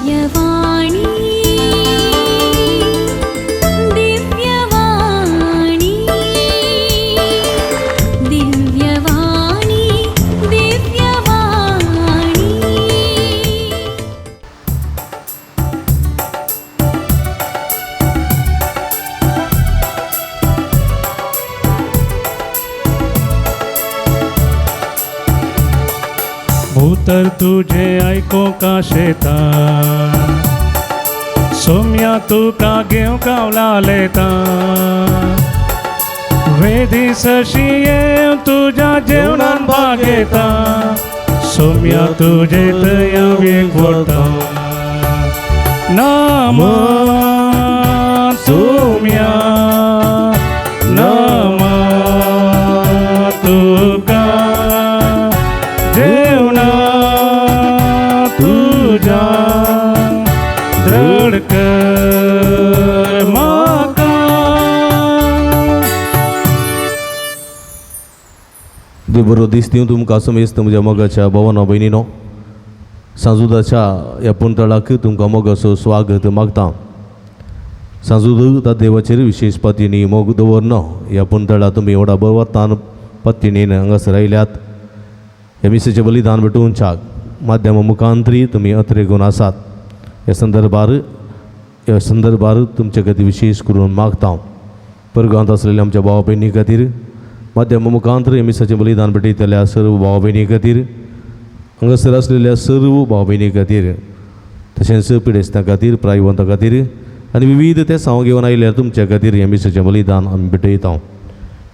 दिव्यवाणी दिव्यवाणी दिव्यवाणी दिव्यवाणी। भूतर तुझे आयको काशेता सोम्या तुका घेवंक गावलालेता वेदी सशी येवन तुज्या जेवणान भागयता सोम्या तुजे थंय हांव एकवटा नामा सोम्या नामा तुका जेवणा तुज्या दृढ कर म्हाका। देव बरो दीस दिवं तुमकां समेस्त म्हज्या मोगाच्या भोवानो भयणीनो, सांजुदाच्या ह्या पुंतळाक तुमकां मोगाचो स्वागत मागता। सांजुद देवाचेर विशेश पतींनी मोग दवरनो ह्या पुंतळा तुमी व्हडा बरवतान पत्तीणीन हांगासर आयल्यात। ह्या मिसेचें बलिदान भेटोवच्याक माध्यमा मुखांतरी तुमी अत्रेगून आसात। ह्या संदर्भार तुमचे खातीर विशेश करून मागता। परगांत आसलेल्या आमच्या भाव भयणी खातीर माध्यमा मुखांतर ह्या मिसाचें बलिदान भेटयतल्या सर्व भाव भयणी खातीर, हांगासर आसलेल्या सर्व भाव भयणी खातीर, तशेंच पिडेस्तां खातीर, प्रायवंतां खातीर आनी विविध ते सांव घेवन आयल्यार तुमच्या खातीर ह्या मिसाचें बलिदान आमी भेटयता।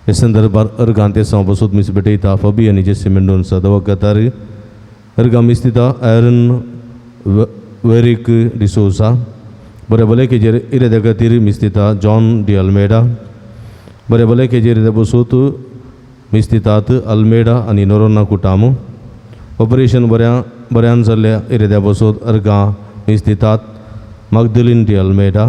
ह्या संदर्भार अर्गान ते सांव बसून मीस भेटयता फबी आनी जेसी मेंडोन्सा दवकतार अर्गा मीस दिता आयरन वेरीक डिसोसा, बऱ्या भलायकेचेर इराद्या खातीर मीस दिता जॉन डी अल्मेडा, बऱ्या भलायकेचेर इराद्या बसूत मीस दितात अल्मेडा आनी नोरोना कुटामू, ऑपरेशन बऱ्यान जाल्ल्या इराद्या बसूत अर्गां मीस दितात मागदलीन डी अल्मेडा,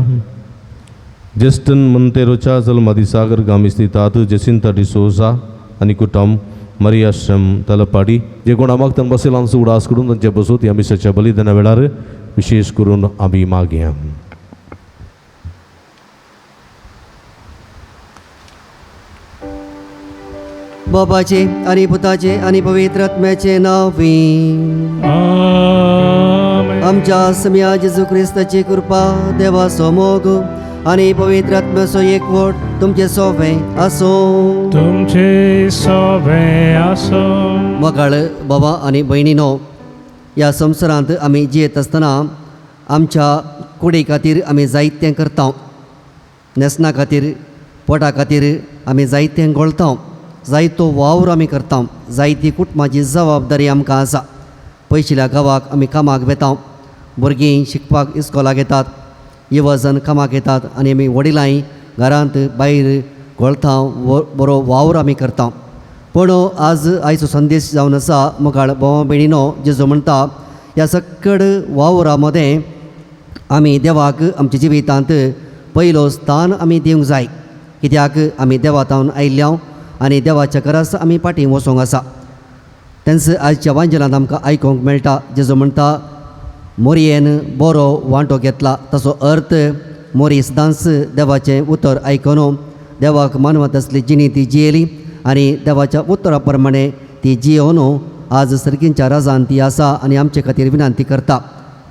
जेस्टन मंतेरोच्या जल्मा दिसा अर्गां मीस दितात जेसिंता डिसोजा आनी कुटुंब मरियाश्रम तलपाडी। जे कोणा मागतान बसयलांचो उडास करून तांचे बसूत ह्या मिसाच्या बलिदाना वेळार विशेश करून आमी मागया। बाबाचे आनी पुताचे आनी पवित्र आत्म्याचे नांवी आमच्या सम्या जेजू क्रिस्ताची कृपा, देवाचो मोग आनी पवित्र आत्म्याचो एकवट तुमचे सोबें आसूं। तुमचे सोबें आसूं। मोगाळ बाबा आनी भयणीनो, ह्या संवसारांत आमी जियेत आसतना आमच्या कुडी खातीर आमी जायतें करता, न्हेसणा खातीर, पोटा खातीर आमी जायतें घोळटा, जायतो वावर आमी करता, जायती कुटुंबाची जबाबदारी आमकां आसा। पयशिल्या गांवाक आमी कामाक वेता, भुरगीं शिकपाक इस्कोलाक येतात, युवजन कामाक येतात आनी आमी वडिलांय घरांत भायर घोळटा, बरो वावर आमी करता। पूण आज आयचो संदेश जावन आसा मुखार भाव भयणीनो, जेजू म्हणटा ह्या सकड वावरा मदें आमी देवाक आमच्या जिवितांत पयलो स्थान आमी दिवंक जाय, कित्याक आमी देवातावन आयिल्ल्या आनी देवाच्या घरास आमी फाटीं वचोंक आसा। तेंच आयच्या वांजलांत आमकां आयकूंक मेळटा, जेजू म्हणटा मोरयेन बरो वांटो घेतला, ताचो अर्थ मोरी सदांच देवाचें उतर आयकून देवाक मानवत आसली जिणी ती जियेली आनी देवाच्या उतरा प्रमाणे ती जियोन आज सर्गींच्या राजान ती आसा आनी आमचे खातीर विनंती करता।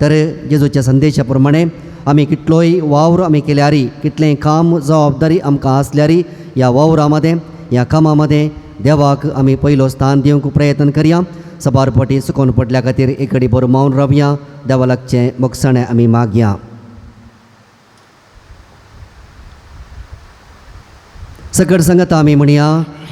तर जेजूच्या संदेशा प्रमाणे आमी कितलोय वावर आमी केल्यार, कितलें काम जबाबदारी आमकां आसल्यार, ह्या वावरा मदें ह्या कामा मदें देवाक आमी पयलो स्थान दिवंक प्रयत्न करया। सबार फावटी चुकोन पडल्या खातीर एक कडी बरो मावन रावया, देवा लागचें मोगसाणें आमी मागया। सकट संगत आमी म्हणया,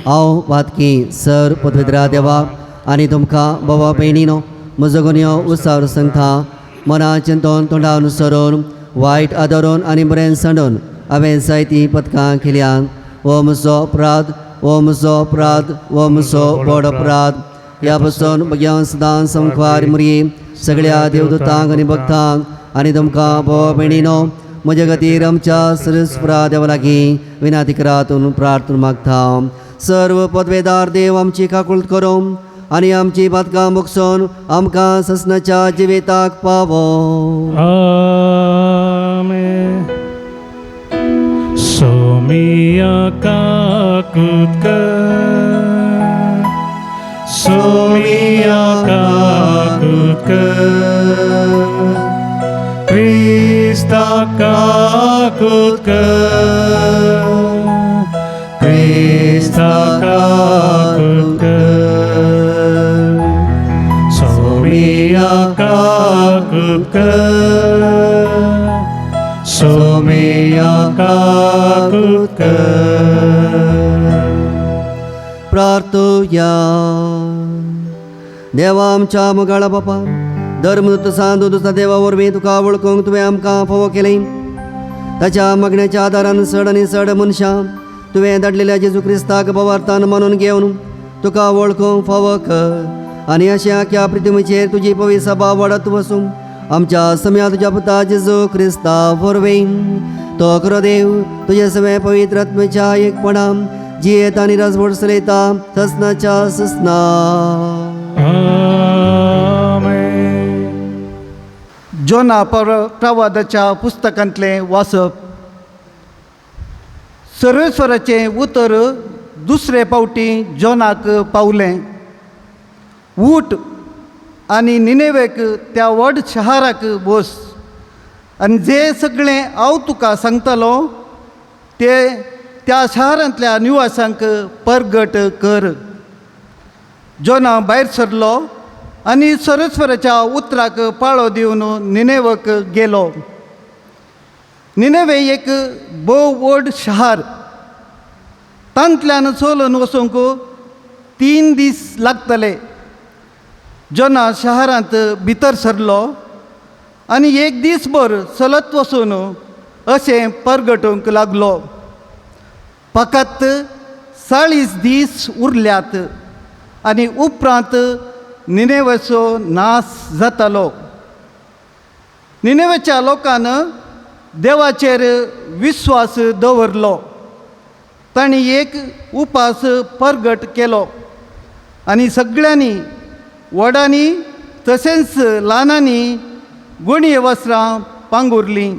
हांव वातकी सर पदवेद्रा देवा आनी तुमकां बाबा भयणीनो म्हजो गुन्यांव उसार सांगता, मना चिंतून तोंडान सरून वायट आदरून आनी बरें सांडून हांवें जायतीं पदकां केल्यान। हो म्हजो अपराध, हो म्हजो अपराध, हो म्हजो व्हड अपराध। ह्या पासून म्हज्या सदां संखार मुरये सगळ्या देवदूतांक आनी भक्तांक आनी तुमकां भाव भयणीनो म्हज्या खातीर आमच्या सरस्वरा देवा लागीं विनाती करात प्रार्थना मागता। सर्व पदवेदार देव आमची काकूळत करूं आनी आमची पातकां मुकसोन आमकां ससनाच्या जिविताक पावो. आमेन. सोमिया काकूत कर, सोमिया काकूत कर, क्रिस्ता काकूत कर, क्रिस्ता काकूत कर, सोमिया काकूत कर, सोमिया काकूत कर. प्रार्थुया. देवा आमच्या मोगाळा बापा, धर्मदूत सांदू दुसरा देवा वरवीं तुका वळखूंक तुवें आमकां फावो केलें. ताच्या मागण्याच्या आदारान चड आनी चड मनशां तुवें धाडलेल्या जेजू क्रिस्ताक भावार्थान मानून घेवन तुका वळखूंक फावो कर आनी अशें आख्या पृथ्वीचेर तुजी पवित्र सभा वाडत वसूं. आमच्या सम्या तुज्या पुता जेजू क्रिस्ता वरवीं तो खरो देव तुजे सगळें पवित्र आत्म्याच्या एकपणान जियेत आनी राजवट चलयता ससनाच्या ससना. आमेन. जोना प्रवादाच्या पुस्तकांतलें वाचप. सर्वेस्वराचें उतर दुसरे पावटी जोनाक पावलें. ऊठ आनी निनेवेक त्या व्हड शहराक बस आनी जें सगळें हांव तुका सांगतलो तें त्या शहरांतल्या निवासांक परगट कर. जोना भायर सरलो आनी सर्वेस्वराच्या उतराक पाळो दिवन निनेवक गेलो. निनेवे एक भोव व्हड शहर. तांतल्यान चलून वचूंक 3 दीस लागतले. जोना शहरांत भितर सरलो आनी एक दीसभर चलत वचून अशें परगटूंक लागलो. फकत 40 दीस उरल्यात आनी उपरांत निनेवेचो नाश जातालो. निनेवेच्या लोकान देवाचेर विस्वास दवरलो. तांणी एक उपास परगट केलो आनी सगळ्यांनी व्हडांनी तशेंच ल्हानांनी गुणये वस्त्रां पांगुरलीं.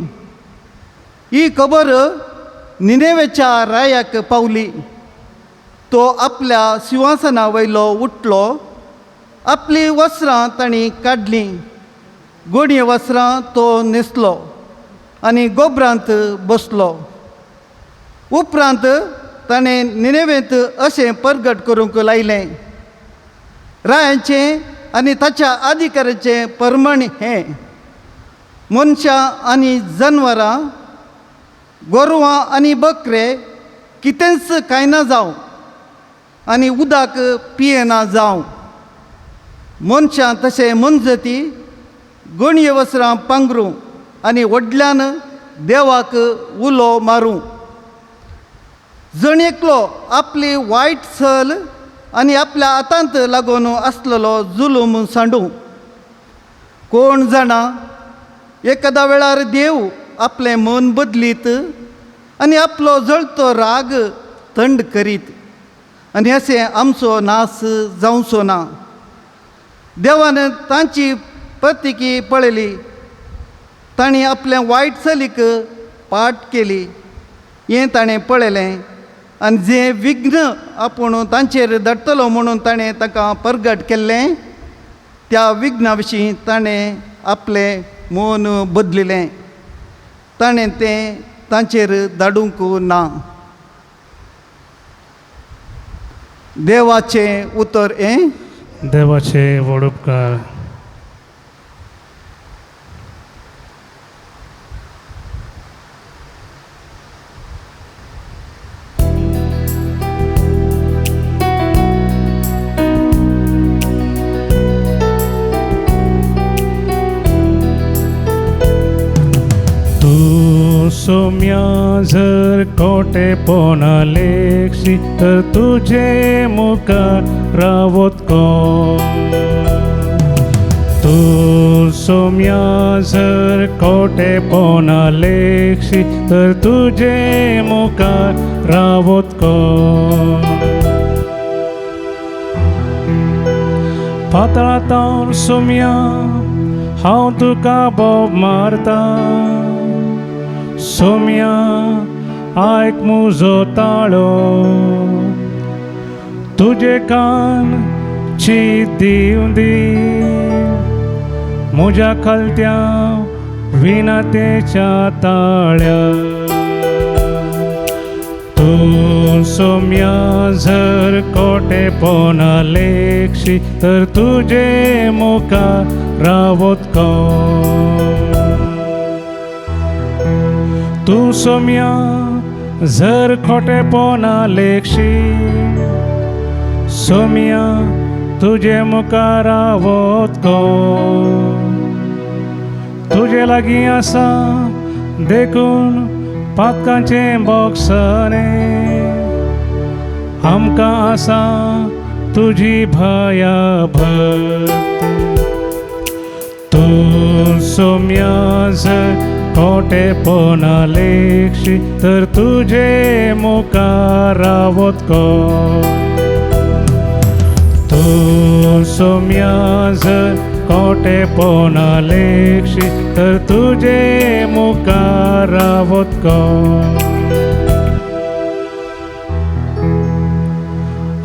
ही खबर निनेवेच्या रायाक पावली. तो आपल्या सिंहासना वयलो उठलो. आपलीं वस्त्रां तांणी काडलीं. गोडये वस्त्रां तो न्हेसलो आनी गोबरांत बसलो. उपरांत ताणें निनेवेंत अशें परगट करूंक लायलें, रायाचें आनी ताच्या अधिकाराचें परमण हें मनशां आनी जनवरां, गोरवां आनी बकरे कितेंच कांयना जावं आनी उदक पियेना जावं. मनशां तशें मनजती गणये वस्त्रां पांगरूं आनी व्हडल्यान देवाक उलो मारूं. जण एकलो आपली वायट चल आनी आपल्या हातांत लागून आसलेलो जुलूम सांडूं. कोण जाणा एखाद्या वेळार देव आपलें मन बदलीत आनी आपलो जळतो राग थंड करीत आनी अशें आमचो नाश जावचो ना. देवान तांची प्रतिकी पळयली. तांणी आपलें वायट चलीक पाट केली हें ताणें पळयलें आनी जें विघ्न आपूण तांचेर धाडटलो म्हणून ताणें ताका परगट केल्लें त्या विघ्ना विशीं ताणें आपलें मन बदलिलें. ताणें तें तांचेर धाडूंक ना. देवाचें उतर हें. देवाचे व्हड उपकार. तूं सोम्या जर खोटेपणा लेखशी तर तुजे मुखार रावत कोण. तूं सोम्या जर खोटेपणा लेखशी तर तुजे मुखार रावत कोण. पातळांत सोम्या हांव तुका बोब मारता सोम्या आयक मुजो ताळो तुजे कान चीत दिवं दी म्हज्या खालत्या विनातेच्या ताळ्या तूं सोम्या जर कोटेपणा लेखशी तर तुजे मुखार रावत कोण तूं सोम्या जर खोटेपणा लेखशी सोम्या तुजे मुखार रावत कोण तुजे लागीं आसा देखून पातकांचें बोगसणें आमकां आसा तुजी भया भक्त तूं सोम्या जर खोटेपणा लेखशी तर तुजे मुखार रावत कोण तूं सोम्या जर खोटेपणा लेखशी तर तुजे मुखार रावत कोण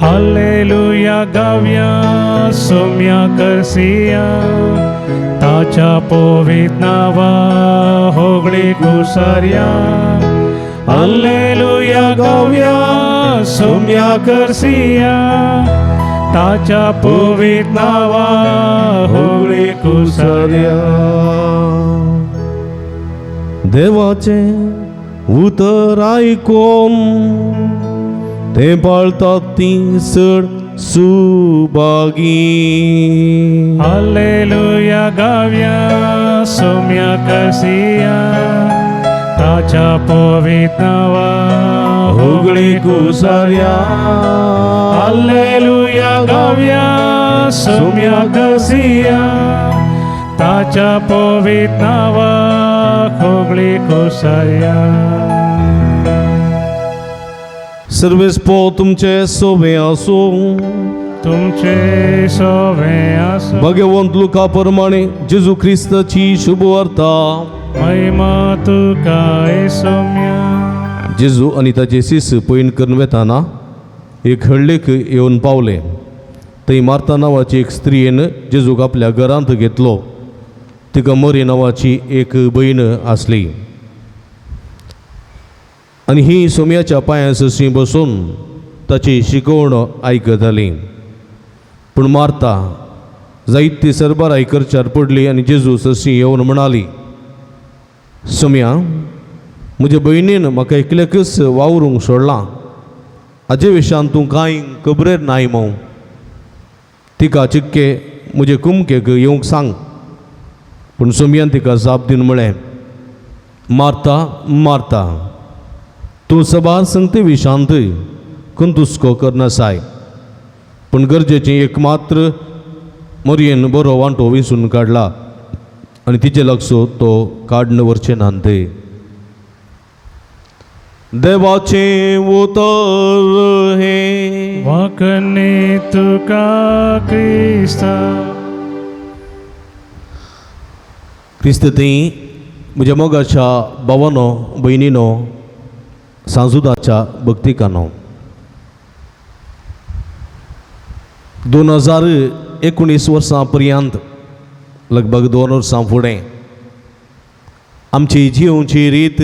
हालेलुया गावया सोम्या करसिया ताच्या पवित नावा होगळी कुसार्या हालेलुया गावया सोम्या करसिया ताच्या पवित नावा होगळी कुसार्या. देवाचें उतर आयकून तें पाळतात तीं चड सुभागी. हालेलुया गावया सोम्या करसिया ताच्या पवित नावा होगळी कुसार्या. हालेलुया गावया सोम्या करसिया ताच्या पवित नावा होगळी कुसार्या. सर्वेस पो तुमचे सोबे आसूं. तुमचे सोबे आसूं. भगवंत लुका प्रमाणे जेजू क्रिस्ताची शुभवार्ता. महिमा तुका सोम्या. जेजू आनी ताचे शिस पयण करून वेताना एक हळ्ळेक येवन पावले. थंय मार्ता नांवाची एक स्त्रियेन जेजूक आपल्या घरांत घेतलो. तिका मरी नांवाची एक भयण आसली आनी ही सोम्याच्या पांयां सरशीं बसून ताची शिकवण आयकताली. पूण मार्ता जायती सरबराय करच्यार पडली आनी जेजू सरशीं येवन म्हणाली, सोम्या म्हजे भयणीन म्हाका एकल्याकच वावरूंक सोडलां, हाजे विशयान तूं कांय खबरेर नाय मो. तिका चिक्के म्हजे कुमकेक येवंक सांग. पूण सोम्यान तिका जाप दिवन म्हळें, मार्ता मार्ता तूं सबार संगते विशांत कुंतुस्को करनासाय, पूण गरजेचें एक मात्र मोरयेन बरो वांटो विंचून काडला आनी तिचे लागसो तो काडून व्हरचें ना ते. देवाचें उतर हें. वाकने तुका क्रिस्ता. क्रिस्त थंय म्हज्या मोगाच्या भावानो भयणीनो सांजुदाच्या भक्तिकानो 2019 वर्सां पर्यंत लगभग 2 वर्सां फुडें आमची जिवची रीत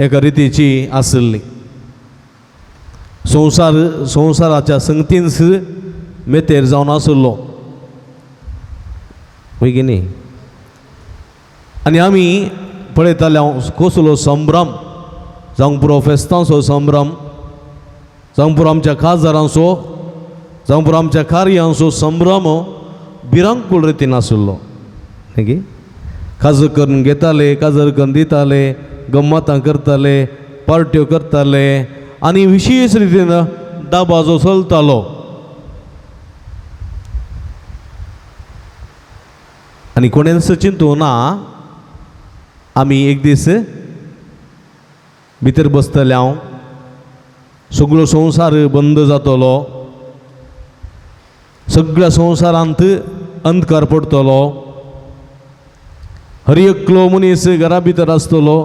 एका रितीची आसली. संवसार संवसाराच्या संगतीन मेतेर जावन आसलो वय की न्ही. आनी आमी पळयताले हांव कसलो संभ्रम जावंक पुरो फेस्तांचो संभ्रम, जावंक पुरो आमच्या काजारांचो, जावंक पुरो आमच्या कार्यांचो संभ्रम भिरांकूळ रितीन आशिल्लो. न्ही की काजर करून घेताले, काजर करून दिताले, गम्मतां करताले, पार्ट्यो करताले आनी विशेश रितीन दाबाजो चलतालो. आनी कोणेंच चिंतूं ना आमी एक दीस भितर बसतले हांव, सगळो संवसार बंद जातलो, सगळ्या संवसारांत अंधकार पडटलो, हर एकलो मनीस घरा भितर आसतलो,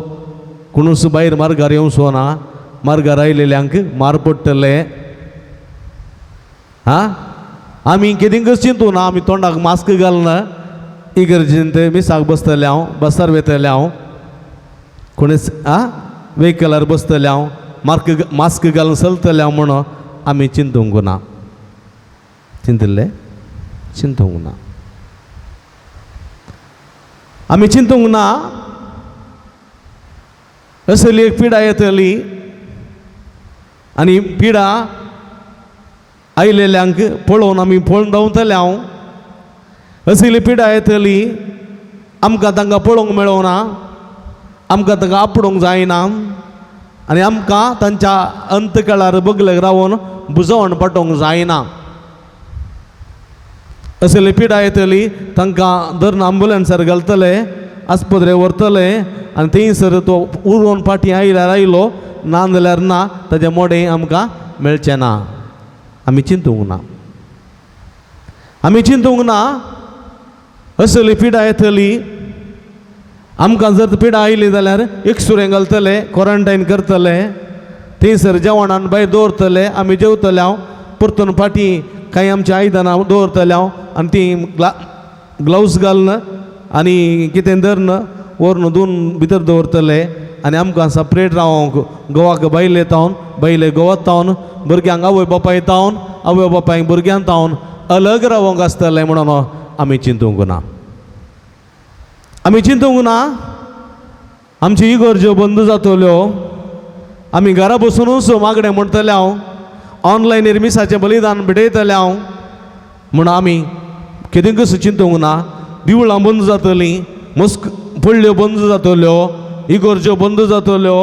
कोणूच भायर मार्गार येवचो ना, मार्गार आयलेल्यांक मार पडटले। आं आमी कितेंकच चिंतू ना, आमी तोंडाक मास्क घालना, इगर्जेंत मिसाक बसतले हांव, बसार वेतले हांव, कोणीच आं वेहिकलार बसतले हांव, मास्क घालून चलतले हांव म्हणून आमी चिंतूंक ना। चिंतिल्ले चिंतूंक ना, आमी चिंतूंक ना। असली एक पिडा येतली आनी पिडा आयलेल्यांक पळोवन आमी पळोवन धांवतले हांव। असली पिडा येतली आमकां तांकां पळोवंक मेळना, आमकां तांकां आपडोवंक जायना आनी आमकां तांच्या अंतकाळार बगलेक रावन बुजवण पाटोवंक जायना। असली पिडा येतली तांकां धरून आंबुलन्सार घालतले, आस्पत्रे व्हरतले आनी थंयसर तो उरोवन फाटीं आयल्यार आयलो, ना जाल्यार ना, ताजें मोडें आमकां मेळचें ना। आमी चिंतूंक ना, आमी चिंतूंक ना। असली पिडा येतली आमकां जर पिडा आयली जाल्यार एकसुरें घालतले, क्वॉरंटायन करतले, थंयसर जेवणान भायर दवरतले, आमी जेवतले हांव, परतून फाटीं कांय आमची आयदनां दवरतले हांव आनी तीं ग्लवज घालून आनी कितें धरून व्हरून धुवन भितर दवरतले आनी आमकां सेपरेट रावंक, गोवाक बायले तावन, बायले गोवात तावन, भुरग्यांक आवय बापाय तावन, आवय बापायक भुरग्यांक तावन अलग रावंक आसतलें म्हणून आमी चिंतूंक ना, आमी चिंतूंक ना। आमची इगर्ज्यो बंद जातल्यो, आमी घरा बसुनूच मागणें म्हणटले हांव, ऑनलायनीर मिसाचें बलिदान भेटयतलें हांव म्हूण आमी कितेंकच चिंतूंक ना। देवळां बंद जातलीं, मस्क पडल्यो बंद जातल्यो, इगर्ज्यो बंद जातल्यो,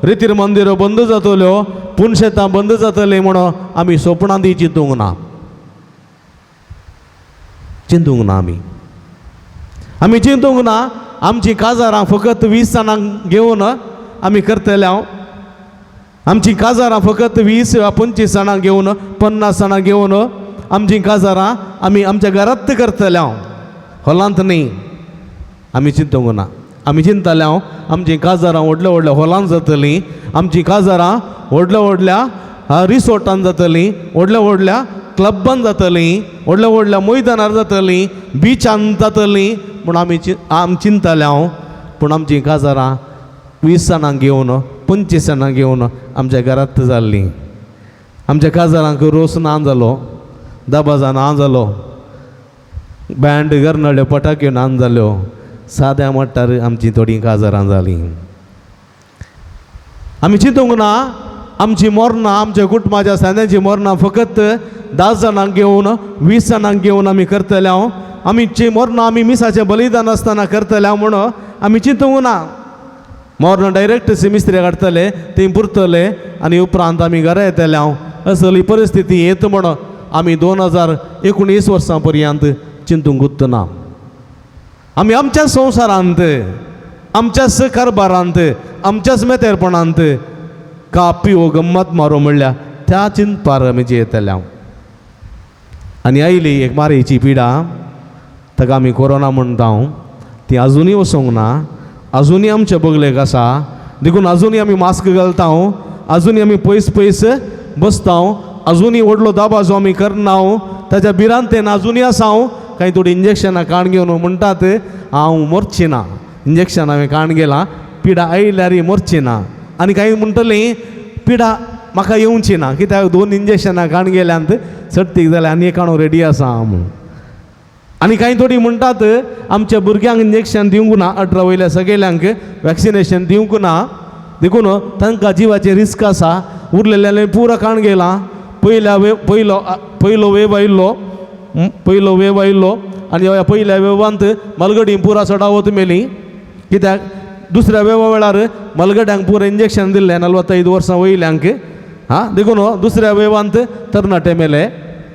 रितीर मंदिरां बंद जातल्यो, पुनशेतां बंद जातलीं म्हणून आमी सोपणां ती चिंतूंक ना, चिंतूंक ना। आमी आमी चिंतूंक ना। आमची काजारां फकत 20 जाणांक घेवन आमी करतले हांव, आमची काजारां फकत 20 वा 25 जाणांक घेवन, 50 जाणांक घेवन आमची काजारां आमी आमच्या घरांत करतले हांव, हॉलांत न्ही। आमी चिंतूंक ना, आमी चिंतताले हांव आमची काजारां व्हडल्या व्हडल्या हॉलांत जातलीं, आमची काजारां व्हडल्या व्हडल्या रिसॉर्टान जातलीं, व्हडल्या व्हडल्या क्लबान जातलीं, व्हडल्या व्हडल्या मैदानार जातलीं, बिचान जातलीं म्हूण आमी आमी चिंतताले हांव। पूण आमची काजारां 20 जाणांक घेवन, 25 जाणांक घेवन आमच्या घरांत जाल्लीं। आमच्या काजारांक रोस ना जालो, दबाजा ना जालो, बँड गरनळ्यो पटाक्यो ना जाल्यो, साद्या मट्टार आमची थोडीं काजारां जालीं। आमी चिंतूंक ना। आमची मोरणां, आमच्या कुटुंबाच्या सांद्यांची मोरणां फकत 10 जाणांक घेवन, 20 जाणांक घेवन आमी करतले हांव, आमची मोरणां आमी मिसाचें बलिदान आसतना करतले हांव म्हणून आमी चिंतूंक ना। मोरणां डायरेक्ट सिमिस्त्री काडटले, थंय पुरतले आनी उपरांत आमी घरा येतले हांव। असली परिस्थिती येत म्हणून आमी 2019 वर्सां पर्यंत चिंतूंक ना। आमी आमच्या संवसारांत, आमच्याच कारभारांत, आमच्याच मेतेरपणांत का पिवो गम्मत मारो म्हणल्या त्या चिंतपार आमी जियेतले हांव। आनी आयली एक मारेची पिडा, ताका आमी कोरोना म्हणटा, ती आजुनूय वचोंक ना, आजुनूय आमच्या बगलेक आसा, देखून आजुनूय आमी मास्क घालता, आजुनूय आमी पयस पयस बसता, आजुनूय व्हडलो दाबाजो आमी करना, ताच्या भिरांतेन आजुनूय आसा हांव। कांय थोडीं इंजेक्शनां काण घेवन म्हणटात हांव मरची ना, इंजेक्शन हांवें काण गेलां, पिडा आयल्यार मरची ना। आनी कांय म्हणटलीं पिडा म्हाका येवची ना, कित्याक 2 इंजेक्शनां काण गेल्यांत, सर्तीक जाल्यार आनी एक हांव रेडी आसा हांव म्हूण। आनी कांय थोडीं म्हणटात आमच्या भुरग्यांक इंजेक्शन दिवंक ना, 18 वयल्या सगळ्यांक वॅक्सिनेशन दिवंक ना, देखून तांकां जिवाचें रिस्क आसा, उरलेल्यां पुरा काण गेलां। पयलो वेव आयिल्लो, पयलो वेव आयिल्लो आनी ह्या पयल्या वेवांत मालगडी पुरा चडावत मेली, कित्याक दुसऱ्या वेवा वेळार मालगड्यांक पुरा इंजेक्शन दिल्लें 45 वर्सां वयल्यांक, हां, देखून दुसऱ्या वेवांत तरणाटे मेले,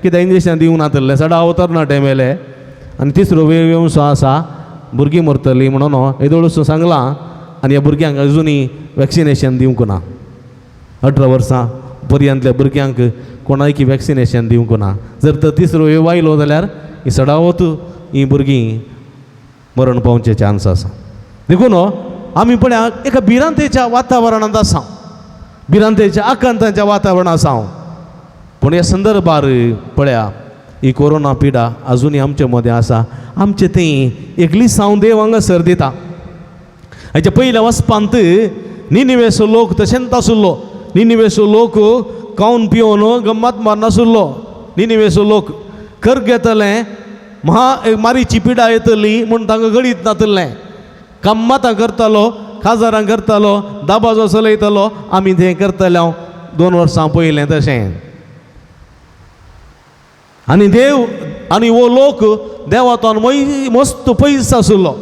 कित्याक इंजेक्शन दिवंक नातलें, चडावत तरणाटे मेले। आनी तिसरो वेव येवचो आसा, भुरगीं मरतलीं म्हणून येदोळसून सांगलां आनी ह्या भुरग्यांक अजुनूय वॅक्सिनेशन दिवंक ना। 18 वर्सां पर्यंतल्या भुरग्यांक कोणायकी वॅक्सिनेशन दिवंक ना। जर तर तिसरो वेव आयलो जाल्यार ही चडावत ही भुरगीं मरण पावचे चान्स आसा. देखून आमी पळया एका भिरांतेच्या वातावरणांत आसा, भिरांतेच्या आकांताच्या वातावरणांत आसा. पूण ह्या संदर्भार पळया ही कोरोना पिडा अजुनूय आमचे मदें आसा. आमचें तें एकली सावन देव हांगासर दिता. हाच्या पयल्या वचपांत निनिवेचो लोक तशेंच आशिल्लो. निनिवेचो लोक खावन पिवन गम्मत मारनाशिल्लो. निनिवेचो लोक कर घेतलें महा मारीची पिडा येतली म्हूण तांकां गळीत नातिल्लें. कम्मतां करतालो, काजारां करतालो, दाबाजो चलयतालो. आमी तें करतले हांव 2 वर्सां पयलें तशें. आनी देव आनी हो लोक देवातोन मस्त पयस आशिल्लो.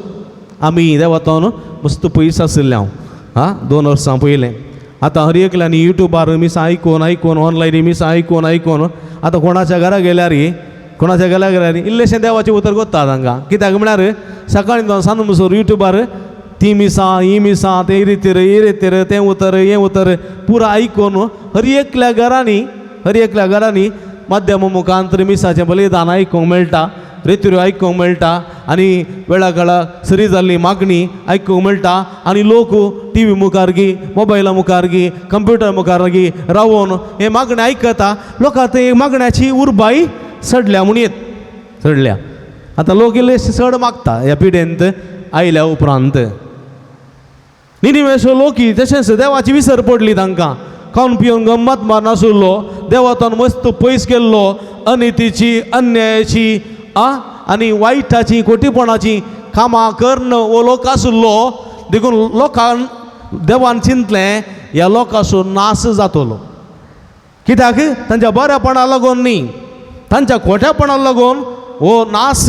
आमी देवातोन मस्त पयस आशिल्ले हांव आं 2 वर्सां पयलें. आतां हर एकल्यांनी युट्यूबार मिसां आयकून आयकून ऑनलायन मिसां आयकून आयकून आतां कोणाच्या घरा गेल्यार कोणाच्या घरा गेल्यार इल्लेशें देवाचें उतर कोत्ता तांकां. कित्याक म्हळ्यार सकाळीं जावन सांज म्हणसर युट्यूबार ती मिसां ही मिसां तें रितीर ही रितीर तें उतर हें उतर पुरा आयकून हर एकल्या घरांनी हर एकल्या घरांनी माध्यम मुखांतर मिसाचें बलिदान आयकूंक मेळटा, रेतिऱ्यो आयकूंक मेळटा आनी वेळा काळा सरी जाल्ली मागणी आयकूंक मेळटा. आनी लोक टी व्ही मुखार गी मोबायला मुखार गी कंप्युटर मुखार गी रावोन हे मागणें आयकता. लोकां ते मागण्याची उर्बाय चडल्या म्हूण येत चडल्या. आतां लोक इल्ले चड मागता ह्या पिडेंत आयल्या उपरांत. निनिवेचो लोकी तशेंच देवाची विसर पडली तांकां. खावन पिवन गम्मत मारनाशिल्लो, देवातोन मस्त पयस केल्लो, अनितीची अन्यायाची आ आनी वायटाची खोटीपणाची कामां कर्ण हो लोक आशिल्लो. देखून लोकान देवान चिंतलें ह्या लोकांचो नाश जातलो. कित्याक तांच्या बऱ्यापणा लागून न्ही, तांच्या खोट्यापणा लागून हो नाश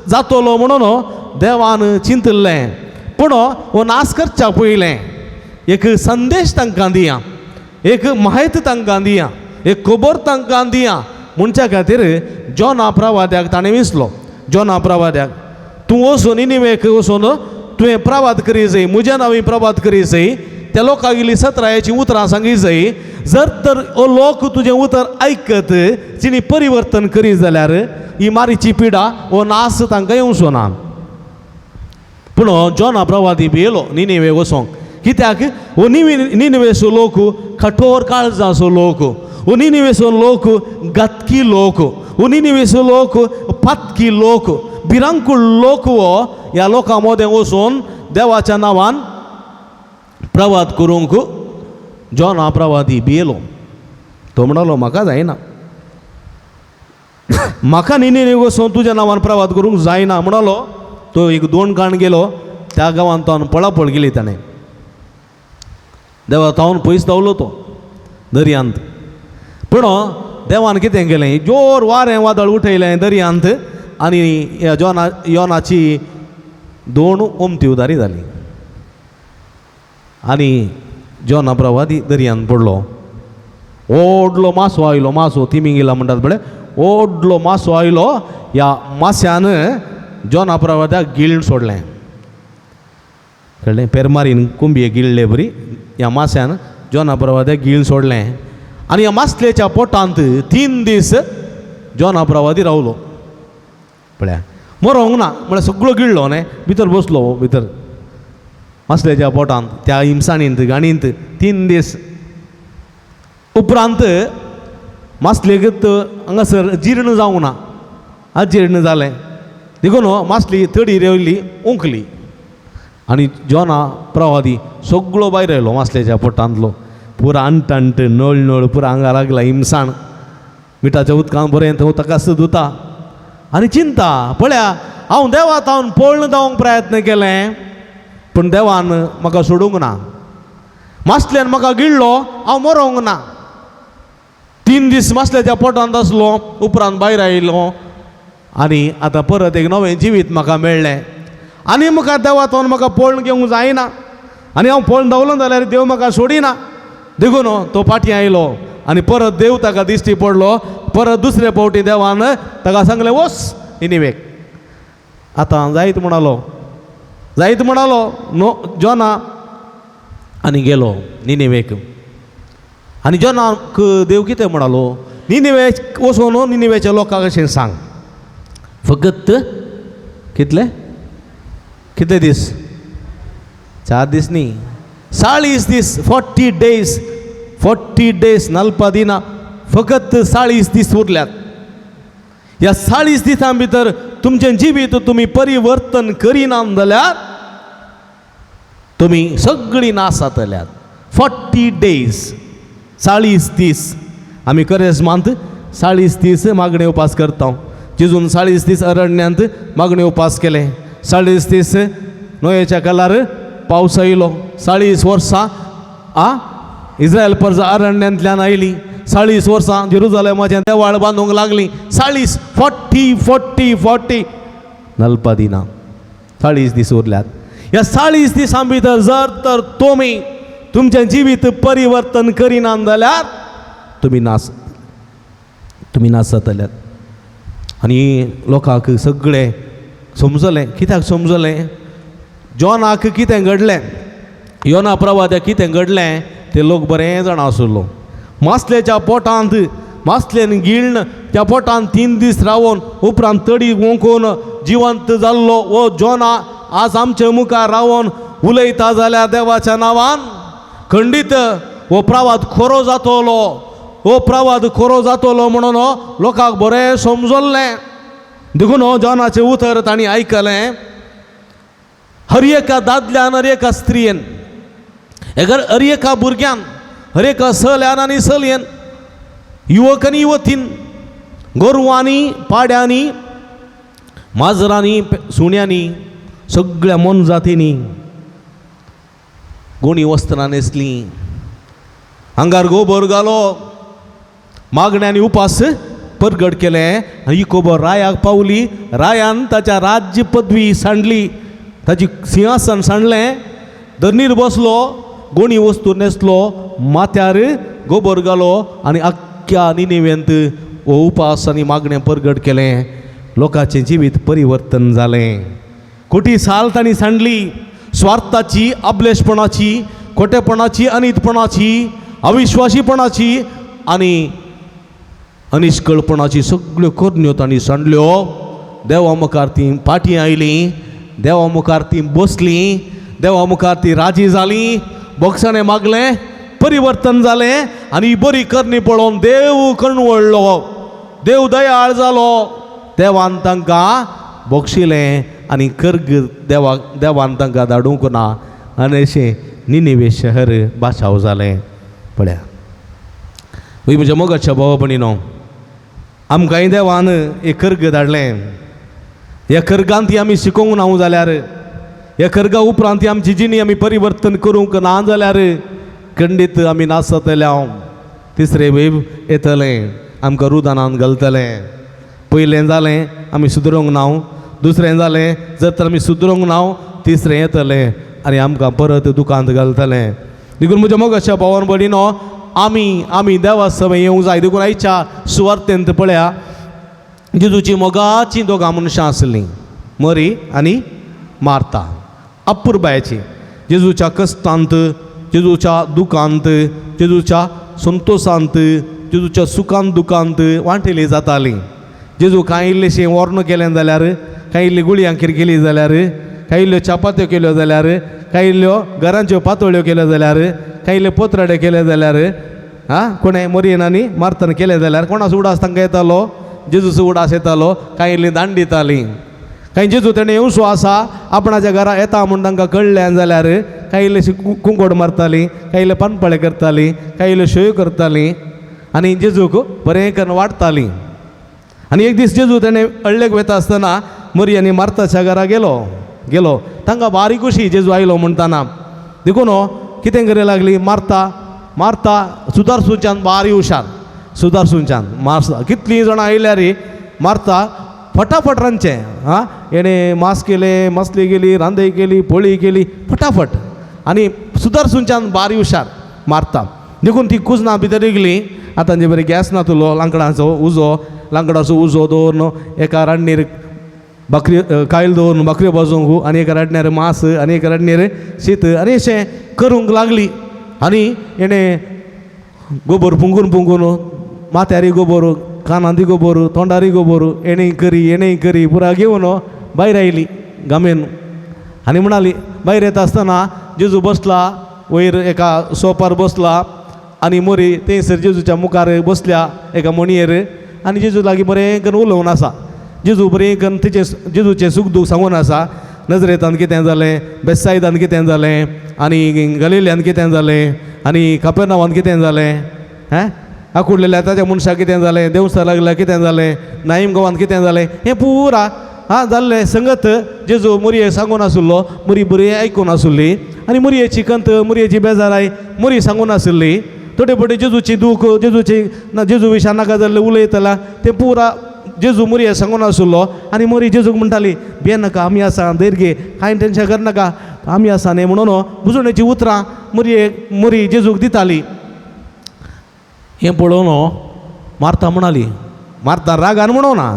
जातलो म्हणून देवान चिंतिल्लें. पूण हो नाश करच्या पयलें एक संदेश तांकां दिया, एक म्हायती तांकां दिया, एक खबर तांकां दिया. म्हणच्या खातीर जोना प्रवाद्याक ताणें विसलो. जोना प्रवाद्याक तूं वचून निनिवेक वचून तुवें प्रवाद करी जाय, म्हज्या नांवी प्रवाद करी जाय, त्या लोकांगेली सत्रायेचीं उतरां सांगी जाय. जर तर हो लोक तुजें उतर आयकत तिणी परिवर्तन करी जाल्यार ही मारीची पिडा हो नाश तांकां येवचो ना. पूण जोना प्रवादी भियेलो निनिवे वचोंक. कित्याक हो निनिवेचो लोक कठोर काळजाचो लोक, हो निनिवेचो लोक घातकी लोक, हो निनिवेचो लोक पातकी लोक, भिरांकूळ लोक. हो ह्या लोकां मदें वचून देवाच्या नांवान प्रवाद करूंक जोना प्रवादी भियेलो. तो म्हणलो म्हाका जायना, म्हाका निनिवे वचून तुज्या नांवान प्रवाद करूंक जायना म्हणलो. तो एक 2 काण गेलो त्या गांवांत तो पळापळ गेली ताणें. देवा तावन पयस धांवलो तो दर्यांत. पूण देवान कितें केलें, जोर वारें वादळ उठयलें दर्यांत आनी जोना योनाची 2 ओमती उदारी जाली आनी जोना प्रवादी दर्यांत पडलो. व्हडलो मासो आयलो, मासो तिमिंगिला म्हणटात पळय, व्हडलो मासो आयलो. ह्या मास्यान जोना प्रवाद्याक गिळून सोडलें. कळ्ळें, पेरमारीन कोंबये गिळ्ळे बरी ह्या मास्यान जोना प्रवाद्याक गिळून सोडलें. आनी ह्या मासलेच्या पोटांत 3 दीस जोना प्रवादी रावलो. पळया मरोंक ना म्हळ्यार सगळो गिळ्ळो न्ही, भितर बसलो भितर मासलेच्या पोटांत त्या हिमसाणींत गाणींत 3 दीस. उपरांत मासलेक हांगासर जीर्ण जावंक ना, अजीर्ण जालें. देखून मासली तडी रेवली उंकली आनी जोना प्रवादी सगळो भायर आयलो मासलेच्या पोटांतलो. पुरा अंट अंट नळ नळ पुरा आंगा लागला हिमसाण. मिठाच्या उदकान बरें थंय ताका धुता आनी चिंता पळया हांव देवा तावन पळून धांवंक प्रयत्न केलें पूण देवान म्हाका सोडूंक ना. मासल्यान म्हाका गिळ्ळो, हांव मरोंक ना. 3 दीस मासल्याच्या पोटांत आसलो, उपरांत भायर आयलो आनी आतां परत एक नवें जिवीत म्हाका मेळ्ळें. आनी म्हाका देवा तावन म्हाका पळून घेवंक जायना आनी हांव पळून धांवलो जाल्यार देव म्हाका सोडिना. देखून तो फाटीं आयलो आनी परत देव ताका दिश्टी पडलो. परत दुसरे फावटी देवान ताका सांगलें वच निनिवेक. आतां जायत म्हणालो, जायत म्हणालो नो जोना आनी गेलो निनिवेक. आनी जोनाक देव कितें म्हणालो, निनिवे वचून निनिवेच्या लोकांक अशें सांग, फकत कितले कितले दीस? 4 दीस न्ही, 40 दीस, 40 डेज, 40 डेज नलपा दिना, फकत 40 दीस उरल्यात. ह्या 40 दिसां भितर तुमचें जिवीत तुमी परिवर्तन करिना जाल्यार तुमी सगळीं नास जातल्यात. 40 डेज, 40 दीस. आमी करेजमांत 40 दीस मागणे उपास करता. जेजून 40 दीस अरण्यांत मागणे उपास केले. 40 दीस नोयेच्या कलार पावस आयलो. 40 वर्सां आ इस्रायल परजा अरण्यांतल्यान आयली. 40 वर्सां जेरुजलेमाचें देवाळ बांदूंक लागली. 40, 40 40 40 नलपा दिना. 40 दीस उरल्यात. ह्या 40 दिसां भितर जर तर तुमी तुमचें जिवीत परिवर्तन करिना जाल्यार तुमी नास, तुमी नास जातल्यात. आनी लोकांक सगळें समजलें. कित्याक समजलें? जॉनाक कितें घडलें, योना प्रवाद्याक कितें घडलें ते लोक बरें जाणा आसलो. मासलेच्या पोटांत मासलेन गिळ्ण त्या पोटांत 3 दीस रावन उपरांत तडी वोंकून जिवंत जाल्लो वो जॉना आज आमचे मुखार रावन उलयता जाल्यार देवाच्या नांवान खंडीत हो प्रवाद खरो जातलो, हो प्रवाद खरो जातलो म्हणून लोकांक बरें समजल्लें. देखून हो जॉनाचें उतर तांणी आयकलें. हर एका दादल्यान, हर एका स्त्रियेन, हर एका भुरग्यान, हर एका चल्यान आनी चलयेन, युवक आनी युवतीन, गोरवांनी, पाड्यांनी, माजरांनी, सुण्यांनी, सगळ्या मोनजातींनी गोणी वस्त्रां न्हेसलीं, आंगार गोबर घालो, मागण्यांनी उपास परगट केलें. आनी ही खबर रायाक पावली. रायान ताच्या राज्य पदवी सांडली, ताची सिंहासन सांडलें, धरणीर बसलो, गोणी वस्तू न्हेसलो, माथ्यार गोबर घालो आनी आख्ख्या निनिवेंत हो उपास आनी मागणें परगट केलें. लोकांचें जिवीत परिवर्तन जालें. कोटी साल तांणी सांडली, स्वार्थाची, आबलेशपणाची, खोटेपणाची, अनितपणाची, अविश्वासीपणाची आनी अनिश्कळपणाची सगळ्यो करण्यो तांणी सांडल्यो. देवा मुखार तीं फाटीं आयलीं, देवा मुखार तीं बसलीं, देवा मुखार तीं राजी जालीं, बोगसाणें मागलें, परिवर्तन जालें. आनी बरी करणी पळोवन देव कणवळ्ळो, देव दयाळ जालो. देवान तांकां बोगशिलें आनी कर्ग देवा देवान तांकां धाडूंक ना. आनी अशें निनिवे शहर बाशाव जालें. पळया वय म्हज्या मोगाच्या भावा भयणीनो, आमकांय देवान एक कर्ग धाडलें. ह्या कर्गांत ती आमी शिकोवंक ना जाल्यार, ह्या कर्गा उपरांत ती आमची जिणी आमी परिवर्तन करूंक ना जाल्यार खंडीत आमी नासतले. हांव तिसरें वेव येतलें, आमकां रुदानान घालतलें. पयलें जालें आमी सुदरूंक ना, दुसरें जालें जर तर आमी सुदरूंक ना, तिसरें येतलें आनी आमकां परत दुकांत घालतलें. देखून म्हज्या मोगाच्या भावान भयणीनो, आमी आमी देवा सवय येवंक जाय. देखून आयच्या सुवार्थेंत पळया, जेजूची मोगाचीं दोगां मनशां आसलीं, मरी आनी मार्ता, अपुरबायेची. जेजूच्या कश्टांत, जेजूच्या दुखांत, जेजूच्या संतोशांत, जेजूच्या सुखांत दुखांत वांटेली जातालीं. जेजू कांय इल्लेशें वर्ण केलें जाल्यार, कांय इल्ली गुळयांकीर केली जाल्यार, कांय इल्ल्यो चपात्यो केल्यो जाल्यार, कांय इल्ल्यो घरांच्यो पातोळ्यो केल्यो जाल्यार, कांय इल्ल्यो पोत्राडे केले जाल्यार, आं कोणें मोरयेन आनी मार्तान केलें जाल्यार कोणाचो उडास तांकां येतालो? जेजूचो उडास येतालो. कांय इल्लीं दांड दितालीं. कांय जेजू तेणें येवचो आसा आपणाच्या घरा येता म्हूण तांकां कळ्ळें जाल्यार कांय इल्लेशी कुंकोड मारतालीं, कांय इल्ले पानपाळे करतालीं, कांय इल्ल्यो शोयो करतालीं आनी जेजूक बरें करून वाडटालीं. आनी एक दीस जेजू तेणें अळ्ळेक वता आसतना मरी आनी मार्ताच्या घरा गेलो गेलो. तांकां बारीक खुशी जेजू आयलो म्हणटाना. देखून कितें करूंक लागली मार्ता, मार्ता सुदारसुंच्यान बारी हुशार, सुदारसुंच्यान मार्स कितलीं जाणां आयल्यार मार्ता फटाफट रांदचें. आं हेणें मास केलें, मसली केली, रांदय केली, पोळी केली फटाफट. आनी सुदारसुंच्यान बारी हुशार मारता. देखून ती कुजनां भितर रिगली. आतां जे बरें गॅस नातलो, लांकडाचो उजो, लांकडाचो उजो दवरून एका रांदणीर भाकरी कायल दवरून भाकऱ्यो भाजूंक आनी एका रांदण्यार मास आनी एका रांदणीर शीत आनी अशें करूंक लागली. आनी हेणें गोबर पुंगून पुंगून माथ्यारी गोबर, कानांती गोबर, तोंडारी गोबर, एणें करी एणें करी पुरा घेवन भायर आयली गामेन आनी म्हणाली भायर येता आसतना जेजू बसला वयर एका सोपार बसला आनी मोरी थंयसर जेजूच्या मुखार बसल्या एका मणयेर आनी जेजू लागीं बरें करून उलोवन आसा. जेजू बरें करून तिचें जेजूचें सूख दूख सांगून आसा. नजरेतान कितें जालें, बेसायदान कितें जालें आनी गलिल्यान कितें जालें आनी कापेरनावान कितें जालें, हें आकुडलेल्या ताच्या मनशाक कितें जालें, देंवचार लागल्या कितें जालें, नाईम गांवांत कितें जालें, हें पुरा आं जाल्लें संगत जेजू मोरये सांगून आसलो. मोरी बरी आयकून आसली आनी मोरयेची कंत मोरयेची बेजाराय मोरी सांगून आसली. थोडे फावटी जेजूची दूख जेजूची ना जेजू विशा नाका जाल्लें उलयतला तें पुरा जेजू मोरये सांगून आसलो. आनी मोरी जेजूक म्हणटाली भिये नाका आमी आसा, धैर्य घे, कांय टेंशन करनाका, आमी आसा न्ही म्हणून बुजवणेची उतरां मोरये मोरी जेजूक दिताली. हें पळोवन मार्ता म्हणाली, मार्ता रागान म्हणो ना,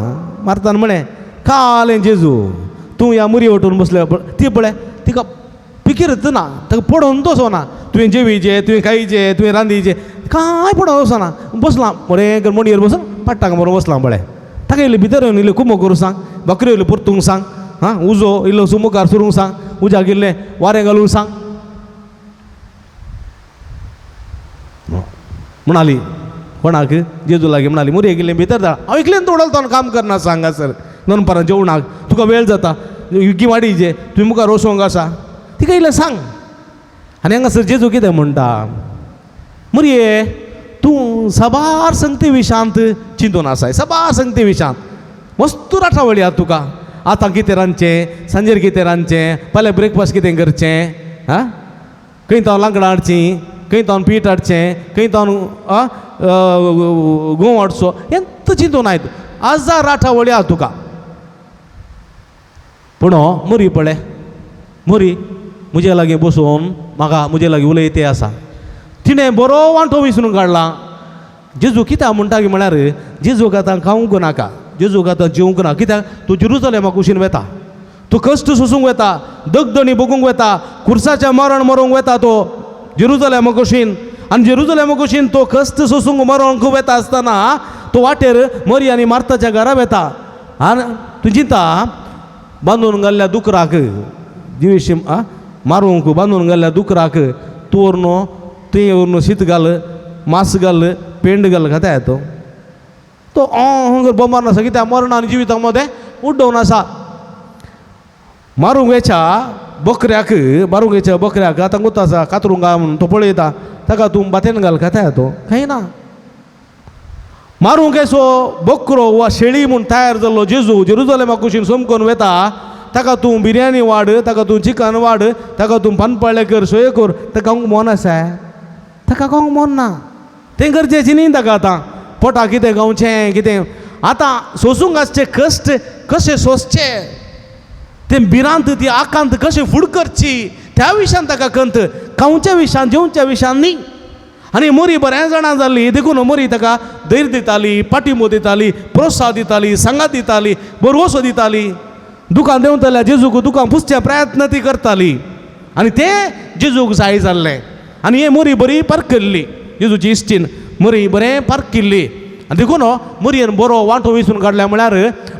मार्तान म्हळें कालें जेजू तूं ह्या मुरये वटून बसल्या ती पळय तिका पिकीरच ना, ताका पडोवन तसो ना, तुवें जेवीचे तुवें खायचे तुवें रांदीचे कांय पडोवन वचना, बसलां बरें मणयेर बसून पाट्टाक बरो बसलां पळय. ताका इल्लें भितर येवन इल्लें कुमो करूं सांग, बकऱ्यो इल्ल्यो परतूंक सांग, आं उजो इल्लो मुखार सरूंक सांग, उज्याक इल्लें वारें घालूंक सांग म्हणाली. कोणाक जेजू लागीं म्हणाली मुरयेक इल्लें भितर धाड, हांव इतलें तोडल काम करना सांग हांगासर दनपारां जेवणाक तुका वेळ जाता, युगी वाडीचे तुवें मुखार वचोंक आसा, तिका इल्लें सांग. आनी हांगासर जेजू कितें म्हणटा, मुरये तूं साबार संगती विशांत चिंतून आसाय, साबार संगती विशांत मस्तू राठावळी आहा तुका, आतां कितें रांदचें, सांजेर कितें रांदचें, फाल्यां ब्रेकफास्ट कितें करचें, आं खंय तावन लांकडां हाडचीं, खंय तावन पीठ हाडचें, खंय तावन गोंव हाडचो, हें चिंतून आयत हजार राठावळी आहा तुका. पूण मोरी पळय मोरी म्हजे लागीं बसून म्हाका म्हजे लागीं उलयते आसा, तिणें बरो वांटो विसरून काडला. जेजू कित्याक म्हणटा की म्हळ्यार जेजूक आतां खावंक नाका, जेजूक आतां जेवंक ना, कित्याक तूं जेरुजलेमा कुशीन वेता, तूं कश्ट सोसूंक वेता, दगदणी भोगूंक वेता, खुर्साच्या मरण मरूंक वेता तो जेरुजलेमा कुशीन. आनी जेरुजलेमा कुशीन तो कश्ट सोसूंक मरोंक वेता आसतना तो वाटेर मरी आनी मार्ताच्या घरा वेता. आनी तूं चिंता बांदून घाल्ल्या दुकराक जिवेशी आं मारूंक बांदून घाल्ल्या दुकराक तूं व्हरून थंय व्हरून शीत घाल, मास घाल, पेंड घाल खाताय तो तो हंगर बोमार आसा, कित्याक मरण आनी जिविता मदें उड्डोवन आसा. मारूंक वेच्या बकऱ्याक, मारूंक वेच्या बकऱ्याक आतां कोता आसा कातरूंक गाय म्हणून तो पळयता, ताका तूं बातेन घाल खाताय तो कांय ना. मारूंक येसो बकरो वा शेळी म्हूण तयार जाल्लो जेजू जेरुजलेमा कुशीन सोमकोन वेता, ताका तूं बिरयानी वाड, ताका तूं चिकन वाड, ताका तूं पानपाळे कर, सोय कर, ताका खावंक मन आसा, ताका खावंक मन ना, तें गरजेचें न्ही ताका. आतां पोटाक कितें खावचें कितें आतां सोसूंक आसचे कश्ट कशें सोंसचे, तें भिरांत ती आकांत कशें फुड करची त्या विशयान ताका कंत, खावच्या विशयान जेवच्या विशयान न्ही. आनी मोरी बऱ्या जाणां जाल्ली देखून मोरी ताका धैर्य दिताली, पाठिंबो दिताली, प्रोत्साह दिताली, सांगात दिताली, बरवसो दिताली. दुकान देंवतल्या जेजूक दुकान पुसचे प्रयत्न ती करताली आनी तें जेजूक जाय जाल्लें. आनी हें मोरी बरी पारकिल्ली, जेजूची इश्टीन मोरी बरें पारकिल्ली. आनी देखून मोरयेन बरो वांटो विसून काडल्या म्हळ्यार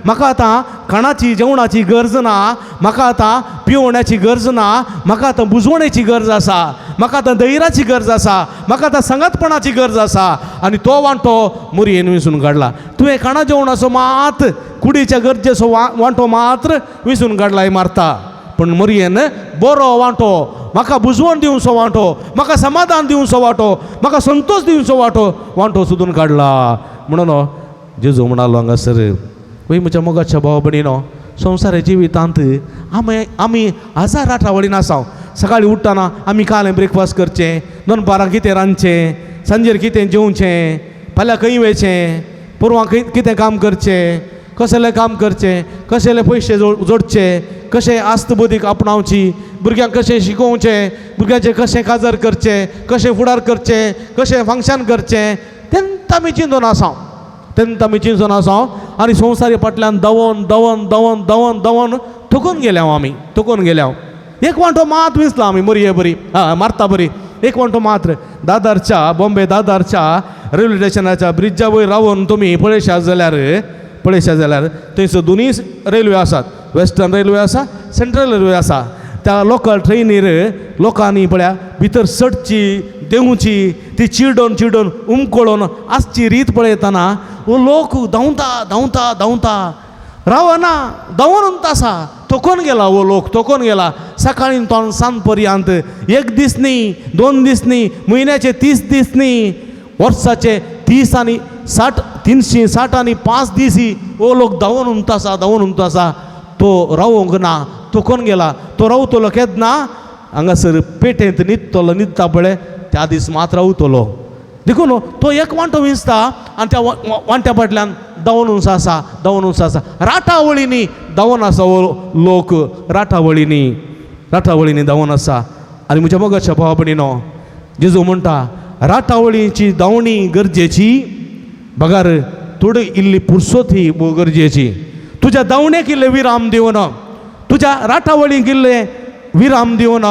म्हाका आतां खाणाची जेवणाची गरज ना, म्हाका आतां पिवण्याची गरज ना, म्हाका आतां बुजवणेची गरज आसा, म्हाका आतां धैर्याची गरज आसा, म्हाका आतां सांगातपणाची गरज आसा. आनी तो वांटो मोरयेन विसून काडला. तुवें खाणा जेवणाचो मात कुडीच्या गरजेचो वांटो मात्र विसून काडला मारता, पूण मोरयेन बरो वांटो, म्हाका बुजवण दिवचो वांटो, म्हाका समाधान दिवचो वांटो, म्हाका संतोश दिवचो वांटो वांटो सोदून काडला. म्हणून जेजू म्हणालो हांगासर, वय म्हज्या मोगाच्या भाव भयणीनो, संवसार जिवितांत आमी आमी हजार राठावळीन आसा. सकाळीं उठ्ठना आमी कालें ब्रेकफास्ट करचें, दनपारां कितें रांदचें, सांजेर कितें जेवचें, फाल्यां खंय वयचें, परवां खंय कितें काम करचें, कसलें काम करचें, कसले पयशे जोडचे, कशें आस्त बुदीक आपणावची, भुरग्यांक कशें शिकोवचें, भुरग्यांचें कशें काजार करचें, कशें फुडार करचें, कशें फंक्शन करचें, तेन्ना आमी चिंतून आसा, तेन्ना आमी चिंतून आसा. आनी संवसारी फाटल्यान दवन दवन दवन दवन दवन थकून गेल्या आमी, थकून गेल्या. एक वांटो मात विसला आमी मोरये बरी, मारता बरी एक वांटो मात्र दादरच्या, बॉम्बे दादरच्या रेल्वे स्टेशनाच्या ब्रिजा वयर रावन तुमी पळयशात जाल्यार, पळयशात जाल्यार थंयसर दोनूय रेल्वे आसात. वेस्टर्न रेल्वे आसा, सेंट्रल रेल्वे आसा. त्या लोकल ट्रेनीर लोकांनी पळया भितर सटची देंवची, ती चिडोन चिडोन उमकळोन आसची रीत पळयतना हो लोक धांवता धांवता धांवता रावना, धांवून आसा. थकून गेला हो लोक, थकून गेला. सकाळीं तो सांज पर्यंत एक दीस न्ही, 2 दीस न्ही, म्हयन्याचे 30 दीस न्ही, वर्साचे 30 आनी 60, 360 आनी 5 दीस हो लोक धांवून उरता आसा, धांवून उरता आसा. तो रावोंक ना, थकून गेला. तो रावतलो केन्ना? हांगासर पेटेंत न्हिदतलो, न्हिदता पळय त्या दीस मात रावतलो. देखून तो एक वांटो विंचता आनी त्या वांट्या फाटल्यान धांवून आसा, धांवून आसा. राटावळींनी धांवून आसा हो लोक, राटावळींनी, राटावळींनी धांवून आसा. आनी म्हज्या मोगाच्या भावा भयणीनो, जेजू म्हणटा राटावळीची धांवणी गरजेची, बगार थोडी इल्ली पुरसोत ही भोव गरजेची. तुज्या धांवणेक इल्लें विराम दिवन, तुज्या राटावळीक इल्लें विराम दिवन,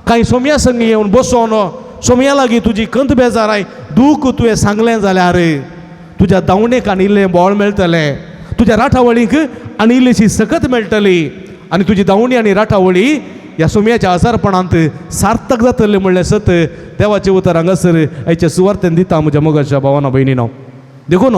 कांय सोम्या संगी येवन बसोन सोम्या लागीं तुजी खंत बेजाराय दूख तुवें सांगलें जाल्यार तुज्या धांवणेक आनी इल्लें बळ मेळटलें, तुज्या राटावळीक आनी इल्लीशी सकत मेळटली, आनी तुजी धांवणी आनी राटावळी ह्या सोम्याच्या आजारपणांत सार्थक जातलें म्हणलें सत देवाचें उतर हांगासर आयच्या सुवार्तेन दिता म्हज्या मोगाच्या भावाना भयणीनो. देखून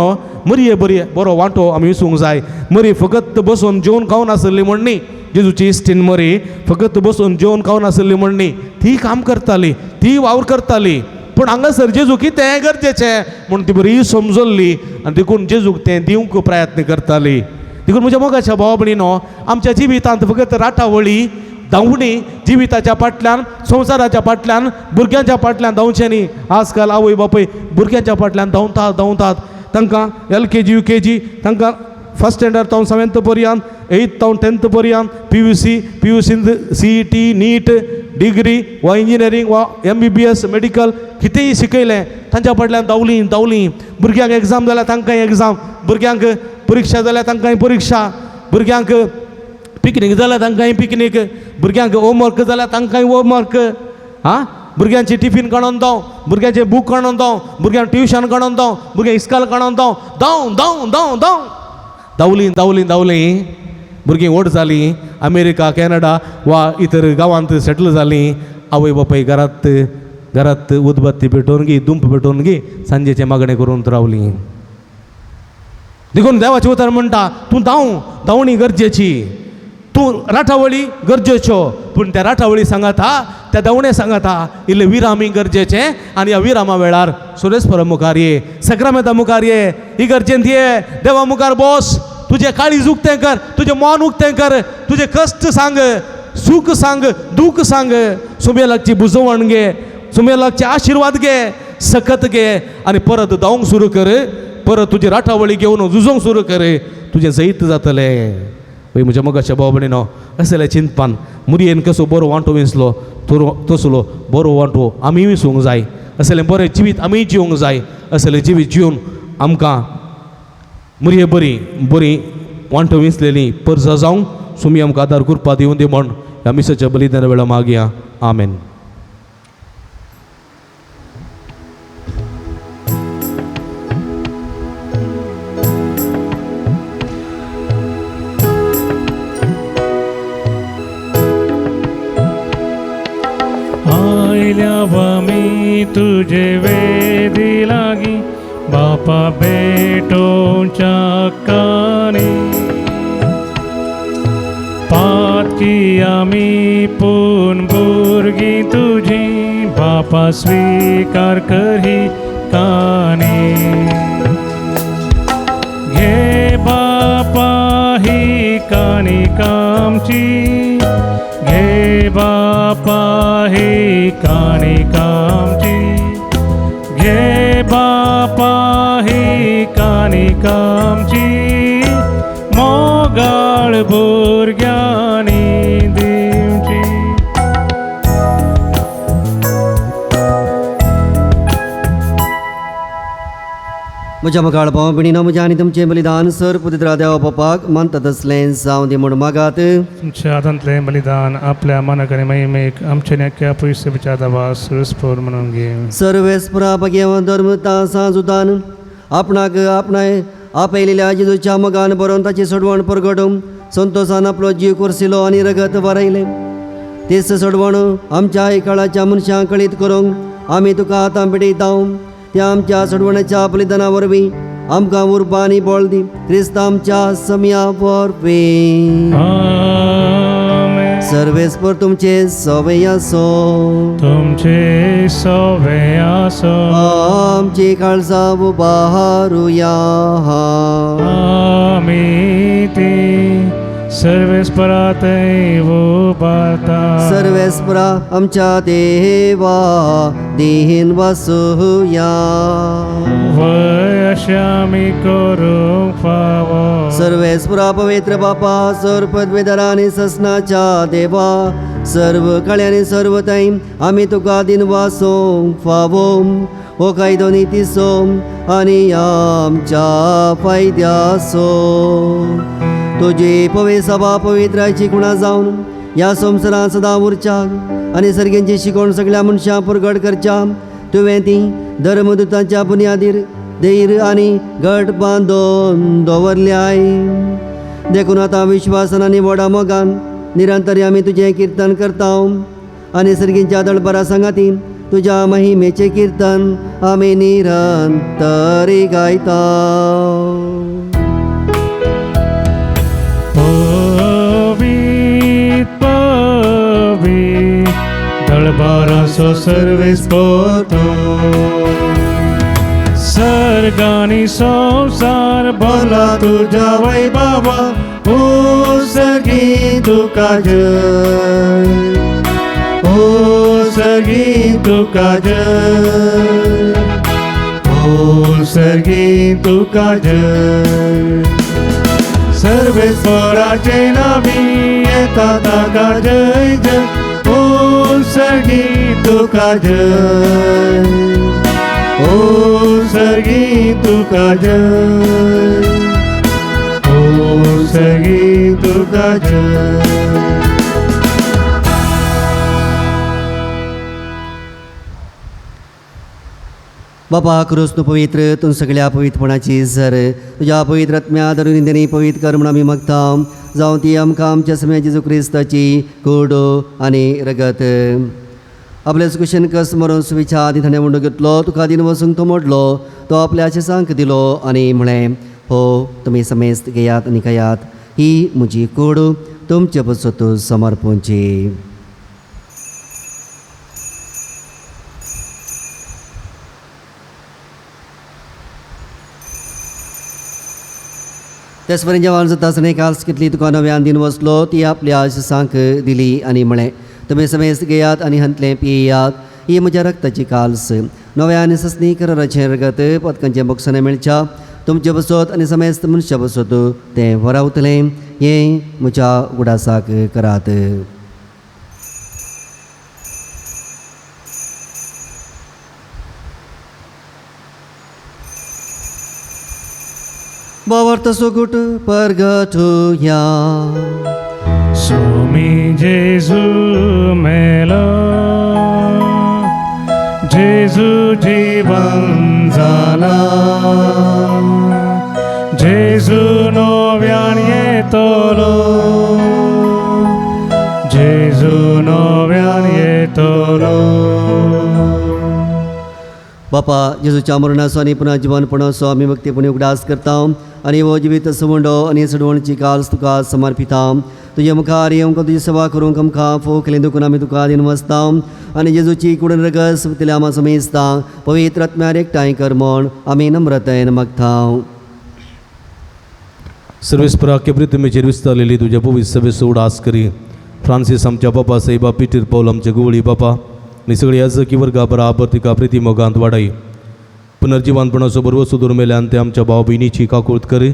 मरये बरी बरो वांटो आमी विसूंक जाय. मरी फकत बसून जेवन खावन आसली म्हण न्ही, जेजूची इश्टीन मरी फकत बसून जेवन खावन आसली म्हण न्ही, ती काम करताली, ती वावर करताली, पूण हांगासर जेजू कितें गरजेचें म्हूण ती बरी समजल्ली आनी देखून जेजूक तें दिवंक प्रयत्न करताली. देखून म्हज्या मोगाच्या भावा भयणीनो, आमच्या जिवितांत फकत राटावळी धांवणी जिविताच्या फाटल्यान, संवसाराच्या फाटल्यान, भुरग्यांच्या फाटल्यान धांवचें न्ही. आजकाल आवय बापूय भुरग्यांच्या फाटल्यान धांवतात धांवतात, तांकां LKG UKG, तांकां फर्स्ट स्टँडर्ड तावन 7th पर्यंत, 8th तावन 10th पर्यंत, PUC, PUC CET, NEET, degree वा इंजिनियरींग वा MBBS medical कितेंय शिकयलें तांच्या फाटल्यान धांवलीं धांवलीं. भुरग्यांक एग्जाम जाल्यार तांकांय एग्जाम, भुरग्यांक परिक्षा जाल्यार तांकांय परिक्षा, भुरग्यांक पिकनीक जाल्यार तांकांय पिकनीक, भुरग्यांक होमवर्क जाल्यार तांकांय होमवर्क. आं, भुरग्यांची टिफीन काडून धांव, भुरग्यांचे बूक काडून धांव, भुरग्यांक ट्युशन काडून धांव, भुरग्यांक इस्काल काडून धांव, धांव धांव धांव धांव. धांवलीं धांवलीं धांवलीं, भुरगीं व्हड जालीं, अमेरिका कॅनडा वा इतर गांवांत सेटल जालीं. आवय बापाय घरांत घरांत उदबत्ती पेटोवन गी, दुंप पेटोवन गी सांजेचें मागणें करून रावलीं. देखून देवाचें उतर म्हणटा तूं धांव, धांवणी गरजेची, तूं राटावळी गरजेच्यो, पूण त्या राटावळी सांगाता, त्या धांवणे सांगाता इल्लें विरामी गरजेचें. आनी ह्या विरामा वेळार सुरेस्परा मुखार ये, सक्रामेंता मुखार ये, इगर्जेंत ये, देवा मुखार बस, तुजें काळीज उक्तें कर, तुजें मन उक्तें कर, तुजें कश्ट सांग, सूख सांग, दूख सांग, सुमे लागची बुजवण घे, सुमे लागचे आशिर्वाद घे, सकत घे आनी परत धांवंक सुरू कर, परत तुजी राटावळी घेवन झुजोंक सुरू कर, तुजें जैत जातलें. वय म्हज्या मोगाच्या भाव भयणीनो, असलें चिंतपान मुरयेन कसो बरो वांटो विंचलो तसलो बरो वांटो आमी विंचूंक जाय, असलें बरें जिवीत आमी जिवंक जाय. असलें जिवीत जिवन आमकां मुरये बरी बरी वांटो विंचलेली परजा जावंक सुमी आमकां आदार करपा दिवन दी म्हण ह्या मिसाच्या बलिदाना वेळार मागया. आमेन. आयल्या तुझे वेदी लागी बापा भेटोच्या कानी, पातकी आमी पूण भुरगीं तुजी बापा स्वीकार करी कानी. घे बापा ही कानी कामची, घे बापा ही कानी कामची, घे बापा ही कानी कामची, मोगाळ भुरग्यांनी दिवची. म्हज्या मोगाळ भाव भयणीनो, म्हज्या आनी तुमचें बलिदान सर पवित्र देवा बापाक मानता तसलें जावं दी म्हूण मागात. तुमच्या हातांतलें बलिदान आपल्या मानक आनी महिमेक आमच्या न्याक्या पयशे विचार सुरस्पोर म्हणून घे. सर्वेस्परा भगेव धर्म तासां जुदान आपणाक आपणाय आपयलेल्या जेजूच्या मोगान बरोवन ताची सोडवण परगटून संतोषान आपलो जीव कोरसिलो आनी रगत वरयलें. तेच सोडवण आमच्या काळाच्या मनशांक कळीत करूंक आमी तुका आतां भेटयता. त्या आमच्या सोडवण्याच्या बलिदाना वरवीं आमकां उर्बा आनी बळ दी, क्रिस्त आमच्या समया वरवीं. सर्वेस्पर तुमचे सवे आसो, तुमचे सवे आसो. आमची काळजां उबारुया. आमी ती सर्वेस्परा थंय उबारता. सर्वेस्परा आमच्या देवा दीन वसुया. वय अशें आमी करूंक फावो. सर्वेस्परा पवित्र बापा, सर्व पदवेदारा आनी ससनाच्या देवा, सर्व कळ्यांनी सर्व थंय आमी तुका दिन वासूंक फावो. हो कायदो नितीचो आनी आमच्या फायद्याचो. तुजी पवित्र सभा पवित्राची कुणा जावन ह्या संवसारांत सदां उरच्या आनी सर्गेंची शिकवण सगळ्या मनशां परगट करच्या. तुवें ती धर्मदुतांच्या बुन्यादीर धैर्य आनी घट बांदून दवरल्याय. देखून आतां विश्वासान आनी व्हडा मोगान निरंतर आमी तुजें किर्तन करता आनी सर्गींच्या दळबरा सांगाती तुज्या महिमेचें किर्तन आमी निरंतर गायता. दळबाराचो सर्वेस्पर तूं, सर्गानी संवसार भरला तुज्या वैभवा. ओ सर्गी तुका जय, ओ सर्गी तुका जय, ओ सर्गी तुका जय. सर्वेस्पराचे नावी येता ताका जय जय. ओ सर्गी तुका जय, ओ सर्गी तुका जय, ओ सर्गी तुका जय. बापा क्रूस तूं पवित्र, तूं सगळ्या पवित्रपणाची सर तुज्या पवित्र आत्म्या धरून निंदनी पवित्र कर म्हूण आमी मागता. जावं ती आमकां आमच्या समया जेजू क्रिस्ताची कूड आनी रगत. आपले कुशीन कस मरून सुविचार आनी थंडे म्हणून घेतलो, तुका दिन वचूंक तो मोडलो, तो आपल्या सांक दिलो आनी म्हळें, हो तुमी समेस्त घेयात आनी खायात, ही म्हजी कूड तुमचे पसत समर्पूंची. त्याचपर्यंत जेवण जाता आसतना काल्स कितली तुका नव्यान दिन वसलो, ती आपल्या सांक दिली आनी म्हळें, तुमी समेस्त घेयात आनी हंतलें पियात, ही म्हज्या रक्ताची काल्स नव्या आनी ससनी कराराचें रगत पदकांचें बोगसणें मेळच्या तुमचे बसत आनी समेस्त मनशा बसत तें वरावतलें. हें म्हज्या उगडासाक करात. भावार्थ सुगुट परगटुया. स्वामी जेजू मेलो, जेजू जीवन जाला, जेजू नव्यान येतलो, जेजू नव्यान येतलो. बापा जेजूच्या मरणाचो आनी पुनः जिवनपणाचो आमी भक्तीपणी उगडास करता आनी हो जिवीत सवंडो आनी सडवणची काल्स तुका समर्पिता. तुजे मुखार आमकां तुजी सेवा करूंक आमकां फोव केलें देखून आमी तुका दिन वसता आनी जेजूची कुडून रगस तिल्या आमा समेस्ता पवित्र आत्म्यार एकठांय कर म्हूण आमी नम्रतायेन मागता. सर्वेस्परा पृथ्वीचेर विस्तारलेली तुज्या पवित्र सभेचो उडास करी. फ्रांसीस आमच्या बापा साहेबा, पिटर पावल आमचे गुवळी बापा आनी सगळी याजकी वर्गा बराबर तिका प्रिती मोगांत वाडाय. पुनर्जिवानपणाचो बरवो सुदूर मेल्यान ते आमच्या भाव भयणीची काकूळत करी.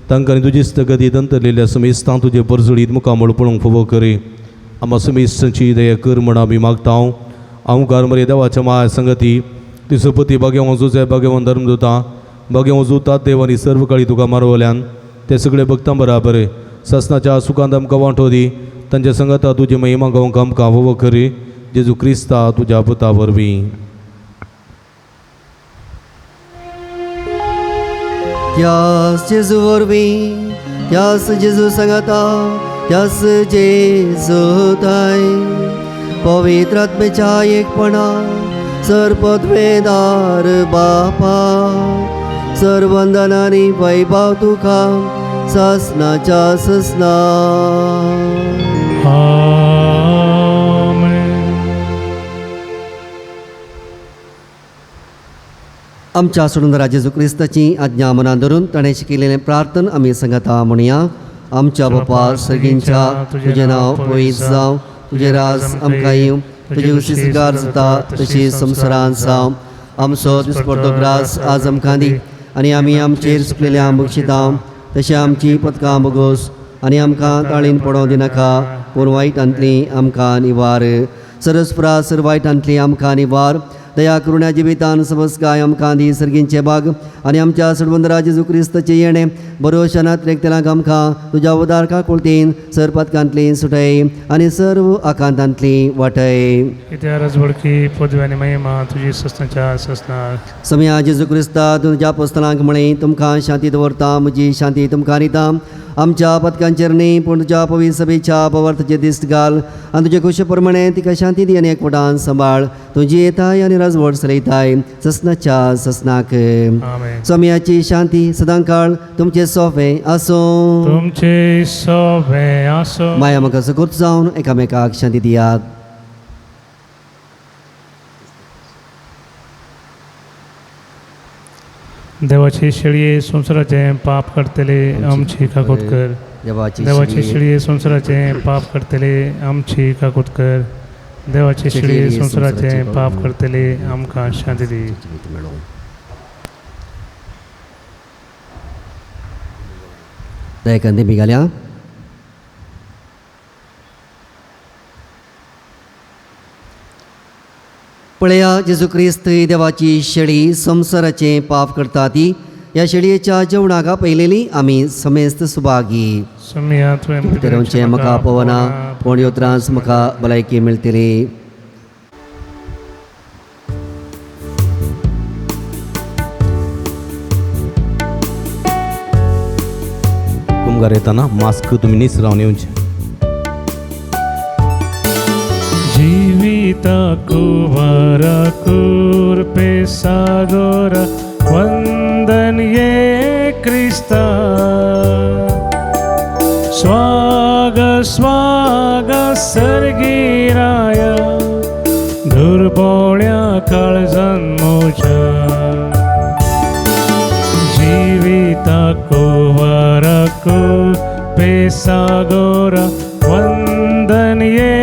तांकां आनी तुजी स्थगती दंतरलेल्या समेस्तां तुजे परजळीत मुखामळ पळोवंक फावो करी. आमा समेस्तांची दया कर म्हण आमी मागता. हांव कार मरे देवाच्या माया संगती ती सोपती बागेवन जुजे बागेवन धर्मदुतां बागेवन जुतात देव आनी सर्व काळी तुका मारवल्यान ते सगळे भक्तां बराबर ससनाच्या सुखांत आमकां वांटो दी. तांच्या संगता तुजी महिमा गावंक आमकां फावो करी. जेजू क्रिस्ता तुज्या पुता वरवीं. त्याच जेजू वरवीं, त्यास जेजू सांगाता त्यास जेजू ताय पवित्र आत्म्याच्या एकपणा सर्पद्वेदार बापा सर्वंदनानी वैभव तुका ससनाच्या ससना. आमेन. आमच्या सोडून जेजू क्रिस्ताची आज्ञा मनात धरून ताणें शिकयलेलें प्रार्थन आमी सांगता म्हणया. आमच्या बापा सर्गींच्या तुजें नांव पवित्र जावं, तुजें राज आमकां येवं, तुजी उशी स्वीकार जाता तशी संवसारांत जावं. आमचो दिसपडतो ग्रास आज आमकां दी आनी आमी आमचेर चुकलेल्या बक्षिता तशें आमची पदकां बोगोस आनी आमकां ताळीन पडोवं दिनाका, पूण वायटांतली आमकां निवार. सरस्परा सर वायटांतली आमकां निवार. दया करुण्या जिवितान समस्काय आमकां दी सर्गींचे बाग आनी आमच्या सडवंदरा जेजू क्रिस्ताचें येणें बरोशानात रेखतल्यांक आमकां तुज्या उदार काकुळतीन सर पदकांतली सुटय आनी सर्व आकांतांतली वाटय. इतिहास राजवडकी पदवी आनी महिमा तुजी ससनाच्या ससना. समया जेजू क्रिस्ता तुज्या पोस्तलांक म्हळें तुमकां शांती दवरता, म्हजी शांती तुमकां दिता. आमच्या पदकांचेर न्ही पूण तुज्या पवित्र सभेच्या पवार्थाचेर दिश्ट घाल आनी तुजे खुशे प्रमाणे तिका शांती दी आनी एकवटान सांबाळ. तुजी येताय आनी राजवट चलयताय ससनाच्या ससनाक. आमेन. स्वामयाची शांती सदांकाळ तुमचे सोफे आसूं. तुमचे सोबे आसो. माया म्हाका सगूत जावन एकामेकाक शांती दियात. देवाची शेळये संवसाराचें पाप करतले आमची काकूत कर. देवाची देवाची शेळये संवसाराचें पाप करतले आमची काकूत कर. देवाची शेळये संवसाराचें पाप करतले आमकां शांती दी. दयाकांती बिगाल्या. पळया जेजू क्रिस्त देवाची शेळी संवसाराचें पाप करता ती ह्या शेळयेच्या जेवणाक पयलेली आमी समेस्त सुभागी. सोम्या तुवें तेरोंचें म्हाका पवना पूण ह्यो त्रास म्हाका भलायकी मेळटली. कुमगार येताना मास्क तुमी नीस रावन येवचें. जीविताकु वरकुर पेसागोर वंदन ये क्रिस्ता. स्वाग स्वाग सर्गीराय दुर्बोळ्या काळजान म्हज्या. जीविताकु वरकुर पेसागोर वंदन ये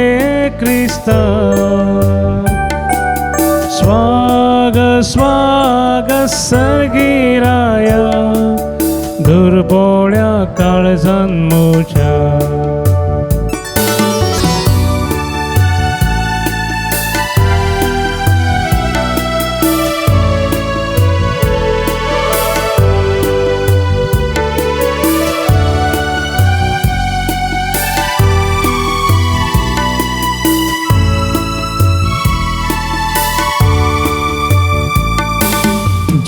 क्रिस्ता. स्वाग स्वाग सर्गीराय दुर्बोळ्या काळजान म्हज्या.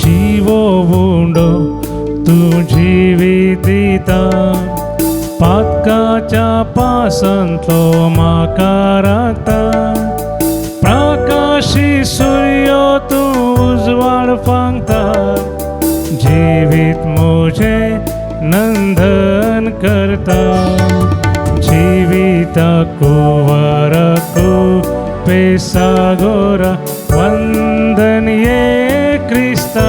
जीवो उंडो तूं जिवीत दिता पातकाच्या पासांतलो म्हाका राखता. प्रकाशी सुर्यो तूं उजवाड फांगता जिवीत म्हजें नंदन करता. जिविताकु वरकु पेसागोरा वंदन ये क्रिस्ता.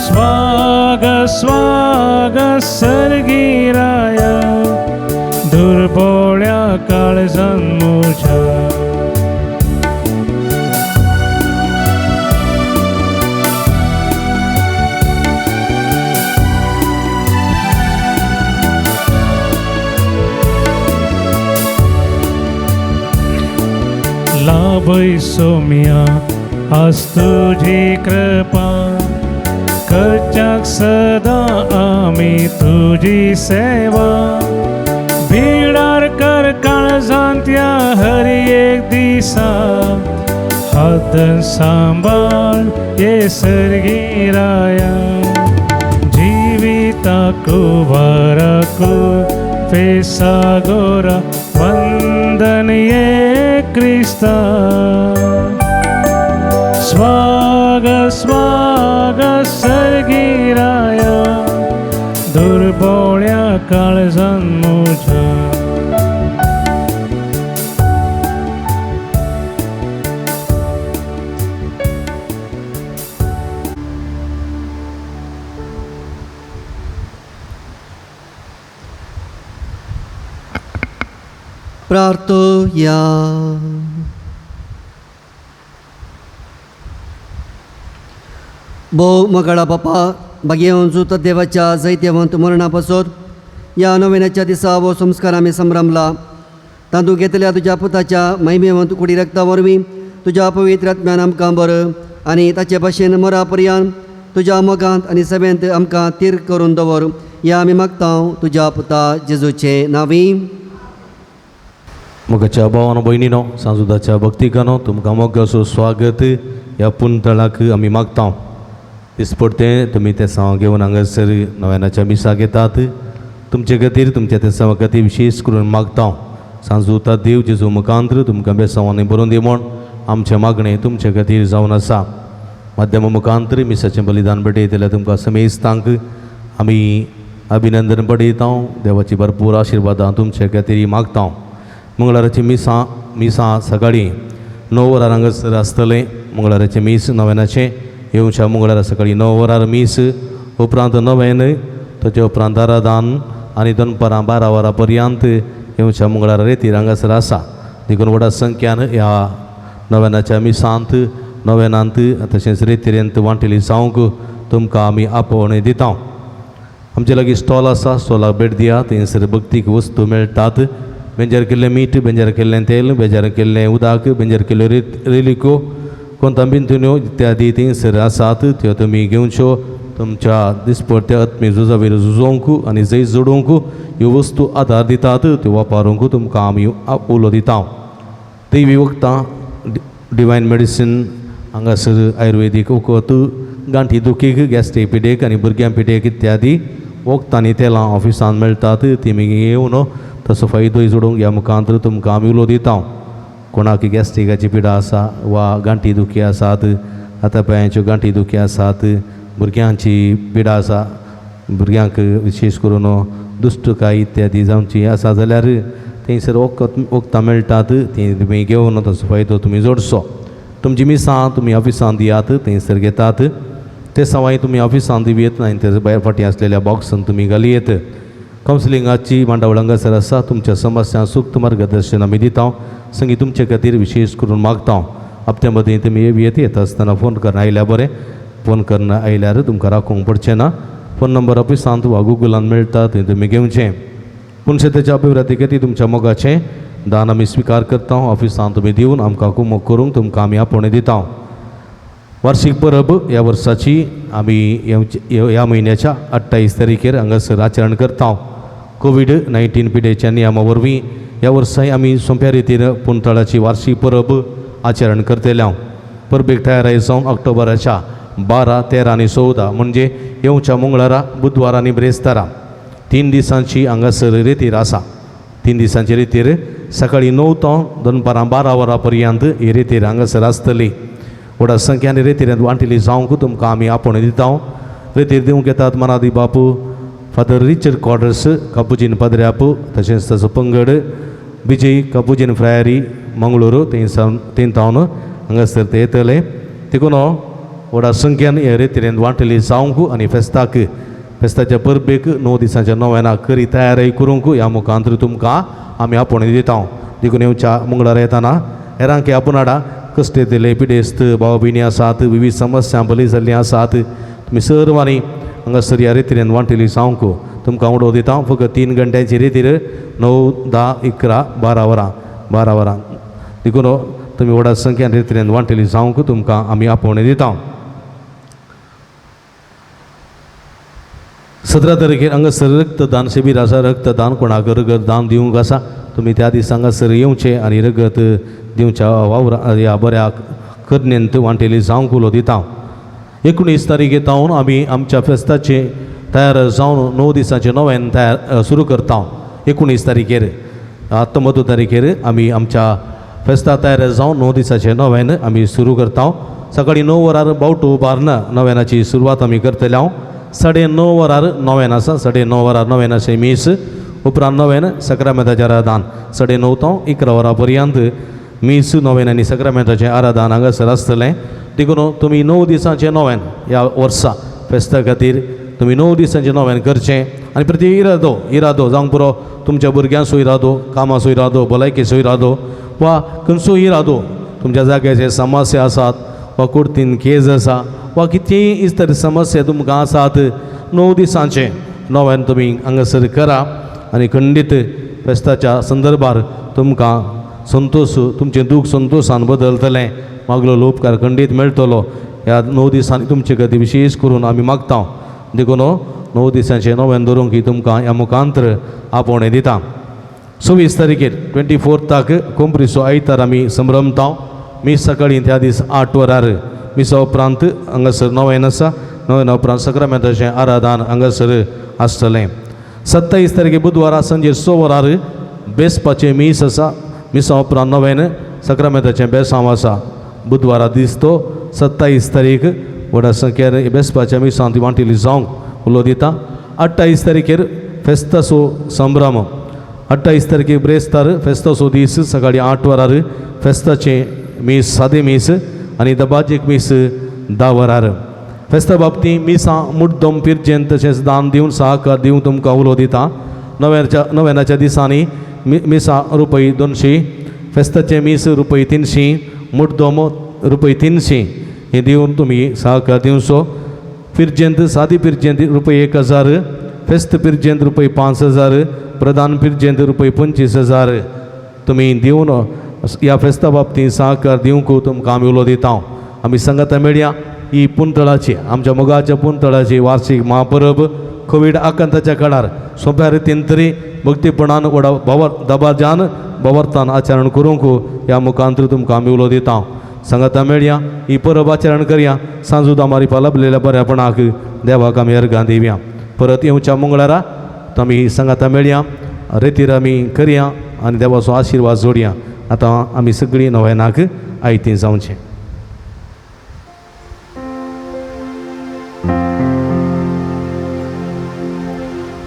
स्वाग स्वाग सर्गीराय दुर्बोळ्या काळजान म्हज्या. लाभय सोम्या आज तुजी कृपा करच्याक सदां आमी तुजी सेवा. भिडार कर काळजांत ह्या हर एक दिसा हातन सांबाळ ये सर्गीराया. जिविताकु कुवरकु फेसागोरा वंदन ये क्रिस्ता। स्वाग स्वाग सर्गिराया दुर्बोळ्या काळजान म्हज्या। प्रार्थया। भोव मगळा बापा भाग्यवंत देवाच्या जैत्यवंत मरणा पासत ह्या नोवेनाच्या दिसा हो संस्कार आमी संभ्रमला। तातूंत घेतल्या तुज्या पुताच्या महिमेवंत कुडी रक्ता वरवीं तुज्या पवित्र आत्म्यान आमकां बरो आनी ताचे भाशेन मरा पर्यान तुज्या मोगांत आनी सभेंत आमकां तीर करून दवर ह्या आमी मागता तुज्या पुता जेजूचे नांवी। मोगाच्या भावानो भयणीनो सांजुदाच्या भक्तिकानो तुमकां मोगाचो स्वागत ह्या पुनतळाक आमी मागता। दिसपडतें तुमी तें सांव घेवन हांगासर नव्यानाच्या मिसाक येतात तुमचे खातीर तुमच्या ते सांवा खातीर विशेष करून मागता। सांजुता देव जेजू मुखांत्र तुमकां बेसांवांनी बरोवन दी म्हूण आमचें मागणें तुमचे खातीर जावन आसा। माध्यमा मुखांत्र मिसाचें बलिदान भेटयतल्या तुमकां समेस्तांक आमी अभिनंदन पडयता। देवाची भरपूर आशिर्वादां तुमचे खातीर मागता। मंगळाराचें मिसां मिसां सकाळीं 9 वरार हांगासर आसतलें। मंगळाराचें मीस नव्यानाचें येवच्या मंगळारा सकाळीं 9 वरार मीस, उपरांत नवेन, ताचे उपरांत आराधन आनी दनपारां 12 वरां पर्यंत येवच्या मंगळारा रेतीर हांगासर आसा। देखून व्हडा संख्यान ह्या नव्यानाच्या मिसांत नवेनांत तशेंच रेतिरेंत वांटेली जावंक तुमकां आमी आपोवणें दिता। आमचे लागीं स्टॉल आसा, स्टॉलाक भेट दिया, थंयसर भक्तीक वस्तू मेळटात। बेंजार केल्लें मीठ, बेंजार केल्लें तेल, बेजार केल्लें उदक, बेंजार केल्ल्यो रेलिको, कोंतांबिंतुन्यो इत्यादी थंयसर आसात, त्यो तुमी घेवच्यो। तुमच्या दिसपडत्या आत्मीय झुजावेर झुजोवंक आनी जैत जोडोवंक ह्यो वस्तू आदार दितात, त्यो वापरूंक तुमकां आमी उलो दिता। दैवी वखदां, डिवायन मेडिसीन हांगासर आयुर्वेदीक वखद, गांठी दुखीक, गॅस्ट्रीक पिडेक आनी भुरग्यां पिडेक इत्यादी वखदां आनी तेलां ऑफिसांत मेळटात, ती तुमी घेवन तसो फायदोय जोडूंक ह्या मुखांत तुमकां आमी उलो दिता। कोणाक गॅस्ट्रिकाची पिडा आसा वा गांठी दुखी आसात, हाता पांयांच्यो गांठी दुखी आसात, भुरग्यांची पिडा आसा, भुरग्यांक विशेष करून दुश्टकाय इत्यादी जावची आसा जाल्यार थंयसर वखदां मेळटात, तीं तुमी घेवन तसो फायदो तुमी जोडचो। तुमची मिसां तुमी ऑफिसांत दियात, थंयसर घेतात ते सवाय तुमी ऑफिसांत दिवयेत, आनी ते भायर फाटीं आसलेल्या बॉक्सान तुमी घालयेत। कावन्सिलिंगाची मांडावळ हांगासर आसा, तुमच्या समस्या सूक्त मार्गदर्शन आमी दिता। संगीत तुमचे खातीर विशेष करून मागता। हप्त्या मदीं तुमी येत येता आसतना फोन करून आयल्यार बरें, फोन करून आयल्यार तुमकां राखूंक पडचें ना। फोन नंबर ऑफिसांत वा गुगलान मेळटा, थंय तुमी घेवचें। पूण शेताच्या अभिवृद्धी खातीर तुमच्या मोगाचें दान आमी स्विकार करता। ऑफिसांत तुमी दिवन आमकां कुमक करूंक तुमकां आमी आपोवणें दिता। वार्षिक परब ह्या वर्साची आमी ह्या म्हयन्याच्या 28 तारखेर हांगासर आचरण करता। कोवीड-19 पिडेच्या नियमा वरवीं ह्या वर्साय आमी सोंप्या रितीन पुंतळाची वार्षिक परब आचरण करतले। परबेक तयाराय जावन ऑक्टोबराच्या 12, 13 आनी 14 म्हणजे येवच्या मंगळारा, बुधवारा आनी ब्रेस्तारा 3 दिसांची हांगासर रेतीर आसा। 3 दिसांची रेतीर सकाळीं 9 तो दनपारां 12 वरां पर्यंत ही रेतीर हांगासर आसतली। व्हडा संख्यान रेतीरेंत वांटेली जावंक तुमकां आमी आपोवणें दिता। रेतीर दिवंक येतात मनादी बापू फादर रिचर्ड क्वाड्रस कापुजीन पाद्र्यापू, तशेंच ताचो पंगड विजय कापुजीन फ्रायरी मंगळुरू थंय तावन हांगासर ते येतले। देखून व्हडा संख्यान हे रेतीरेंत वांटेली जावंक आनी फेस्ताक फेस्ताच्या परबेक 9 दिसांच्या नव्यानाक करी तयारी करूंक ह्या मुखांत तुमकां आमी आपोवणें दिता। देखून येवच्या मंगळारा येताना हेरांक आपूण हाडा। कश्ट येतले पिडेस्त भाव भयणी आसात, विविध समस्या बली जाल्लीं आसात, तुमी सर्वांनी हांगासर ह्या रेतीरेन वांटेली जावंक तुमकां उडोव दिता। फकत 3 घंट्यांची रेतीर 9, 10, 11, 12 वरां 12 वरां देखून तुमी व्हडा संख्यान रेतीरेन वांटेली जावंक तुमकां आमी आपोवणें दिता। 17 तारखेर हांगासर रक्तदान शिबीर आसा। रक्तदान कोणाक रगत दान दिवंक आसा तुमी त्या दिसा हांगासर येवचें आनी रगत दिवच्या वावरा ह्या बऱ्या करणेंत वांटेली जावंक उलो दिता। 19 तारखे तावन आमी आमच्या फेस्ताचे तयार जावन 9 दिसांचें नोवेन तयार सुरू करता. 19 तारखेर 19 तारखेर आमी आमच्या फेस्ता तयार जावन 9 दिसाचें नोवेन आमी सुरू करता. सकाळीं 9 वरार बावटो उबारून नोवेनाची सुरवात आमी करतले. हांव 9:30 वरार नोवेन आसा, 9:30 वरार नोवेनाचें मीस, उपरांत नोवेन सक्रामेंताचें आराधन 9:30 तो 11 वरां पर्यंत मीस नोवेन आनी सक्रामेंताचें आराधन हांगासर आसतलें. देखून तुमी 9 दिसांचें नोवेन ह्या वर्सा फेस्ता खातीर तुमी 9 दिसांचें नोवेन करचें आनी प्रति इरादो इरादो जावंक पुरो, तुमच्या भुरग्यांचो इरादो, कामाचो इरादो, भलायकेचो इरादो वा खंयचो इरादो, तुमच्या जाग्याचे समस्या आसात वा कुर्तीन केज आसा वा कितेंय इतर समस्या तुमकां आसात, 9 दिसांचें नोवेन तुमी हांगासर करा आनी खंडीत फेस्ताच्या संदर्भार तुमकां संतोश, तुमचें दूख संतोशान बदलतलें, मागलो उपकार खंडीत मेळटलो. ह्या 9 दिसांनी तुमचे खातीर विशेश करून आमी मागता. देखून 9 दिसांचें नोवेन धरूंक ही तुमकां ह्या मुखांतर आपोवणें दिता. 26 तारखेर 24 कोंपरीचो आयतार आमी संभ्रमता. मीस सकाळीं त्या दीस 8 वरार मिसा उपरांत हांगासर नोवेन आसा, नोवेना उपरांत सक्रामेंताचें आराधन हांगासर आसतलें. 27 तारखे बुधवारा सांजे 6 वरार बेसपाचें मीस आसा, मिसा उपरांत नोवेन सक्रामेंताचें बेसांव आसा. बुधवारा दीस तो 27 तारीख व्हडा संख्येन बेसपाच्या मिसांत वांटिल्ली जावंक उलो दिता. 28 तारखेर फेस्ताचो संभ्रम, 28 तारखेर ब्रेस्तार फेस्ताचो दीस सकाळीं 8 वरार फेस्ताचें मीस, सादें मीस आनी दबाजीक मीस 10 वरार. फेस्ता बाबतींत मिसां मुड्डम पिरजेन तशेंच दान दिवन सहकार दिवन तुमकां उलो दिता. नोवेनाच्या दिसांनी मिसां रुपय 200, फेस्ताचें मीस रुपय 300, मुड्डम रुपय 300 हे दिवन तुमी सहकार दिवचो. पिरजेंत सादी पिरजेंत रुपय 1000, फेस्त पिरजेंत रुपय 5000, प्रधान पिरजेंत रुपय 25000 तुमी दिवन ह्या फेस्ता बाबतींत सहकार दिवंक तुमकां आमी उलो दिता. आमी सांगाता मेळया ही पुंतळाची, आमच्या मोगाच्या पुंतळाची वार्षिक महापरब कोवीड आकांताच्या काळार सोंप्या रितीन तरी भक्तीपणान व्हडा भावर दबाजान भवर्तान आचरण करूंक ह्या मुखांतर तुमकां आमी उलो दिता. सांगाता मेळया ही परब आचरण करया. सांजूदा मारिफा लाभलेल्या बऱ्यापणाक देवाक आमी अर्गां दिवया. परत येवच्या मंगळारा आमी सांगाता मेळया, रेतीर आमी करया आनी देवाचो आशिर्वाद जोडया. आतां आमी सगळीं नोवेनाक आयतीं जावचें.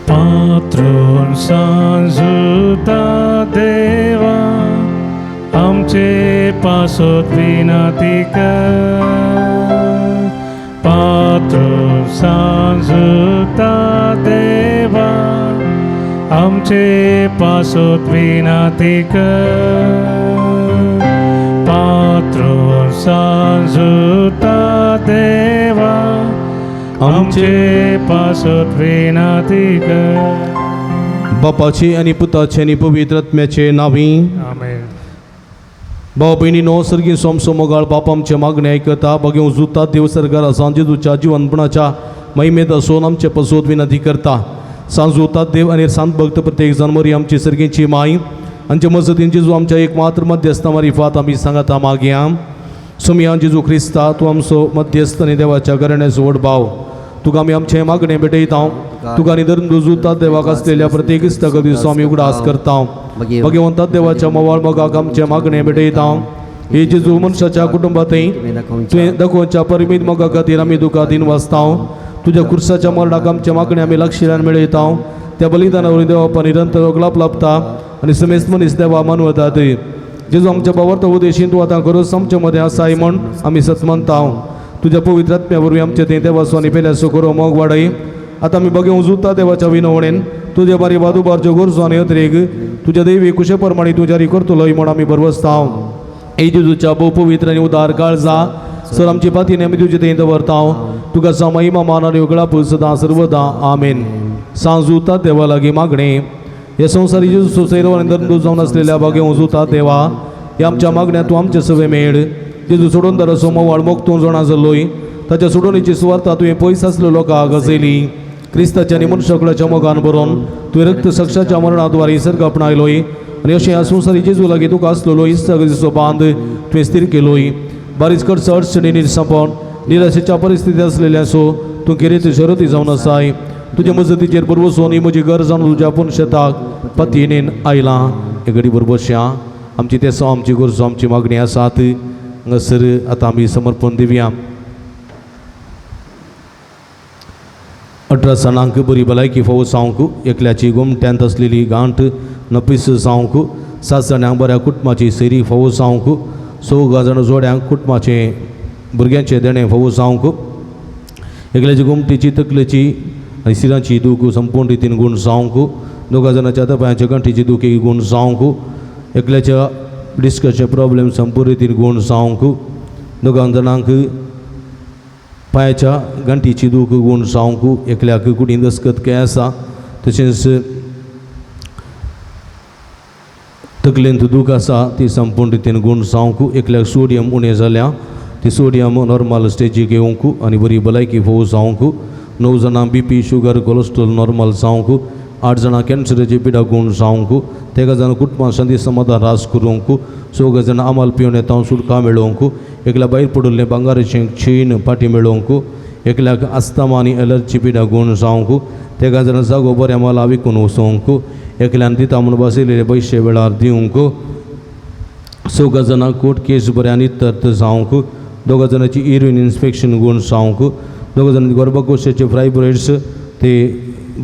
पात्रोन सांजुता देवा आमचे पासत विनंती कर, पात्रोन सांजुता देवा आमचे पासत विनंती कर, पात्रोन सांजुता देवा आमचे पासत विनंती कर. बापाचे आनी पुताचे आनी पवित्र आत्म्याचे नांवी आमेन. भाव भयणीनो, सर्गी सोमसो मोगाळ बाप आमचे मागणें आयकता. बगेव जुता देव सरकार सांजेजूच्या जिवनपणाच्या महिमेत आसून आमचे पसोत विनंती करता. सांजूता देव आनी सांत भक्त प्रत्येक जाण मरी आमची सर्गीची माय आमचे मजतीन जेजू आमच्या एक मात्र मध्यस्थ मारिफात आमी सांगाता मागया. सुमिया जेजू क्रिस्ता, तूं आमचो मध्यस्थ आनी देवाच्या घराण्याचो व्हड भाव, तुका आमी आमचें मागणें भेटयता. तुका आनी धरून जुता देवाक आसलेल्या प्रत्येक इश्टाक दिसो आमी उगडास करता. भगवंता देवाच्या मोवाळ मोगाक आमचें मागणें भेटयता. हे जेजू मनशाच्या कुटुंबांतय तुवें दाखोवच्या परिमीत मोगा खातीर आमी तुका दिन वाचता. तुज्या खुर्साच्या मरणाक आमचें मागणें आमी लक्षिल्यान मेळयता. त्या बलिदाना वरवीं देवा निरंतर ओगलाप लाभता आनी समेस्त मनीस देवा मानवतात. जेजू आमच्या बावर्त उदेशीन तूं आतां खरोच आमच्या मदें आसाय म्हूण आमी सत मानता. तुज्या पवित्र आत्म्या वरवीं आमचे थंय देवाचो आनी पेल्याचो करो मोग वाडय. आतां आमी बगेवं जुता देवाच्या विनवणेन तुज्या बारी बादुबारच्यो गरजो आनी अत्रेग तुज्या देवी कुशे प्रमाणे तूं जारी करतलोय म्हूण आमी भरवसता. ए जेजूच्या भोव पवित्र आनी उदार काळजा सर आमची पातीन आमी तुजे थंय दवरता. तुका सा महिमा मान आनी उगळाप सदां सर्वदां. आमेन. सांजुता देवा लागीं मागणें. हे संवसारी जेजू सोसैरो आनी धर्म जावन आसलेल्या बागेवं जुता देवा, ह्या आमच्या मागण्यांत तूं आमचे सवे मेळ. जेजू सोडून दाराचो मोवाळ मोग तूं जाणा जालोय. ताच्या सोडवणीची सुवार्ता तुवें पयस आसलो लोकांक गजयली. क्रिस्ताच्या आनी मनशाकुळाच्या मोगान बरोवन तुवें रक्त साक्षाच्या मरणाद्वारे सर्ग आपणायलोय आनी अशें ह्या संवसारी जेजू लागीं तुका आसलेलो इश्टागतीचो बांद तुवें स्थिर केलोय. बारीच खर्च अडचणींनी सांपोवन निराशेच्या परिस्थितींत आसलेल्या सो तूं किरेत शरती जावन आसाय. तुज्या मजतीचेर बरवसून ही म्हजी गरज जावन तुज्या आपूण शेताक पतीणेन आयलां. हे घडी बरबसया आमची तेसां, आमची गरजो, आमची मागणी आसात. हांगासर आतां आमी समर्पण दिवया. 18 जाणांक बरी भलायकी फावो जावंक, एकल्याची गोमट्यांत आसलेली गांठ नपीस जावंक, 7 जाणांक बऱ्या कुटुंबाची सैरी फावो जावंक, 4 जाणां जोड्यांक कुटुंबाचें भुरग्यांचें देणें फावो जावंक, एकल्याची गोमटेची तकलेची आनी सिरांची दूख संपूर्ण रितीन गूण जावंक, 2 जाणांच्या हाता पांयाच्या गांठीची दुखी गूण जावंक, एकल्याच्या डिस्काचे प्रॉब्लेम संपूर्ण रितीन गूण जावंक, 2 जाणांक पांयाच्या गांठीची दूख गूण जावंक, एकल्याक कुडीन दस्कत काय आसा, तशेंच तकलेंत दूख आसा ती संपूर्ण रितीन गूण जावंक, एकल्याक सोडियम उणें जाल्या ती सोडियम नॉर्मल स्टेजीक येवंक आनी बरी भलायकी फोव जावंक, 9 जाणां बीपी शुगर कोलेस्ट्रॉल नॉर्मल जावंक, 8 जाणां कॅन्सराची पिडा गूण जावंक, 13 जाणां कुटुंबां शांती समाधान रास करूंक, 4 जाणां आमाल पिवन येता सुटका मेळोवंक, एकल्या भायर पडिल्लें भांगाराचें चेन पाटी मेळोवंक, एकल्याक आस्तामा आनी एलर्जी पिडा गूण जावंक, 13 जाणां जागो बऱ्या माला विकून वचोवंक, एकल्यान दिता म्हूण बसयलेले पयशे वेळार दिवंक, 4 जाणां कोर्ट केस बऱ्यान इत्यर्थ जावंक, 2 जाणांची युरीन इन्स्पेक्शन गूण जावंक, 2 जाणांची गर्भकोशाचे फायब्रॉइड्स ते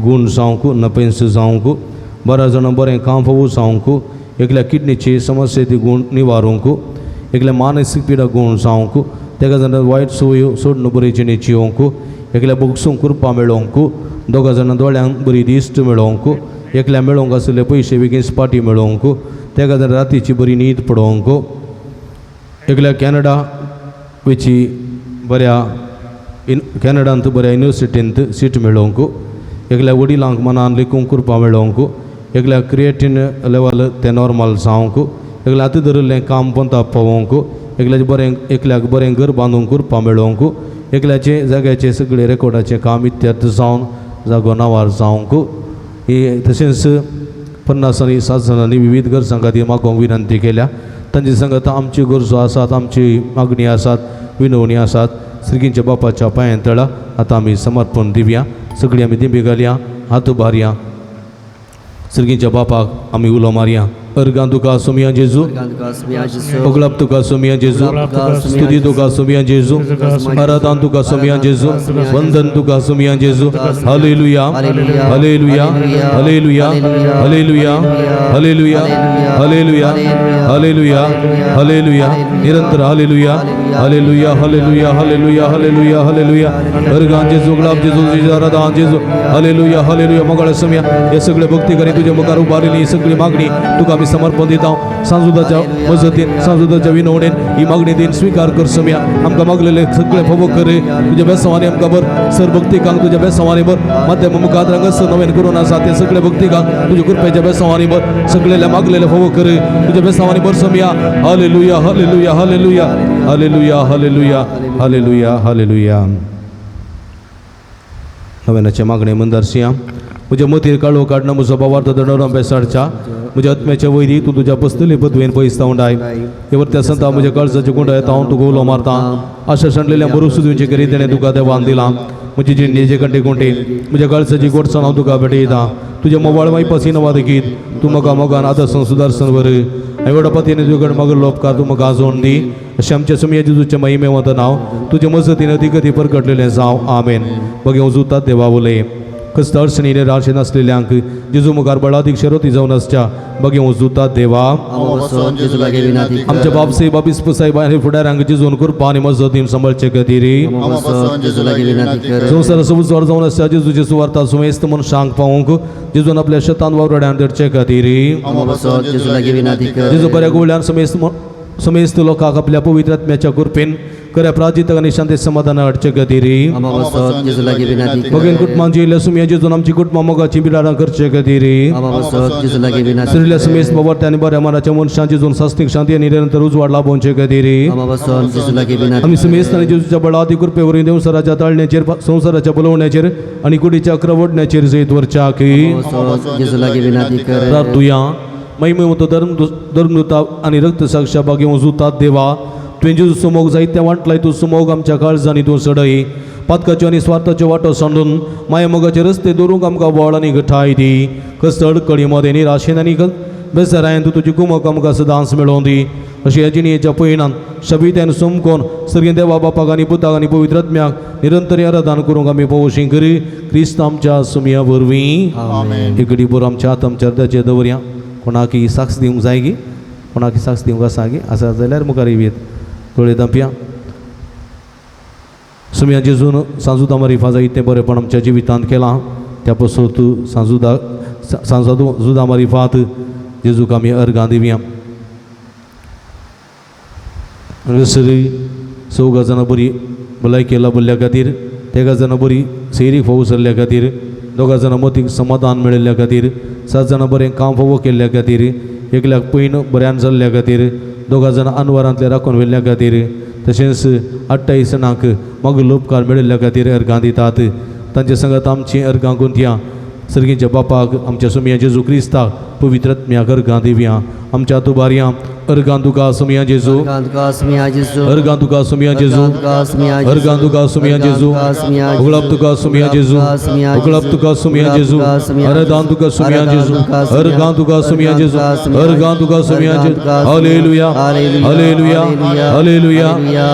गूण जावंक नपेंस जावंक, 12 जाणां बरें काम फावो जावंक, एकल्या किडनीची समस्या ती गूण निवारूंक, एकल्या मानसीक पिडा गूण जावंक, 13 जाणां वायट संवयो सोडून बरी जिणेची येवंक, एकल्या बगसूंक कृपा मेळोवंक, 2 जाणां दोळ्यांक बरी दिश्ट मेळोवंक, एकल्या मेळोवंक आशिल्ले पयशे बेगीन पाटी मेळोवंक, 13 जाणां रातीची बरी न्हीद पडोवंक, एकल्या कॅनडा वेची बऱ्या कॅनडांत बऱ्या युनिवर्सिटींत सीट मेळोवंक, एकल्या वडिलांक मनान लेखूंक कृपा मेळोवंक, एकल्या क्रिएटीन लेवल तें नॉर्मल जावंक, एकल्या हाती धरिल्लें काम पोंता पावोवंक, एकल्याचें बरें एकल्याक बरें घर बांदूंक कृपा मेळोवंक, एकल्याचें जाग्याचें सगळें रेकॉर्डाचें काम इत्यर्थ जावन जागो नांवार जावंक. ही तशेंच 50 आनी 7 जाणांनी विविध गरजां खातीर मागोवंक विनंती केल्या. तांचे सांगता आमच्यो गरजो आसात, आमची मागणी आसात, विनवणी आसात. श्रीगींच्या बापाच्या पांयां तळा आतां आमी समर्पण दिवया. सगळीं आमी दिंबी घालया, हात उबारया, सर्गीच्या बापाक आमी उलो मारया. अर्गां तुका सोमिया जेजू, पगळाप तुका सोमिया जेजू, स्तुती तुका सोमिया जेजू, आराधन तुका सोमिया जेजू, वंदन तुका सोमिया जेजू. Hallelujah, hallelujah, hallelujah, hallelujah, hallelujah, hallelujah, hallelujah, hallelujah, निरंतर hallelujah, hallelujah, hallelujah, hallelujah, hallelujah, hallelujah. अर्गां जेजू, गुलाब जेजू, आराधन जेजू, हालेलुया, हालेलुया. मोगाळ सोमिया, हे सगळे भक्ती करी तुझ्या मुखार उबारिल्ली ही सगळी मागणी तुका आमी समर्पण दिता. सांजुदाच्या मजतीन, सांजुदाच्या विनवणेन ही मागणी दिन स्वीकार कर सोमिया. आमकां मागलेले सगळे फावो करे तुज्या बेसांवांनी आमकां बर सर भक्तिकांक तुज्या बेसांवांनी बर माध्यम मुखार रंगस नवेन करून आसा ते सगळे भक्तिकांक तुज्या कृपेच्या बेसांवांनी बर सगळेल्या मागलेले फावो करे तुज्या बेसांवांनी बर सोमिया. Hallelujah, hallelujah, hallelujah, hallelujah, hallelujah, hallelujah, hallelujah. नव्यानाचे मागणे मंदारसिया, म्हज्या मतीर काळो काडणं म्हजो बावार्थ दंडवरां बेसाडच्या म्हज्या आत्म्याच्या वयरी तूं तुज्या बसतली पदवेन पयस तावंडाय. हे वरत्या संता म्हज्या काळजाचे गुंड येता हांव तुका उलो मारता. आशा सांडलेल्या बरो सुजूंचे करी तेणें तुका देवान दिलां. म्हजी जिणेचे कंटे कुंटे म्हज्या काळजाची गोडसाण हांव तुका भेटयता. तुज्या मोबाळ मायपासी नवा देखीत तूं म्हाका मोगान आदर्शन सुदारसन वर आनी व्हडा पतीने तुजे मागलो उपकार तूं म्हाका आजोवन दी. अशें आमच्या सुमया जेजूच्या महिमे वता नांव तुजे मजतीन अदिगती परगटलेलें जावं. आमेन. बगे उजुतात देवा उलय कस्त अडचणी निराशे नासलेल्यांक जेजू मुखार बळादीक शरोती जावन आसच्या बगे उजुतात देवा. आमच्या बाप साहेब बाबिस्प साहेब आनी फुडाऱ्यांक जेजून कृपा आनी मजतीन सांबाळचे खातीर संवसाराचो उजवाड जावन आसच्या जेजूची सुवार्ता सुमेस्त मनशांक पावोवंक जेजून आपल्या शेतान वावराड्यान धरचे खातीर जेजू बऱ्या गोवल्यान समेस्त समेस्त लोकांक आपल्या पवित्र आत्म्याच्या कृपेन खऱ्या प्राजित आनी शांती समाधान हाडचे खातीर बगेन कुटुंबांची इल्ल्या सुमया जेजून आमची कुटुंबां मोगाची बिराडां करचे खातीर सरिल्ल्या समेस्त बाबा आनी बऱ्या मनाच्या मनशां जेजून सास्तीक शांती आनी निरंतर उजवाड लाभोवचे खातीर आमी समेस्त आनी जेजूच्या बळादी कृपे वरवीं देवसराच्या ताळण्याचेर संवसाराच्या बोलवण्याचेर आनी कुडीच्या क्रवडण्याचेर जैत वरच्या की प्रार्थुया. महिमेवंत धर्म धर्मदूता आनी रक्त साक्षा भागी वजुतात देवा, तुवें जेजू सुमोग जायते वांटलाय तूं सुमोग आमच्या काळजांनी तूं सडय. पातकाच्यो आनी स्वार्थाच्यो वाटो सांडून माया मोगाचे रस्ते दवरूंक आमकां बळ आनी घटाय दी. कश्ट अडकळी मदें निराशेन आनी बेजारायन तूं तुजी कुमक आमकां सदांच मेळोवन दी. अशी ह्या जिणेच्या पयणान शबित्यान सोमकोन सर्गीं देवा बापाक आनी पुताक आनी पवित्र आत्म्याक निरंतर आराधन करूंक आमी पवशी करी क्रिस्त आमच्या सुमया वरवीं. इकडी बरो आमच्या हात आमच्या अर्दाचेर दवरया. कोणाकी साक्ष दिवंक जाय गी, कोणाकी साक्ष दिवंक आसा गी, आसा जाल्यार मुखार येवयेत. दोळे धांपया. सुमया जेजून सांजुदा मारिफा जायतें बरेंपण आमच्या जिवितांत केलां, त्या पसून तूं सांजुदा सांजादू जुदा मारिफात जेजूक आमी अर्गां दिवया. हांगासर चौगां जाणां बरी भलायकी लाबिल्ल्या खातीर, तेगां जाणां बरी सैरीक फावो जाल्ल्या खातीर, दोगां जाणां मतीक समाधान मेळिल्ल्या खातीर, 7 जाणां बरें काम फावो केल्ल्या खातीर, एकल्याक पयन बऱ्यान जाल्ल्या खातीर, दोगां जाणां अनवरांतले राखून व्हेल्ल्या खातीर, तशेंच 28 जाणांक मागीर उपकार मेळिल्ल्या खातीर अर्गां दितात. तांचे संगत आमचीं अर्गां गुंतया. सर्गीच्या बापाक, आमच्या सुमया जेजू क्रिस्ताक, पवित्र आत्म्याक अर्गां दिवया. आमच्या तुबारया अर्गां तुका सुमया जेजू, अर्गां तुका सुमया जेजू, अर्गां तुका सुमया जेजू, उगळप तुका सुमया जेजू, उगळप तुका सुमया जेजू, अर्दान तुका सुमया जेजू, अर्गां तुका सुमया जेजू, अर्गां तुका सुमया जेजू. Hallelujah, hallelujah, hallelujah,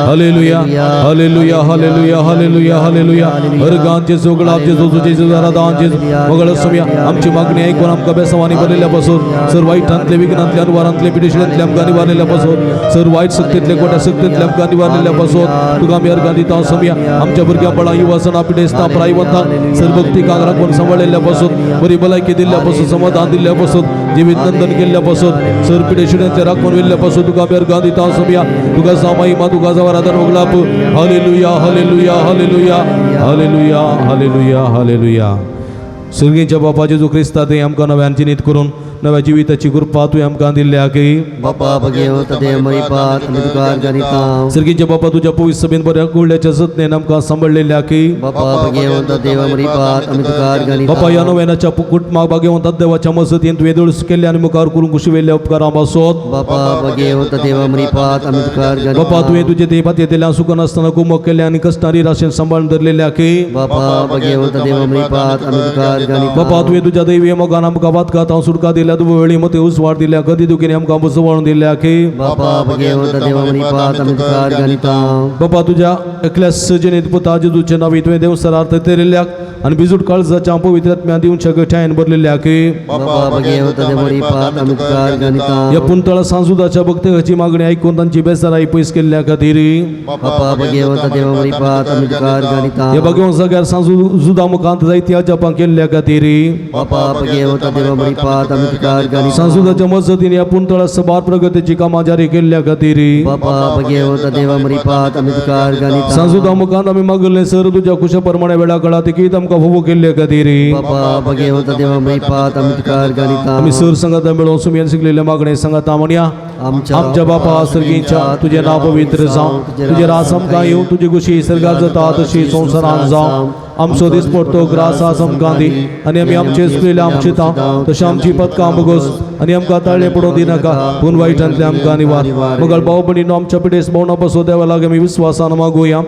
hallelujah, hallelujah, hallelujah, hallelujah, hallelujah. अर्गां जेजू, उगळप जेजू, जेजू, आराधन जेजू. मगळ सुमया आमची मागणी ऐकून आमकां बेसवानी भरिल्ल्या पासून, सर वायटांतले, विघ्नांतले, अनुवारांतले, पिडिशेंतले आमकां निवारलेल्या पासून, सर वायट शक्तींतले, गोट्या शक्तींतले आमकां निवारलेल्या पासून तुका आमी अर्गां दिता सुमया. आमच्या भुरग्यां बळां, युवासनां, पिडेस्तां, प्रायवंतां सर भक्तिकांक राखून सांबाळिल्ल्या पासून, बरी भलायकी दिल्ल्या पासून, समाधान दिल्ल्या पासून, जिवीत नंदन केल्ल्या पासून, सर पिडेशिड्यांचे राखून व्हेल्ल्या पासून तुका आमी अर्गां दिता सुमया. तुका जावं महिमा, तुका जावं आराधन उगलाप. Hallelujah, hallelujah, hallelujah, hallelujah, hallelujah, hallelujah. सर्गीच्या बापा जेजू क्रिस्ता तुवें आमकां नव्यान जिनीत करून नव्या जिविताची कृपा तुवें आमकां दिल्ल्या की बापा भगेवत देव मरिपात आमी तुका अर्गां दिता. सर्गीच्या बापा तुज्या पवित्र सभेन बऱ्या गुळल्याच्या जतनेन आमकां सांबाळलेल्या की बापा भगेवत देव मरिपात आमी तुका अर्गां दिता. बापा ह्या नव्यानाच्या कुटुंबाक भाग्यवंत देवाच्या मजतीन तुवें दुरुस्त केल्ल्या आनी मुखार करूंक कुशिवेल्ल्या उपकारां पासत बापा भगेवत देव मरिपात आमी तुका अर्गां दिता. बापा तुवें तुजे देवात येतल्या सुख नासतना कुमक केल्ल्या आनी कश्टांनी राशेन सांबाळून धरलेल्या की बापा भगेवत देव मरिपात आमी तुका अर्गां दिता. बापा तुवें तुज्या दैवी मोगान आमकां वादकात हांव सुटका दिल्या, तुवें वेळी मती उजवाड दिल्या, गदी दुखीने आमकां बसवण दिल्या की बापा भगेवत देव मरिपात आमी तुका अर्गां दिता. बापा तुज्या एकल्या सजनीत पुता जेजूचे नांवी तुवें देवसरार तेरिल्ल्याक आनी बिजूट काळजाच्या पवित्र आत्म्या दिवच्या गठ्यान भरलेल्या की बापा भगेवत देव मरिपात आमी तुका अर्गां दिता. ह्या पुंतळा सांजुदाच्या भक्तकाची मागणी ऐकून तांची बेजाराई पयस केल्ल्या खातीर बापा भगेवत देव मरिपात आमी तुका अर्गां दिता. ह्या भाग्यवंत जाग्यार सांजुदा मुखांत जायती अजापां केल्ल्या खातीर बापा भगेवत देव मरिपात आमी तुका अर्गां दिता. सांजुदाच्या मजतीन ह्या पुंतळा सबार प्रगतीची कामां जारी केल्ल्या खातीर बापा भगेवत देव मरिपात आमी तुका अर्गां दिता. सांजुदा मुखांत आमी मागले सर तुज्या कुशा प्रमाणे वेळा काळा तिकीत आमकां फोवो केल्ल्या खातीर बापा भगेवत देव मरिपात आमी तुका अर्गां दिता. आमी सर सांगाता मेळोवन सुमयन शिकलेल्या मागणे सांगाता म्हणया. आमच्या बापा सर्गीच्या, तुजें नांव पवित्र जावं, तुजें राज आमकां येवं, तुजी खुशी सर्गात जाता तशी संवसारांत जावं. आमचो दिसपडतो ग्रास आज आमकां दी आनी आमी आमचे चुकलेले आमचे तांव तशें आमची पदकां बगोस आनी आमकां ताळें पडोवं दिनाका, पूण वायटांतले आमकां निवार. मगळ भाव भयणीनो, आमच्या पिडेस भोवना बसो देवा लागीं आमी विस्वासान मागुया.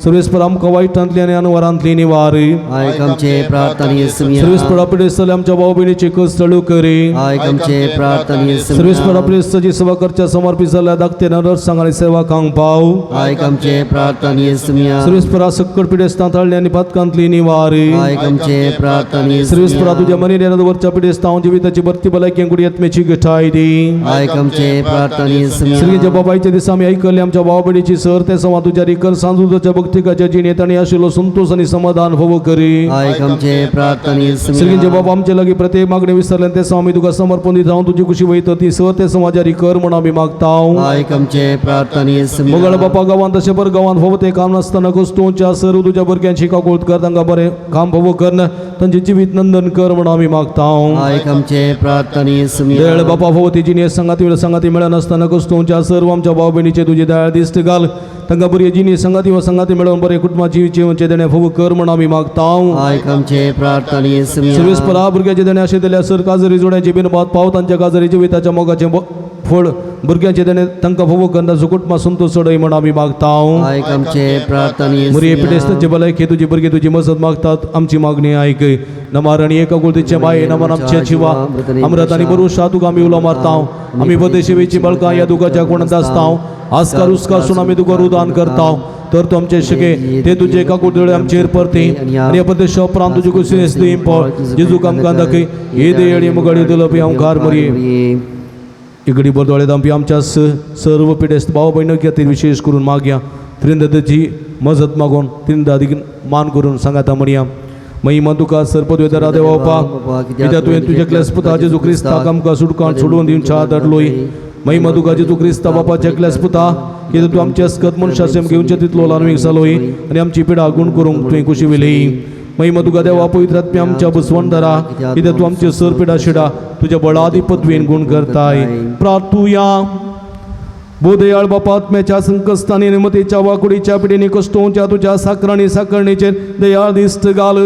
सर्वेस्पर आमकां वायटांतली आनी अनवरांतली निवार. आयक आमचे प्रार्थने सुमया. सर्वेस्पर पिडेस आमच्या भाव भयणीचे कस तळू करी. आयक आमचे प्रार्थने सर्वेस्पर सुमया. आपले सेवा करच्या समर्पित जाल्ल्या धाकटे नरसांग आनी सेवकांक पाव. आयक आमचे प्रार्थने सुमया. सर्वेस्परा सक्कड पिडेस्तां ताळ्ळे आनी पातकांतली निवार. आयक आमचे प्रार्थने सर्वेस्परा सुमया. तुज्या मनी वरच्या पिडेस्तां जिविताची भरती भलायकी कुडी आत्म्याची गठाय दी. आयक आमचे प्रार्थने सुमया. सर्गीच्या बाबाईच्या दिसा आमी ऐकल्ले आमच्या भाव भयणीची सर ते सवा तुज्या रिकर सांजुदाच्या भक्तिकाच्या जिणेंत आनी आशिल्लो संतोष आनी समाधान फोवो करी. आयक आमचे प्रार्थने सर्गीच्या सुमया. बाबा आमचे लागीं प्रत्येक मागणी विसरले ते सवा आमी तुका समर्पण दिता. तुजी खुशी वयता ती सर ते समाजारी कर म्हूण आमी मागता. आयक आमचे प्रार्थने सुमया. मगळ बापा गांवांत तशें पर गांवांत फोव ते काम नासतना कस्तुच्या सर तुज्या भुरग्यांची काकूळत कर, तांकां बरें काम फोवो कर, तांचें जिवीत नंदन कर म्हूण आमी मागता. आयक आमचे प्रार्थने सुमया. दयाळ बापा फोव ती जिणें सांगाती वेळ सांगाती मेळनासतना कस्तुच्या सर्व आमच्या भाव भयणीचे तुजे दयाळ दिश्ट घाल, तांकां बरी जिणी सांगाती वा सांगाती मेळोवन बरें कुटुंबाची जिवनचें देणें फोव कर म्हूण आमी मागता. आयक आमचे प्रार्थने सुमया. सर्वेस्परा भुरग्याचे देणें अशें दिल्या सर काजरी जोड्यांची बिनबाद पाव, तांच्या काजरी जिविताच्या मोगाचें फळ भुरग्यांचे देणे तांकां फावो करून तांचो कुटुंबां संतोश चडय म्हण आमी मागता. आयक आमचे प्रार्थने. मुरये पिडेस्तांचे भलायकी तुजी भुरगीं तुजी मजत मागतात आमची मागणी आयक. नमार आनी एका कुळतीचे माये नमान आमच्या जिवा अमृत आनी बरुशा तुका आमी उलो मारता. आमी बदेशेवेची बळकां ह्या दुखाच्या कोणांत आसता आस्कार उस्कार सून आमी तुका रुदान करता. तर तूं आमचे शके ते तुजे काकुळतेळे आमचेर परती आनी ह्या प्रदेशा उपरांत तुजे कुशीन पळ जेजूक आमकां दाखय हे देयडी मुगडी दिलपी हांव मरये. इगडी बरदोळे दामपी आमच्या सर्व पिडेस्त भाव भयणीं खातीर विशेष करून मागया त्रिंदाची मजत मागून त्रिंदादीक मान करून सांगाता म्हणया. महिमा तुका सर्पद्वेदरा देवा बापा कित्याक तुवें तुज्या क्लेस पुता जेजू क्रिस्ताक आमकां सुटकान सोडून दिवच्या धाडलोय. महिमा तुका जेजू क्रिस्ता बापाच्या क्लेस पुता कित्याक तूं आमच्या अस्कत मनशासेम घेवचे तितलो ल्हानवीक जालोय आनी आमची पिडा गुण करूंक तुवें खुशी विली. महिमा तुका देवा पवित्र आत्म्या आमच्या बसवणदारा कित्याक तूं आमचे सर पिडा शिडा तुज्या बळादी पदवेन गुण करताय. प्रार्थुया. बोदयाळ बापा आत्म्याच्या संकस्तानी निमतेच्या वाकुडीच्या पिढीने कश्टोंच्या तुझ्या साकरणी साकरणीचेर दयाळ दिश्ट घाल.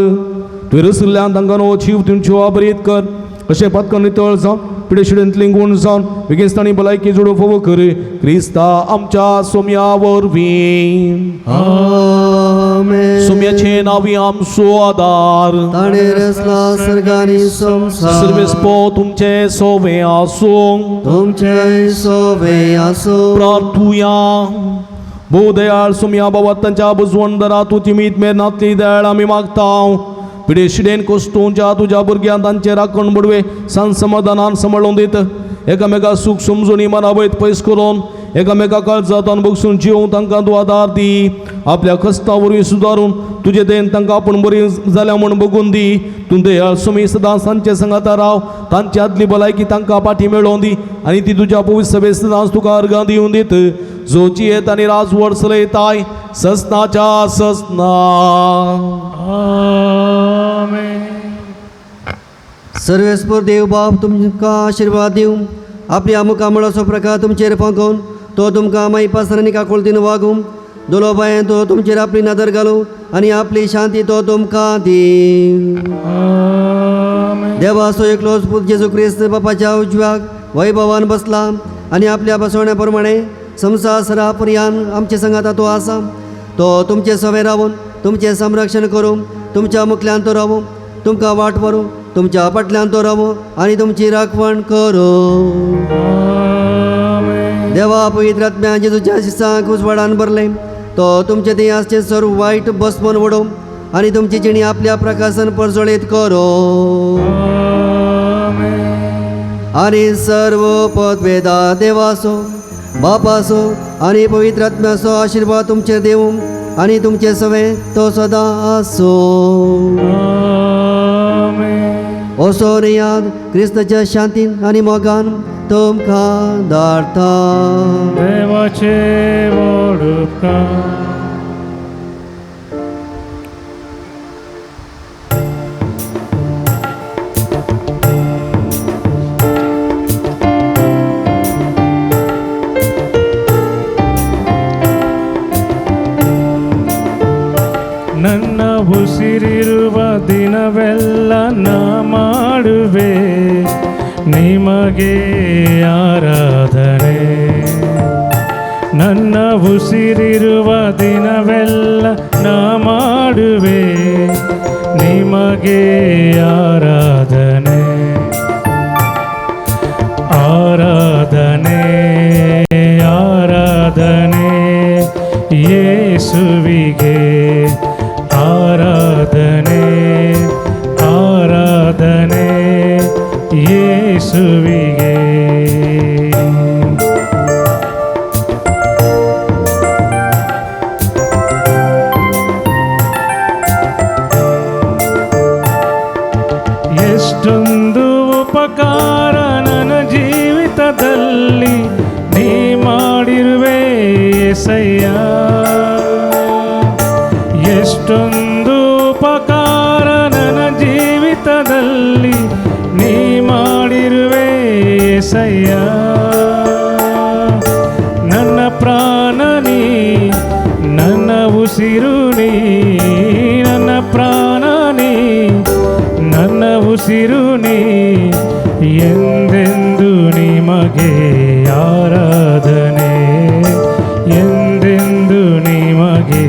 तुवें रसुल्ल्यान तांकां नो जीव तुमच्यो आबरीत कर अशें पातकां नितळ जावन पिडेशिडेंतली गुण जावन बेगिस्तानी भलायकी जोडूं फावो कर क्रिस्ता आमच्या सोम्या वरवीं. आमेन. सोम्याचे नांवी आमचो आदार ताणें रचला सर्ग आनी संवसार. सर्वेस्पो तुमचे सोवे आसूं. तुमचे सोवे आसूं. प्रार्थुया. भोव दयाळ सोम्या बाबा तांच्या बुजवणदरा तूं तिमीत मेरनातली दयाळ आमी मागता. पिडेशिडेन कोस्तूंच्या तुज्या भुरग्यां तांचे राखण बडवे सान समाधानान सांबाळून दित एकामेका सूख समजून मनावयत पयस करून एकामेका काळजांत बगसून जिवून तांकां तूं आदार दी. आपल्या कश्टा वरवीं सुदारून तुजे देन तांकां आपूण बरी जाल्या म्हूण बगून दी. तूं दयाळ सुमी सदां तांचे सांगाता राव तांची आदली भलायकी तांकां पाठी मेळोवन दी आनी ती तुज्या पवित्र सभेत सदांच तुका अर्गां दिवन दीत जो जियेत आनी राजवट चलयताय ससनाच्या ससना. आमेन. सर्वेस्पर देव बाप तुमकां आशिर्वाद दिवं. आपल्या मुखामळाचो प्रकार तुमचेर फांकोवन तो तुमकां माई पासर आनी काकुळतीन वागूं. दोलोबायेन तो तुमचेर आपली नदर घालूं आनी आपली शांती तो तुमकां दी. आमेन. देवाचो एकलोच पूत जेजू क्रिस्त बापाच्या उजव्याक वैभवान बसला आनी आपल्या बसवण्या प्रमाणे संवसार सरा पर्यान आमचे संगाता तो आसा. तो तुमचे सवे रावून तुमचें संरक्षण करूं तुमच्या मुखल्यान तो रावूं तुमकां वाट व्हरूं तुमच्या फाटल्यान तो रावूं आनी तुमची राखवण करूं. आमेन. देवा पवित्र आत्म्या जेजूच्या शिसांक उजवाडान भरलें तो तुमचे थंय आसचें सर्व वायट बसमन वडोवं आनी तुमची जिणी आपल्या प्रकाशन परजळीत करूं. आमेन. आनी सर्व पदवेदा देवाचो बापाचो आनी पवित्र आत्म्याचो आशिर्वाद तुमचेर दिवं आनी तुमचे सवे तो सदां आसूं. आमेन. असो याद क्रिस्ताच्या शांतीन आनी मोगान तुमकां धाडटा. देवाचे व्हड उपकार. ನನ್ನ ಉಸಿರಿರುವ ದಿನವೆಲ್ಲ ನಾ ಮಾಡುವೆ ನಿಮಗೆ ಆರಾಧನೆ. ನನ್ನ ಉಸಿರಿರುವ ದಿನವೆಲ್ಲ ನಾ ಮಾಡುವೆ ನಿಮಗೆ ಆರಾಧನೆ. ಆರಾಧನೆ ಆರಾಧನೆ ಯೇಸುವಿಗೆ ಆರಾಧನೆ ಆರಾಧನೆ ಯೇಸುವಿಗೆ. ಎಷ್ಟೊಂದು ಉಪಕಾರ ನನ್ನ ಜೀವಿತದಲ್ಲಿ ನೀ ಮಾಡಿರುವೆ ಏಸಯ್ಯ. ಎಷ್ಟೊಂದು ಉಪಕಾರ ನನ್ನ ಜೀವಿತದಲ್ಲಿ ನೀ ಮಾಡಿರುವೆ ಏಸಯ್ಯ. ನನ್ನ ಪ್ರಾಣ ನೀ ನನ್ನ ಉಸಿರು ನೀ ನನ್ನ ಪ್ರಾಣ ನೀ ನನ್ನ ಉಸಿರು ನೀ ಎಂದೆಂದು ನಿಮಗೆ ಆರಾಧನೆ, ಎಂದೆಂದು ನಿಮಗೆ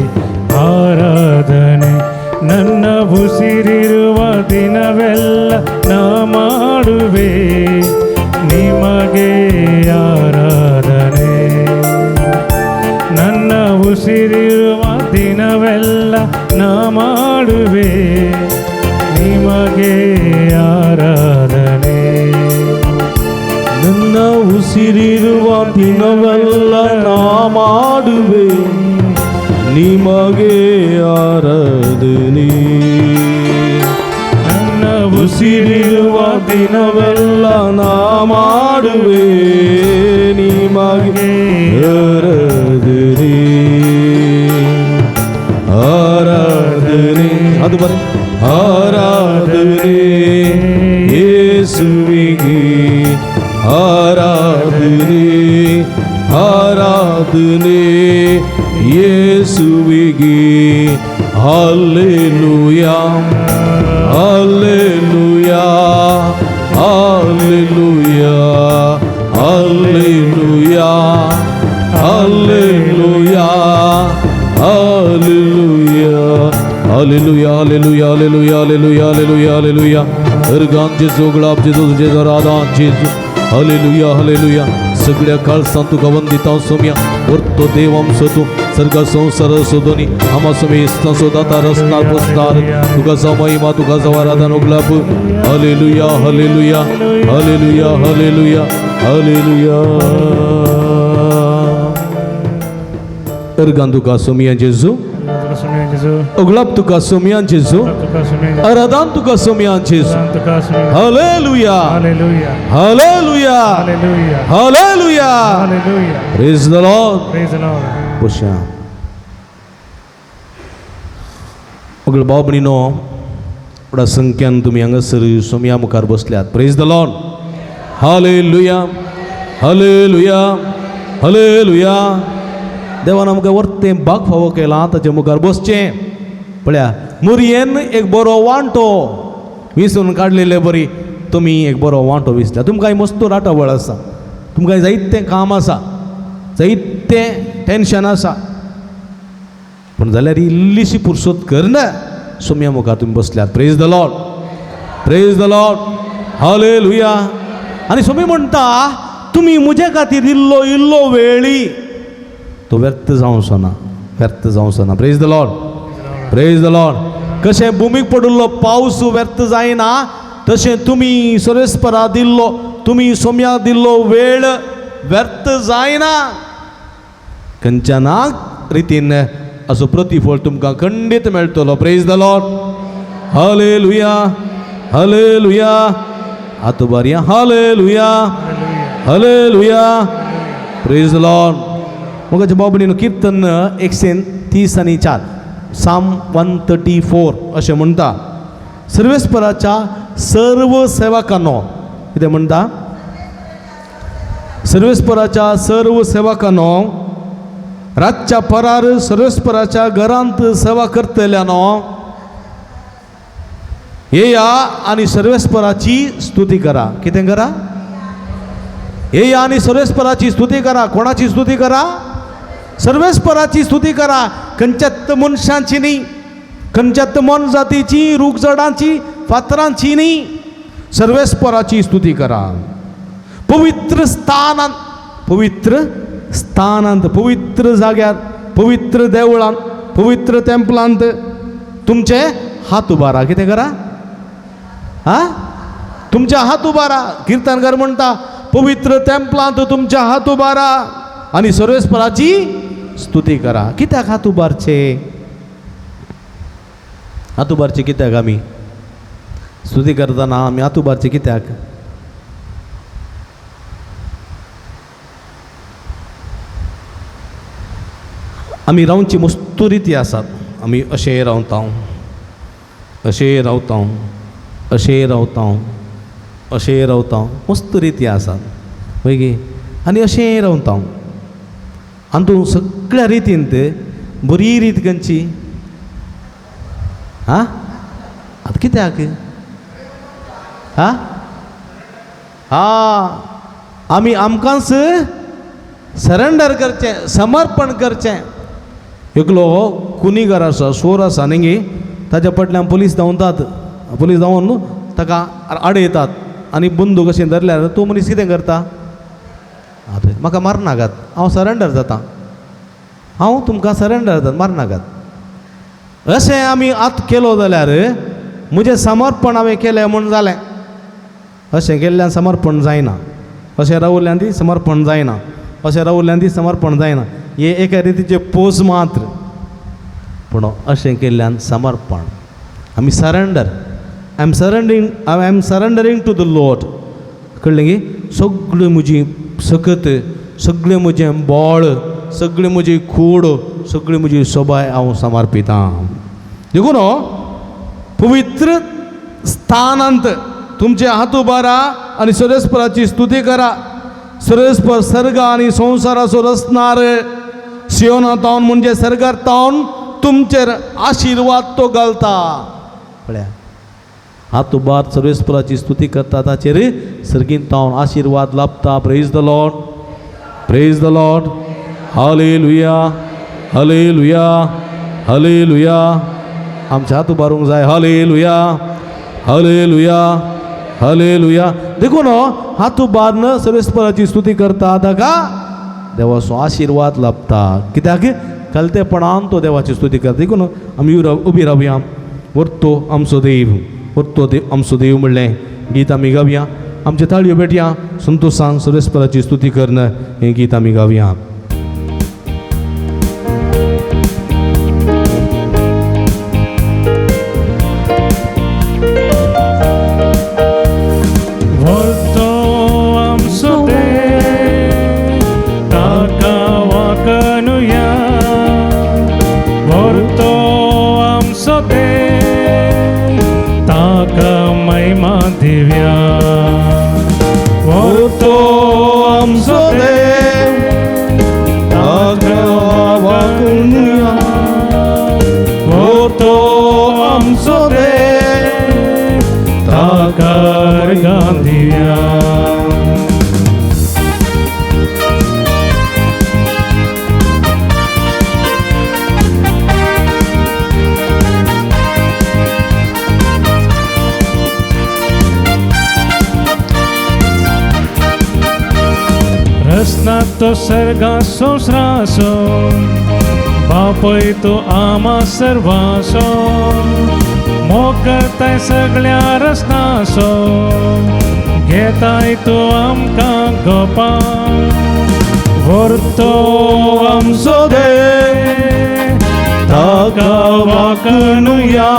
ಆರಾಧನೆ. ನನ್ನ ಉಸಿರಿರುವ ದಿನವೆಲ್ಲ ನಾ ಮಾಡುವೆ ನಿಮಗೆ ಆರಾಧನೆ. ನನ್ನ ಉಸಿರಿರುವ ದಿನವೆಲ್ಲ ನಾ ಮಾಡುವೆ ನಿಮಗೆ ಆರಾಧನೆ. ನನ್ನ ಉಸಿರಿರುವ ದಿನವೆಲ್ಲ ನಾ ಮಾಡುವೆ ನಿಮಗೆ ಆರಾಧನೆ. ನನ್ನ ಉಸಿರಿರುವ ದಿನವೆಲ್ಲ ನಾ ಮಾಡುವೆ ನಿಮಗೆ ಆರಾಧನೆ, ಆರಾಧನೆ. ಅದು ಬರ ಆರಾಧನೆ ಯೇಸುವಿಗೆ, ಆರಾಧನೆ, ಆರಾಧನೆ ಯೇಸುವಿಗೆ. Hallelujah, hallelujah, hallelujah, hallelujah, hallelujah, hallelujah, hallelujah, hallelujah, hallelujah, hallelujah, hallelujah, hallelujah. Organ जेजू, गुलाब जेजू, जेजू राधा जेजू. Hallelujah, hallelujah. सगळ्या काळसान तुका वंदिता सोम्या, वर्तो देव आमचो तूं, सर्ग संवसार सोदोनी आमा सोमी इस्तांचो दाता, रसनार पोसतार. तुका जावं महिमा, तुका जावं आराधन उगलाप. Hallelujah, hallelujah, hallelujah, hallelujah, hallelujah. Organ तुका सोमिया जेजू, उगलाप तुका सोमिया जेजू, आराधन तुका सोमिया जेजू. Hallelujah, hallelujah, hallelujah. Praise the Lord. बसया. सगळे भाव भयणीनो, व्हडा संख्यान तुमी हांगासर सोमया मुखार बसल्यात. Praise the Lord. Hallelujah, hallelujah, hallelujah. देवान आमकां वर्तें भाग फावो केलां ताचे मुखार बसचें. पळया, मुरयेन एक बरो वांटो विसून काडलेले बरी तुमी एक बरो वांटो विसल्या. तुमकां मस्त राटावळ आसा, तुमकां जायतें काम आसा, जायतें टेंशन आसा, पूण जाल्यार इल्लीशी पुरसोत करना सोम्या मुखार तुमी बसल्यात. Praise the Lord, praise the Lord. Hallelujah. आनी सोमी म्हणटा, तुमी म्हजे खातीर इल्लो इल्लो वेळी तो व्यर्थ जावचो ना, व्यर्थ जावचो ना. Praise the Lord, praise the Lord. कशें भुमीक पडिल्लो पावस व्यर्थ जायना, तशें तुमी सर्वेस्परा दिल्लो, तुमी सोम्या दिल्लो वेळ व्यर्थ जायना. खंयच्या रितीन असो प्रतिफळ तुमकां खंडीत मेळटलो. Praise the Lord. Hallelujah, hallelujah. आतां बरया. Hallelujah, hallelujah. Praise the Lord. मोगाच्या भाव भयणीनो, कीर्तन 134, साम 134 अशें म्हणटा, सर्वेस्पराच्या सर्व सेवकांनो. कितें म्हणटा? सर्वेस्पराच्या सर्व सेवकांनो, रातच्या परार सर्वेस्पराच्या घरांत सेवा करतल्यानो, येया आनी सर्वेस्पराची स्तुती करा. कितें करा? येया आनी सर्वेस्पराची स्तुती करा. कोणाची स्तुती करा? सर्वेस्पराची स्तुती करा. खंयच्यात मनशांची न्ही, खंयच्यात मोनजातीची, रूख झाडांची, फातरांची न्ही, सर्वेस्पराची स्तुती करा. पवित्र स्थानांत, पवित्र स्थानांत, पवित्र जाग्यार, पवित्र देवळांत, पवित्र तेंपलांत तुमचे हात उबारा. कितें करा? हा, तुमच्या हात उबारा. किर्तनकार म्हणटा, पवित्र तेंपलांत तुमच्या हात उबारा आनी सर्वेस्पराची स्तुती करा. कित्याक हात उबारचे? हात उबारचे कित्याक? आमी स्तुती करतना आमी हात उबारचे कित्याक? आमी रावची मस्तू रिती आसात. आमी अशें रावता, अशें रावता, अशें रावता, अशें रावता, मस्त रिती आसात पळय गे. आनी अशें रावता. आनी तूं सगळ्या रितीन बरी रीत खंयची? हा, आतां कित्याक? हा हा, आमी आमकांच सरेंडर करचें, समर्पण करचें. एकलो कुनीगर आसा, चोर आसा न्ही गे, ताच्या फाटल्यान पुलीस धांवतात, पुलीस धांवन न्हू ताका आडयतात आनी बंदूक अशें धरल्यार तो मनीस कितें करता, आतां म्हाका मारनाकात, हांव सरेंडर जाता, हांव तुमकां सरेंडर जाता, मारनाकात. अशें आमी आत केलो जाल्यार म्हजें समर्पण हांवें केलें म्हूण जालें. अशें केल्ल्यान समर्पण जायना, अशें रावल्ल्यान ती समर्पण जायना, अशें रावल्ल्यान ती समर्पण जायना. हे एका रितीचे पोज मात्र. पूण अशें केल्ल्यान समर्पण, आमी surrender, I am surrendering, I am surrendering to the Lord. कळ्ळें गी? सगळें म्हजी सकत, सगळें म्हजें बळ, सगळें म्हजी कूड, सगळी म्हजी सोबाय हांव समर्पितां. देखून पवित्र स्थानांत तुमचे हात उबारा आनी सर्वेस्पराची स्तुती करा. सर्वेस्पर सर्ग आनी संवसाराचो रचणार, सियोना तावन म्हणजे सर्गार तावन तुमचेर आशिर्वाद तो घालता. पळया, हात उबार सर्वेस्पराची स्तुती करता, ताचेर सर्गीन तावन आशिर्वाद लाभता. Praise the Lord, praise the Lord. Hallelujah, hallelujah, hallelujah. आमच्या हात उबारूंक जाय. Hallelujah, hallelujah, hallelujah. देखून हात उबारून सर्वेस्पराची स्तुती करता ताका देवाचो आशिर्वाद लाभता. कित्याक कलतेपणान तो देवाची स्तुती करता. देखून आमी उबी रावया. वर्तो आमचो देव, वर्तो देव आमचो देव म्हणलें गीत आमी गावया. आमचे ताळयो भेटया संतोशान सर्वेस्पराची स्तुती करून हें गीत आमी गावया. व्हरतो आमचो देव ताका वाकणुया, व्हरतो आमचो देव ताका महिमा दिव्या, व्हरतो आमचो देव ताका वाकणुया, व्हरतो आमचो देव ताका अर्घां दिव्या. रसना तो सर्गा संवसाराचो, बापय तो आमा सर्वांचो, मोग करताय सगळ्या रसनाचो, घेताय तो आमकां गोपां. व्हरतो आमचो देव ताका वाकणुया,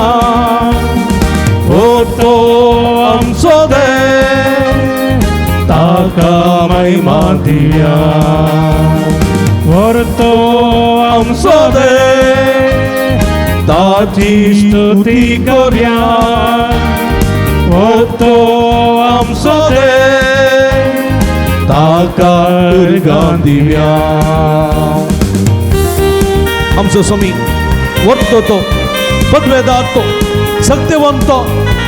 व्हरतो आमचो देव ताका महिमा दिव्या, व्हरतो आमचो देव ताची स्तुती करया, व्हरतो आमचो देव ताका अर्घां दिव्या. आमचो स्वामी वर्तो तो पदवेदार तो सक्तेवंत तो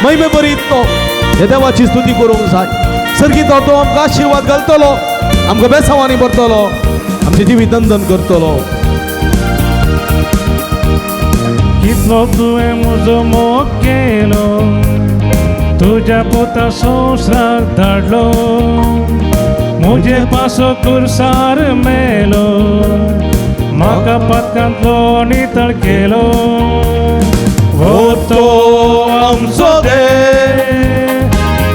महिमे भरीत तो, ह्या देवाची स्तुती करूंक जाय. सर्गीत तो आमकां आशिर्वाद घालतलो, आमकां बेसांवांनी भरतलो, आमचें जिवीत दंदन करतलो. कितलो तुवें म्हजो मोग केलो, तुज्या पुता संवसाराक धाडलो, म्हजे पासो कुर्सार मेलो, म्हाका पातकांतलो नितळ केलो. व्हरतो आमचो देव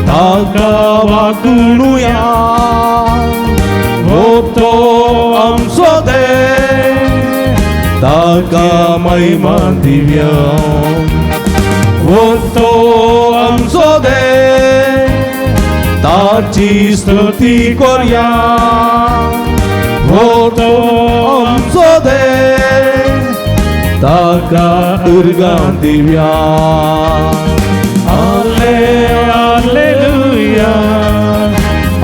ताका वागणुया, व्हरतो आमचो देव ताका महिमा दिव्या, व्हरतो आमचो देव ताची स्तुती करया, व्हरतो आमचो देव ताका अर्घां Divya. Alleluia,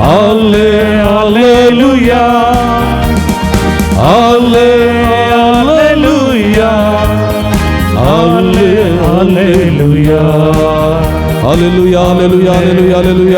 Alleluia, Alleluia, Alleluia, hallelujah, hallelujah, hallelujah,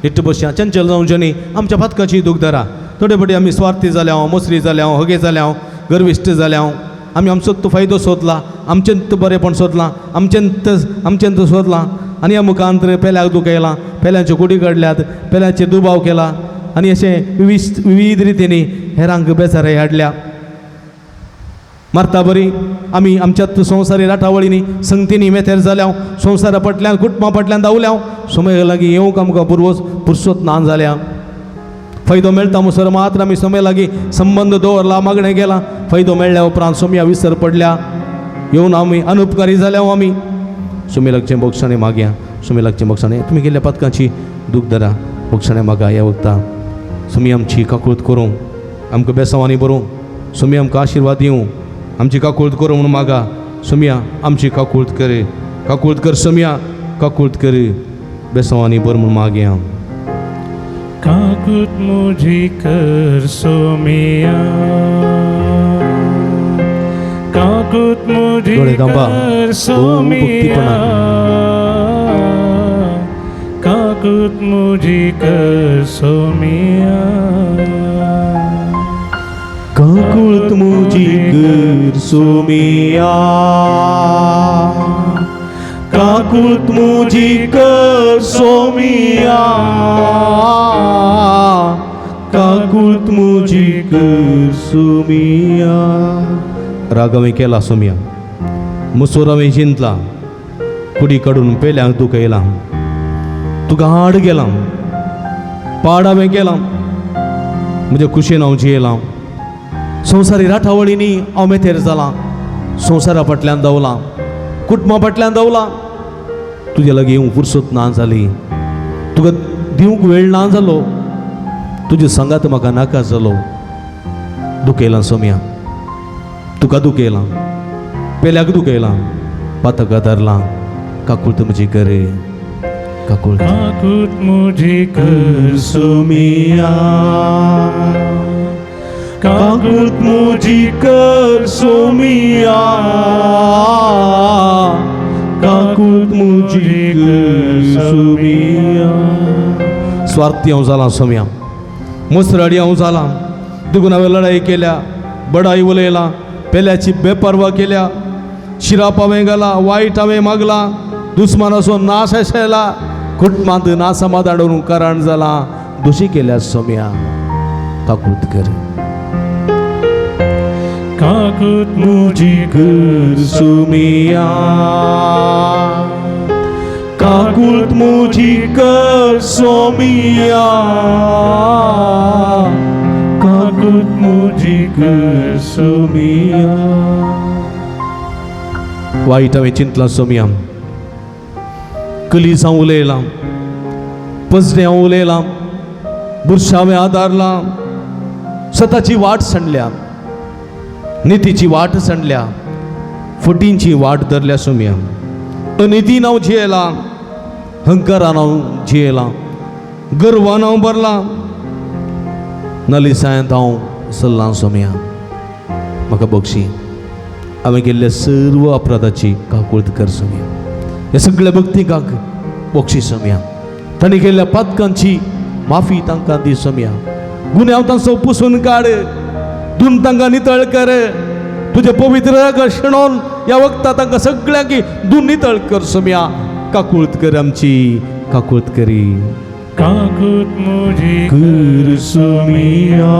निट्ट बसया, चंचल जावचें न्ही. आमच्या पातकाची दूख धरा. थोडे फावटी आमी स्वार्थी जाल्या, मसरी जाल्या, हगे जाल्या, गर्विश्ट जाल्या. आमी आमचो तो फायदो सोदला, आमचेंत बरेंपण सोदलां, आमचेंत आमचेंत सोदलां आनी ह्या मुखांत पेल्याक दुखयलां, पेल्यांच्यो कुडी काडल्यात, पेल्यांचेर दुबाव केला आनी अशें विविध विविध रितींनी हेरांक बेजाराय हाडल्या. मारता बरी आमी आमच्यात संवसारी राटावळींनी संगतींनी मेथेर जाल्या, संवसारा फाटल्यान कुटुंबा फाटल्यान धांवल्या, समय लागीं येवंक आमकां पुर्वज पुरसोत ना जाल्या. फायदो मेळटा म्हणसर मात्र आमी समय लागीं संबंद दवरला, मागणें केलां. फायदो मेळ्ळ्या उपरांत सोमया विसर पडल्या, येवन आमी अनुपकारी जाल्या. आमी सुमी लागचें बोगसाणें मागया, सुमी लागचें बोगसाणें. तुमी गेल्ल्या पातकांची दूख धरा, बोगसाणें मागा. ह्या वखदां सुमी आमची काकूळत करूं, आमकां बेसांवांनी बरोवं, सुमी आमकां आशिर्वाद दिवं, आमची काकूळत करूं म्हणून मागा. सुमया आमची काकूळत कर, काकूळत कर सुमया, काकूळत कर, बेसांवांनी बर म्हणून मागया. काकूत मुझी कर सोमिया, काकूत मुझी डोळे धांपा. कर भक्तीपणान. सोमिया, काकूत मुझी कर सोमिया, काकूळत मुजी कर सोमिया, काकूळत मुजी कर सोमिया, काकूळत मुजी कर सोमिया. राग हांवें केला सोमिया, मुसोर हांवें चिंतला, कुडी काडून पेल्यांक दुखयलां, तुका हाड गेलां, पाड हांवें केलां, म्हज्या खुशेन हांव जियेलां. संवसारी राठावळींनी हांव मेथेर जालां, संवसारा फाटल्यान धांवलां, कुटुंबा फाटल्यान धांवलां. तुज्या लागीं येवंक फुरसत ना जाली, तुका दिवंक वेळ ना जालो, तुजे सांगात म्हाका नाका जालो. दुखयलां सोम्या, तुका दुखयलां, पेल्याक दुखयलां, पातका धरलां. काकूळत म्हजी कर, काकूळत काकूत मुझी कर सोमिया, काकूत मुजी कर सोमिया, काकूत मुजी कर सोमिया. स्वार्थी हांव जालां सोम्या, मुसराडी हांव जालां, देखून हांवें लढाई केल्या, बडाई उलयला, पेल्याची बेपर्वा केल्या, शिराप हांवें घाला, वायट हांवें मागला, दुस्मानाचो नाश आशयला, कुटुंबांत ना समाधान दवरूंक कारण जालां. दोशी केल्या सोम्या, काकूत कर. काकूत मुझी कर सोमिया, काकूत मुजी कर सोमिया, काकूत मुझी कर सोमिया. वायट हांवें चिंतलां सोमिया, कलीस हांव उलयलां, पसणें हांव उलयलां, बुरशा हांवें आदारलां, स्वताची वाट सांडल्या, नितीची वाट सांडल्या, फटींची वाट धरल्या सोम्या. अनितीन हांव जियेलां, हंकारान हांव जियेलां, गर्वान हांव भरलां, नलिसायेंत हांव सल्लां सोम्या. म्हाका बक्षी, हांवें केल्ल्या सर्व अपराधाची काकूळत कर सोम्या. ह्या सगळ्या भक्तिकांक बक्षी सोम्या, तांणी केल्ल्या पातकांची माफी तांकां दी सोम्या. गुन्यांव तांचो पुसून काड, धुवन तांकां नितळ कर, तुजें पवित्र शेणोन ह्या वखदां तांकां सगळ्यांक धुवन नितळ कर सोम्या. काकूळत कर आमची, काकूळत करी. काकूत मुझी कर सोमिया,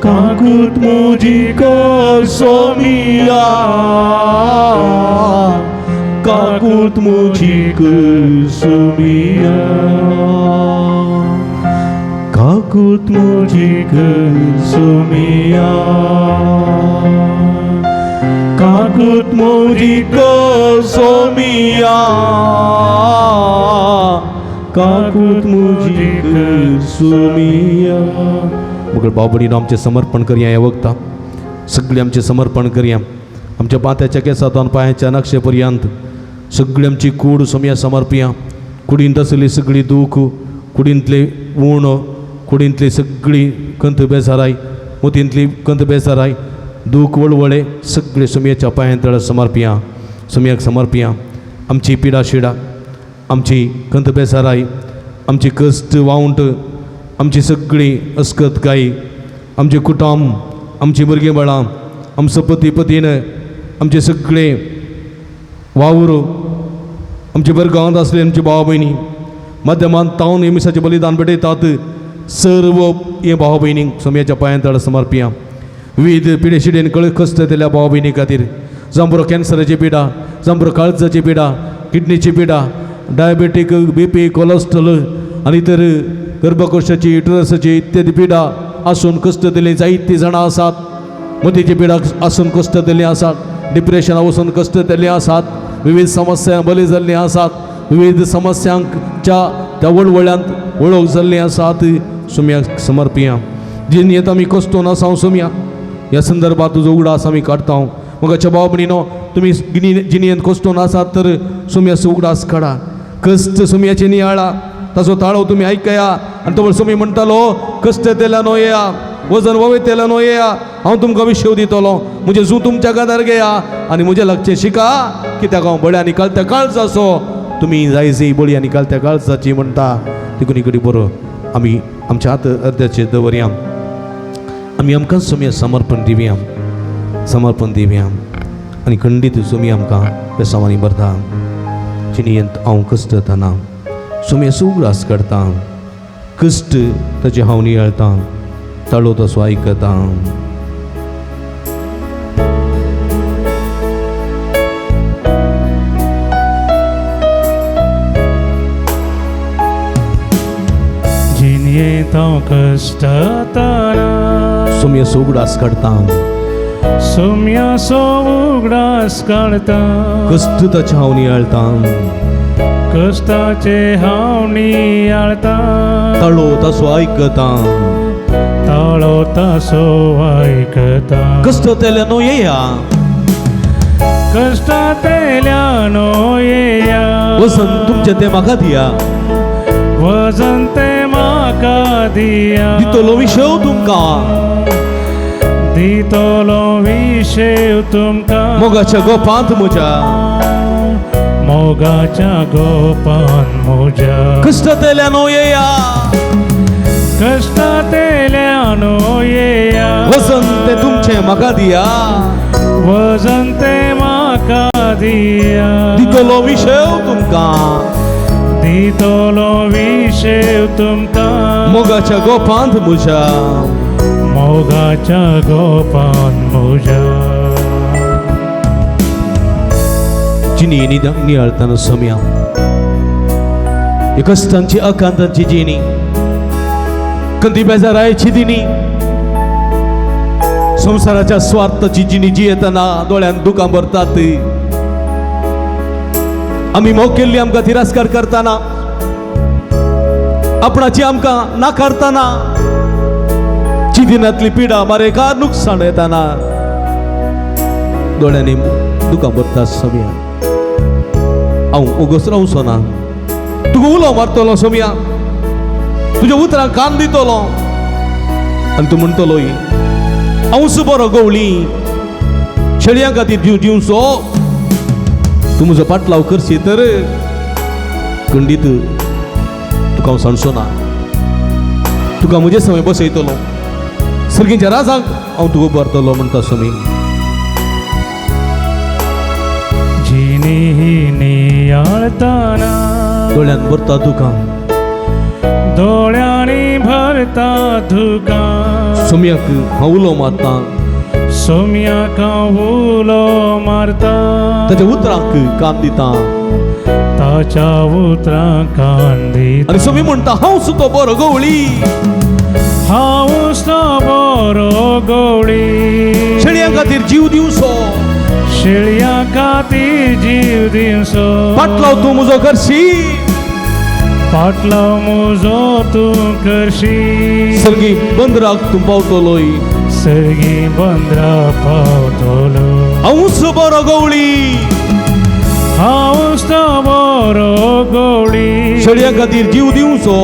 काकूत मुजी कर सोमिया, काकूत मुजी कर सोमिया, काकूत मुजी कर सोमिया, काकूत मुजी कर सोमिया, काकूत मुजी कर सोमिया. मग बाबडीनं आमचें समर्पण करया. ह्या वखदां सगळें आमचें समर्पण करया, आमच्या पात्याच्या केसांतून पांयाच्या नक्षे पर्यंत सगळी आमची कूड सोमया समर्पया. कुडींत आसली सगळी दूख, कुडींतली ऊण, कुडींतली सगळी कंत बेजाराय, मोतींतली कंत बेजाराय, दूख वळवळे सगळे सोमयेच्या पांयां तळ समर्पया, सोमयाक समर्पया. आमची पिडा शिडा, आमची खंत बेजाराय, आमची कश्ट वावंट, आमची सगळी अस्कतकाय, आमचें कुटुंब, आमची भुरगीं बाळां, आमचो पती पतीन, आमचे सगळे वावर, आमचे बरें गांवांत आसले आमचे भाव भयणी माध्यमांत तावन हे मिसाचें बलिदान भेटयतात सर्व हे भाव भयणींक सोम्याच्या पांयां तळ समर्पिया. विविध पिडे शिडेन कळ कश्ट दिल्या भाव भयणी खातीर, जावं बरो कॅन्सराची पिडा, जावं बरो काळजाची पिडा, किडनीची पिडा, डायबेटीक, बीपी, कोलेस्ट्रॉल आनी इतर गर्भकोशाची, युटरसाची इत्यादी पिडा आसून कश्ट दिले जायतीं जाणां आसात. मतीची पिडा आसून कश्ट दिल्ली आसात, डिप्रेशना वचून कश्ट दिल्ली आसात, विविध समस्या बली जाल्लीं आसात, विविध समस्यांच्या त्या वळवळ्यांत वळख जाल्लीं आसात. सुम्याक समर्पिया. जिणेंत आमी कश्टोन आसा सुम्या ह्या संदर्भात तुजो उगडास आमी काडटा. मोगाच्या भाव भयणीनो, तुमी जिणेंत कश्टोन आसात तर सुम्याचो उगडास काडा. कश्ट सुम्याचे नियाळा, ताचो ताळो तुमी आयकया. आनी तो सुमी म्हणटालो, कश्ट तेल्या न्हय येया, वजन वयतेल्या न्हय येया, हांव तुमकां विशेव दितलो. म्हजें जू तुमच्या गादार घेया आनी म्हजें लागचें शिका, कित्याक हांव बळी आनी कालत्या काळजाचो. तुमी जायजी बळी आनी कालत्या काळजाची म्हणटा. तिकून इकडे बरो आमी आमच्या हात अर्द्याचेर दवरया. आमी आमकां सुमया समर्पण दिवया, समर्पण दिवया आनी खंडीत सुमी आमकां पेसावांनी भरता. जिणेंत हांव कश्ट जातना सुमया उगडास करता, कश्ट ताचे हांव नियाळतां, ताळो तसो आयकता. जिणेंत हांव कश्टतना सुमयाचो उगडास काडटा, सोम्याचो उगडास काडटा, कश्ट ताचे हांव नियाळतां, कश्टाचे हांव नियाळतां, ताळो ताचो आयकता, ताळो ताचो आयकता. कश्ट तेल्या न्हय येया, कश्टांतल्या न्हय येया, वजन तुमचें तें म्हाका दिया, वजन तें म्हाका दिया, दितलो विशेव तुमकां, दितलो विशेव तुमकां, मोगाच्या गोपांत म्हज्या, मोगाच्या गोपान म्हज्या. कश्टांतल्या न्हय येया, कश्टांतल्या न्हय येया, वजन तें तुमचें म्हाका दिया, वजन तें म्हाका दिया, दितलो विशेव तुमकां, दितलो विशेव तुमकां, मोगाच्या गोपांत म्हज्या, मोगाच्या गोपान म्हज्या. जिणी नियाळताना सोम्या कश्टांची आकांतांची जिणी, कंदी बेजारायची दिनी, संवसाराच्या स्वार्थाची जिणी जियेतना दोळ्यांत दुकां भरतात. आमी मोग केल्ली आमकां तिरस्कार करतना, आपणाची आमकां नाकारतना, चिदिनांतली पिडा मारेकार नुकसाण येताना दोळ्यांनी दुकां भरतात सोम्या. हांव उगोस रावचो ना, तुका उलो मारतलो सोम्या, तुज्या उतरांक कान दितलो आनी तूं म्हणटलो हांवच बरो गवळी शेळयां खातीर जीव दिवचो. तूं म्हजो पाटलाव करशी तर खंडीत तुका हांव सांडचो ना, तुका म्हजे समय बसयतलो, सर्गीच्या राजाक हांव तुका उबारतलो म्हणटा सोमी. जिणी ही नियाळताना दोळ्यांत भरता दुकां, दोळ्यांनी भरता दुकां, सोम्याक हांव उलो मारता, सोम्याक हांव उलो मारता, ताच्या उतरांक कान दिता, ताच्या उतरांक कान दिता. आनी सोमी म्हणटा हांव सुतो बरो गवळी, हांव तो बरो गवळी, शेळयां खातीर जीव दिवचो, शेळयां खातीर जीव दिवचो, पाटलाव तूं म्हजो करशी, पाटलाव म्हजो तूं करशी, सर्गी बंदराक तूं पावतलोय, सर्गी बंदरा पावतलो. हांवच बरो गवळी, हांवच तो बरो गवळी, शेळयां खातीर जीव दिवचो,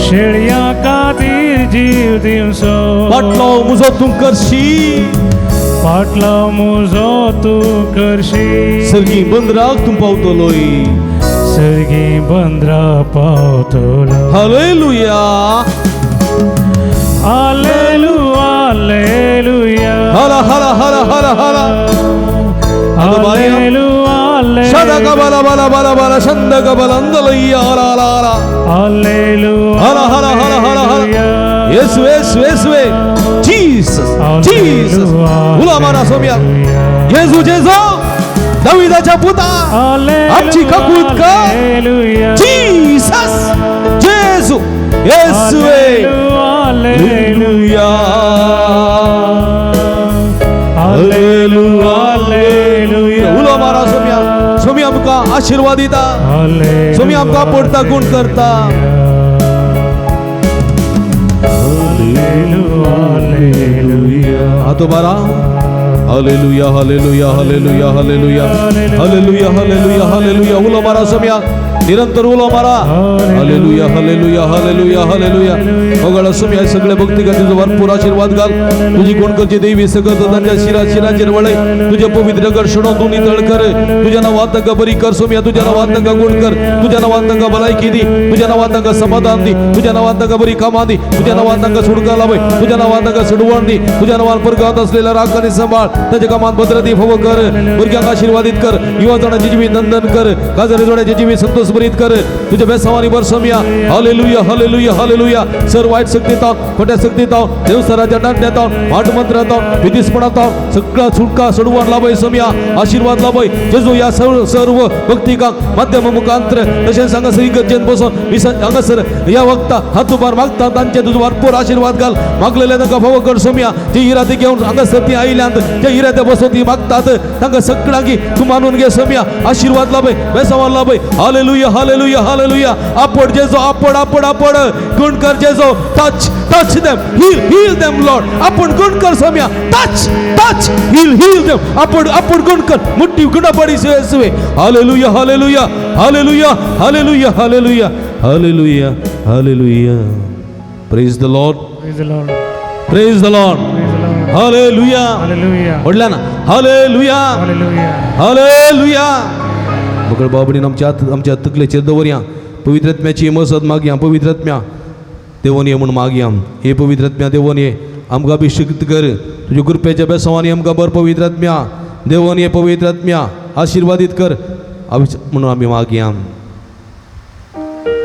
शेळयां खातीर जीव दिवचो, पाटलाव म्हजो तूं करशी, पाटलाव म्हजो तूं करशी, सर्गी बंदराक तूं पावतलोय, सर्गी बंद्रा पावतलो. हालेलुया. Alleluia, alleluia. हरा हरा हरा हरा हरा. Alleluia, शदक बल बल बल बल शंदक बल अंदलയ്യ हरा हरा हरा. Alleluia. हर हर हर हर हर. येसु येसु येसुवे. Jesus Jesus. उला मारा सोम्या. जेजू जेजू दाविदाच्या पुता आमची काकूत कर. जीसस जेजू येसुवे. Hallelujah hallelujah hallelujah. उलो मारा सोम्या. सोमी आमकां आशिर्वाद दिता. सोमी आमकां पडता गुण करता. हातो बारा. Hallelujah hallelujah hallelujah hallelujah hallelujah hallelujah hallelujah. उलो मारा सोम्या. निरंतर उलो मारा. Hallelujah hallelujah hallelujah hallelujah. मोगाळ सोम्या सगळे भक्ती का तुझं भरपूर आशीर्वाद घाल. तुझी कोणकरची देवी सगळं तांच्या शिरा शिराचेर वळय. तुझे पवित्र घर्षण तू नितळ कर. तुझ्या नावात तांकां बरी कर सोम्या. तुझ्या नावात तांकां गुण कर. तुझ्या नावात तांकां भलायकी दी. तुझ्या नावात तांकां समाधान दी. तुझ्या नावात तांकां बरी कामां दी. तुझ्या नावात तांकां सुटका लावय. तुझ्या नावात तांकां सुडवण दी. तुझ्या नावान परगांत असलेल्या राख आणि सांबाळ. ताच्या कामात भद्रती फव कर. भुरग्यांक आशीर्वादित कर. युवा जाणांची जिवीत नंदन कर. काजरे जोड्याची जिवीत संतोष भरीत कर. तुझ्या बेसावानी भर सोम्या. Hallelujah hallelujah hallelujah. सर वाईट शक्तीत आहोत, खोट्या शक्तीत आहोत, देवसराच्या दांड्यात आहोत, माटमंत्रात आहोत, भीतीसपणात आहोत, सगळा सुटका सोडवण लाभय सोम्या. आशीर्वाद लाभय जेजू. या सर्व सर्व भक्तिकांक माध्यम मुखांतर तशेंच हांगासर इगर्जेन बसून हांगासर या वक्ता हातुबार मागता तांचे तुजो भरपूर आशीर्वाद घाल. मागलेले तांकां फावो कर सोम्या. जी इरादे घेवन हांगासर ती आयल्यांत, जे इरादे बसून ती मागतात तांकां सगळ्यांकी तूं मानून घे सोम्या. आशीर्वाद लाभय, बेसावान लाभय. Hallelujah hallelujah hallelujah. आपड जेजो, आपड आपड आपड. गुण कर जेजो. Touch touch them, heal heal them Lord. आपण गुण कर Saumya. Touch touch, heal heal them. आपण आपण गुण कर. मुट्टी गुणपडी येसुवे. Hallelujah hallelujah hallelujah hallelujah hallelujah hallelujah hallelujah. Praise the Lord. Praise the Lord. Praise the Lord. Praise the Lord. Hallelujah. Hallelujah. व्हडल्या ना हालेलुया. Hallelujah. Hallelujah. मगळ बाबडीन आमच्या आमच्या तकलेचेर दवरया. पवित्र आत्म्याची मजत मागया. पवित्र आत्म्या देवोन ये म्हूण मागया. हे पवित्र आत्म्या देवोन ये, आमकां अभिषिक्त कर. तुज्या कृपेच्या बेसावानी आमकां बर. पवित्र आत्म्या देवोन ये, पवित्र आत्म्या आशिर्वादीत कर म्हणून आमी मागया.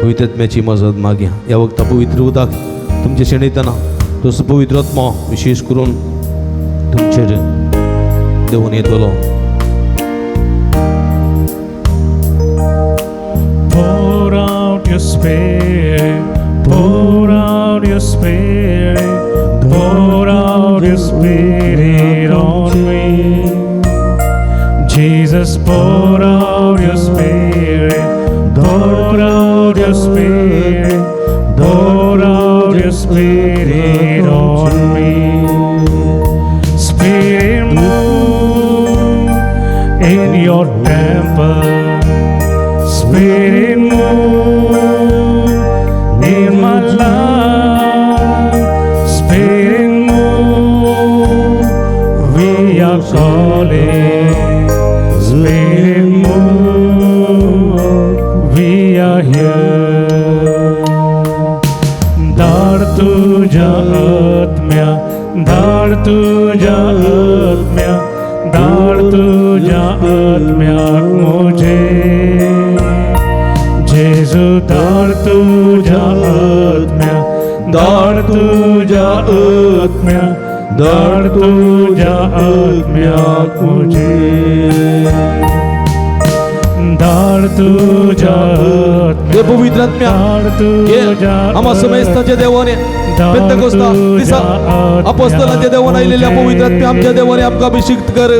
पवित्र आत्म्याची मजत मागया. ह्या वखता पवित्र उदक तुमचे शेणयतना तसो पवित्र आत्मो विशेष करून तुमचेर देवून येतलो. Pour out your spirit, pour out your spirit, pour out your spirit on me. Jesus, pour out your spirit, pour out your spirit, pour out your spirit on me. Spirit, move in your temple. Spirit, move in my life. Spirit, move. We are calling. Spirit, move. We are here. धाड तुझ्या आत्म्या, धाड तुझ्या आत्म्या, धाड तुझ्या आत्म्याक मुझे. जेजू धाड तुझ्या आत्म्या, धाड तुझ्या आत्म्या, धाड तुझ्या आत्म्याक मुझे. धाड तुझ्या हे पवित्र आत्म्या धाड हे तुझ्या आम्हा समेस्ताच्या देवाने पेंतेकोस्ता दिसा अपोस्तलांच्या देवान आयलेल्या पवित्र आत्म्या आमच्या देवाने आमकां अभिषिक्त कर.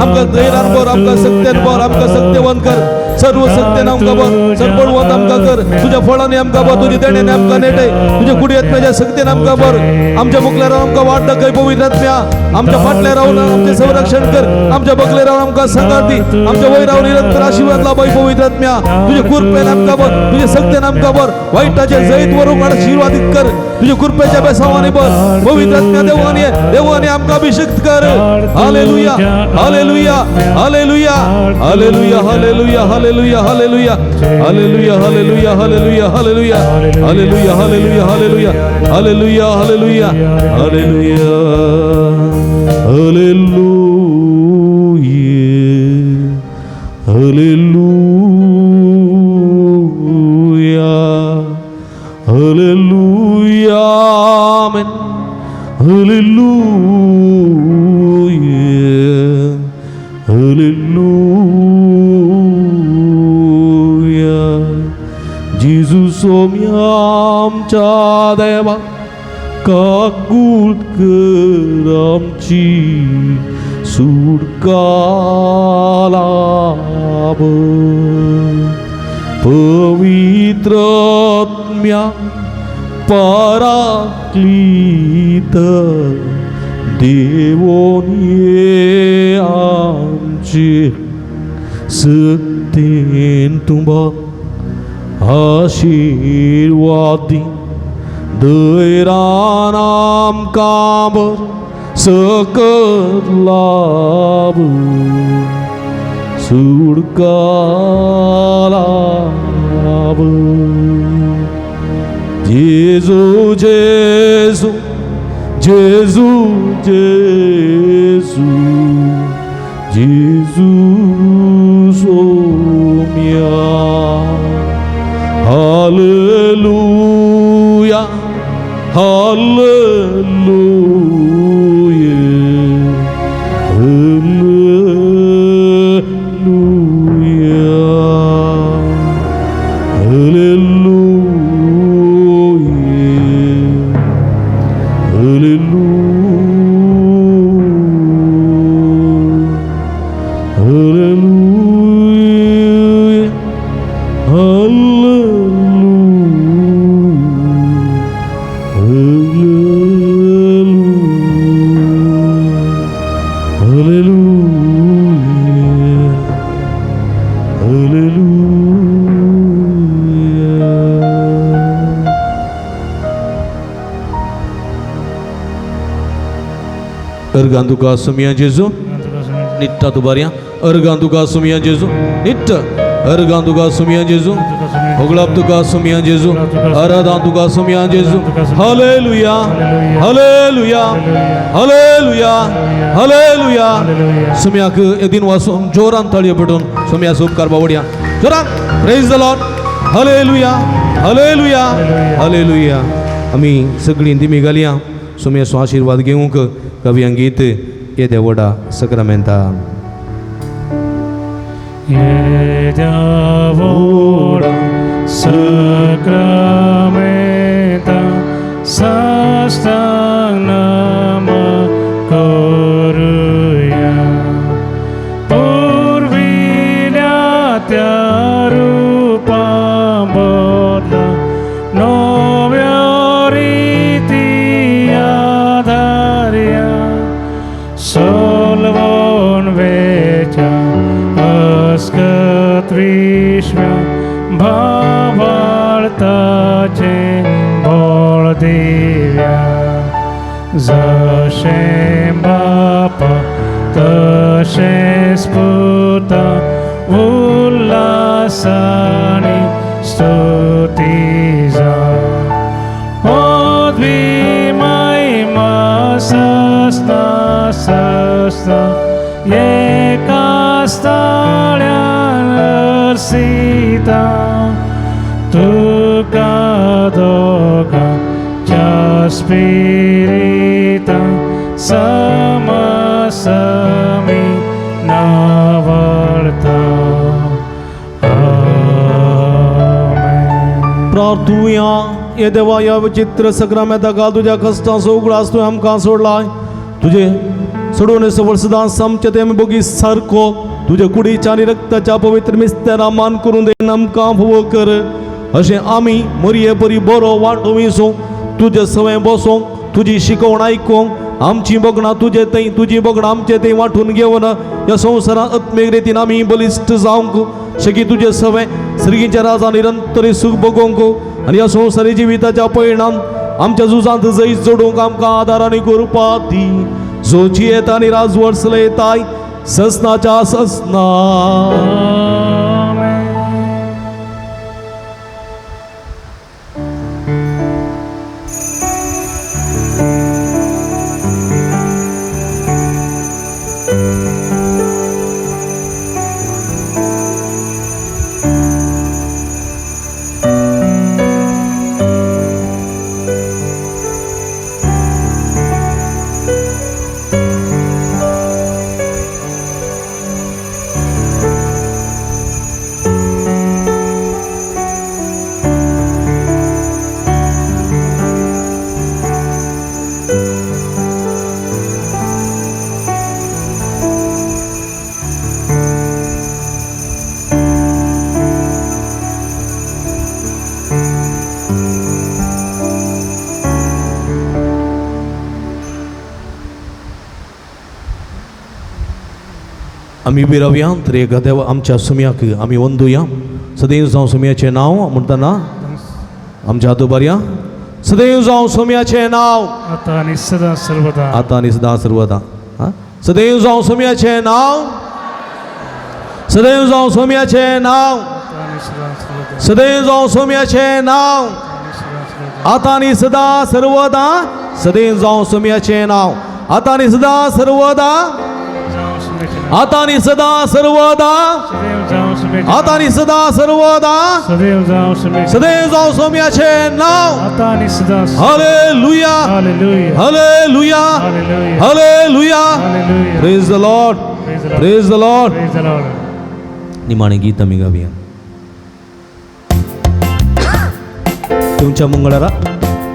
आमकां धैर्यान भर, आमकां सक्त्यान भर, आमकां सक्तेवंत कर. सर्व सक्त्यान आमकां भर, सरबळवंत आमकां कर. तुझ्या फळांनी आमकां भर, तुझ्या देण्याने आमकां नेटय, तुझ्या कुडी आत्म्याच्या सक्तीन आमकां भर. आमच्या मुखल्या रावन आमकां वाट दाखय पवित्र आत्म्या. आमच्या फाटल्या रावन आमचें संरक्षण कर. आमच्या बगले रावन आमकां सांगात दी. आमच्या वयर रावन निरंतर आशीर्वाद लाभय पवित्र आत्म्या. तुझ्या कृपेन आमकां भर, तुझ्या सक्त्यान आमकां भर. वाईटाचे जैत वरून आशीर्वादित कर. तुझ्या कृपेच्या बेसावाने भर पवित्र आत्म्या. देवाने देवाने आमकां अभिषिक्त कर. Hallelujah hallelujah hallelujah hallelujah hallelujah hallelujah. Hallelujah, hallelujah, hallelujah, hallelujah, hallelujah, hallelujah, hallelujah, hallelujah, hallelujah, hallelujah, hallelujah, hallelujah, hallelujah, hallelujah, hallelujah, amen. Hallelujah, hallelujah. Jesus आमच्या देवा काकूट कर आमची सुटका लाभ. पवित्र आत्म्या पराक्लीत देवोन ये आमचे सत्तेन तुंबा आशीर्वादी धैरान आमकां बर सकत लाभ सुटका लाभ. जेजू जेजू जेजू जेजू जेजू सोम्या. Hallelujah, hallelujah, hallelujah, hallelujah, hallelujah, hallelujah, hallelujah, hallelujah, hallelujah. अर्गां तुका सुमिया जेजू निट्टा तुबारया. अर्गां तुका सुमिया जेजू निट्ट. अर्गां तुका सुमिया जेजू होगळाप तुका सुमिया जेजू आराधां तुका सुमिया जेजू. Hallelujah, hallelujah, hallelujah, hallelujah. सुम्याक एक दिन वासून जोरान ताळयो पेटून सुम्याचो उपकार बावडया जोरान. Praise the Lord. Hallelujah, hallelujah, hallelujah. आमी सगळीं दिमी घालया सुम्याचो आशिर्वाद घेवंक कवियां गीत येद्या व्हडा सक्रामेंता. येद्या व्हडा सक्रामेंता साष्टांग नमन करुया. पुर्विल्या त्या रुपा बदला नव्या रिती आधारया. सोलवून वेच्या अस्कत विश्व्या भावार्थाचें बळ दिव्या. जशें बापा तशेंच पुता उल्हासानी स्तुती जावं. पदवी महिमा सस्ना सस्ना एका स्थाळ्यान अर्सिता. तुका दोगांच्या स्पिरिता समसमी नावडता. आमेन. प्रार्थुया. हे देवा, ह्या विचित्र सक्रामेंता घाल तुज्या कश्टांचो उगडास तुवें आमकां सोडलाय. तुजे सोडून सवळ सदां आमचे ते आमी बोगी सारको तुज्या कुडीच्या आनी रक्ताच्या पवित्र मिस्तेरा मान करून देन आमकां फावो कर. अशें आमी मरये परी बरो वांटो विसूंक तुजे सवंय बसोंक तुजी शिकवण आयकूंक आमची भोगणां तुजे थंय तुजी भोगणां आमचे थंय वांटून घेवन ह्या संवसारांत आत्मीक रितीन आमी बलिश्ट जावंक शकी तुजे सवंय सर्गीच्या राजा निरंतर सूख भोगोवंक आनी ह्या संवसारी जिविताच्या परिणाम आमच्या झुजांत जैत जोडूंक आमकां आदार आनी कृपा दी. जो जियेता आनी राजवट चलयताय ससनाच्या ससना. आमेन. आमी उबी रावया तर एका देवा आमच्या सुम्याक आमी वंदुया. सदैव जावं सुम्याचें नांव म्हणटना आमच्या आदोबारया सदैव जावं सोम्याचें नांव आता आनी सदां सर्वदा. आता आनी सदां सर्वदा. आं, सदैव जावं सोम्याचें नांव, सदैव जावं सोम्याचें नांव, आता आनी सदां सर्वदा. सदैव जावं सोम्याचें नांव आता आनी सदां सर्वदा. आता आनी सदां सर्वदा. सदैव जावं सोम्याचें नांव आता आनी सदां सर्वदा. जावं सोम्याचें नांव. आता आनी सदां सर्वदा. सदैव जावं सोम्याचें नांव. आता आनी सदां सर्वदा. सदैव जावं सोम्याचें. सदैव जावं सोम्याचें नांव. आता आनी सदां. Hallelujah, hallelujah. Hallelujah, hallelujah. Hallelujah. Hallelujah. Praise the Lord, praise the Lord. Praise the Lord. Praise the Lord. निमाणे गीत आमी गावया. येवच्या मंगळारा,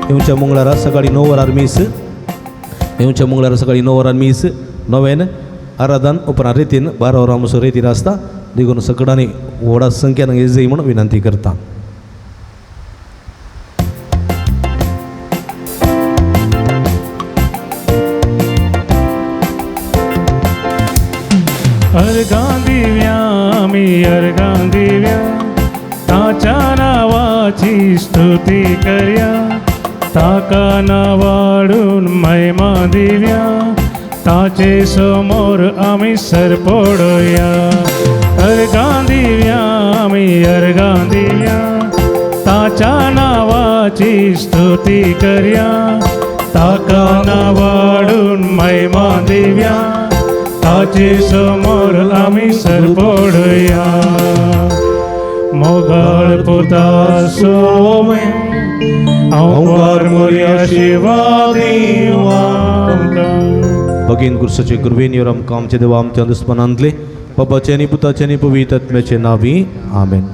येवच्या मंगळारा सकाळी 9 वरार मीस, येवच्या मंगळारा सकाळी 9 वरार मीस, नव्यान आराधन उपरांत रेतीन 12 वरां मुसो रेतीर आसता. देखून सगळ्यांनी व्हडा संख्यान येवजय म्हूण विनंती करता. अर्घां दिव्या आमी अर्घां दिव्या, ताच्या नावाची स्तुती करया, ताका नावाडून महिमा दिव्या, ताचे समोर आमी सरपडोया. अर्घां दिव्या आमी अर्घां दिव्या, ताच्या नावाची स्तुती करया, ताका नावाडून महिमा दिव्या, ताचे समोर आमी सरपडोया. मोगाळ पुता सोमे हांव मोरया शिवा देवा. भगीन कुर्साचे कृपेन यो आमकां आमचे देवा आमच्या दुस्मनांतले बाबाचे आनी पुताचे आनी पवित्र आत्म्याचे नांवी आमेन.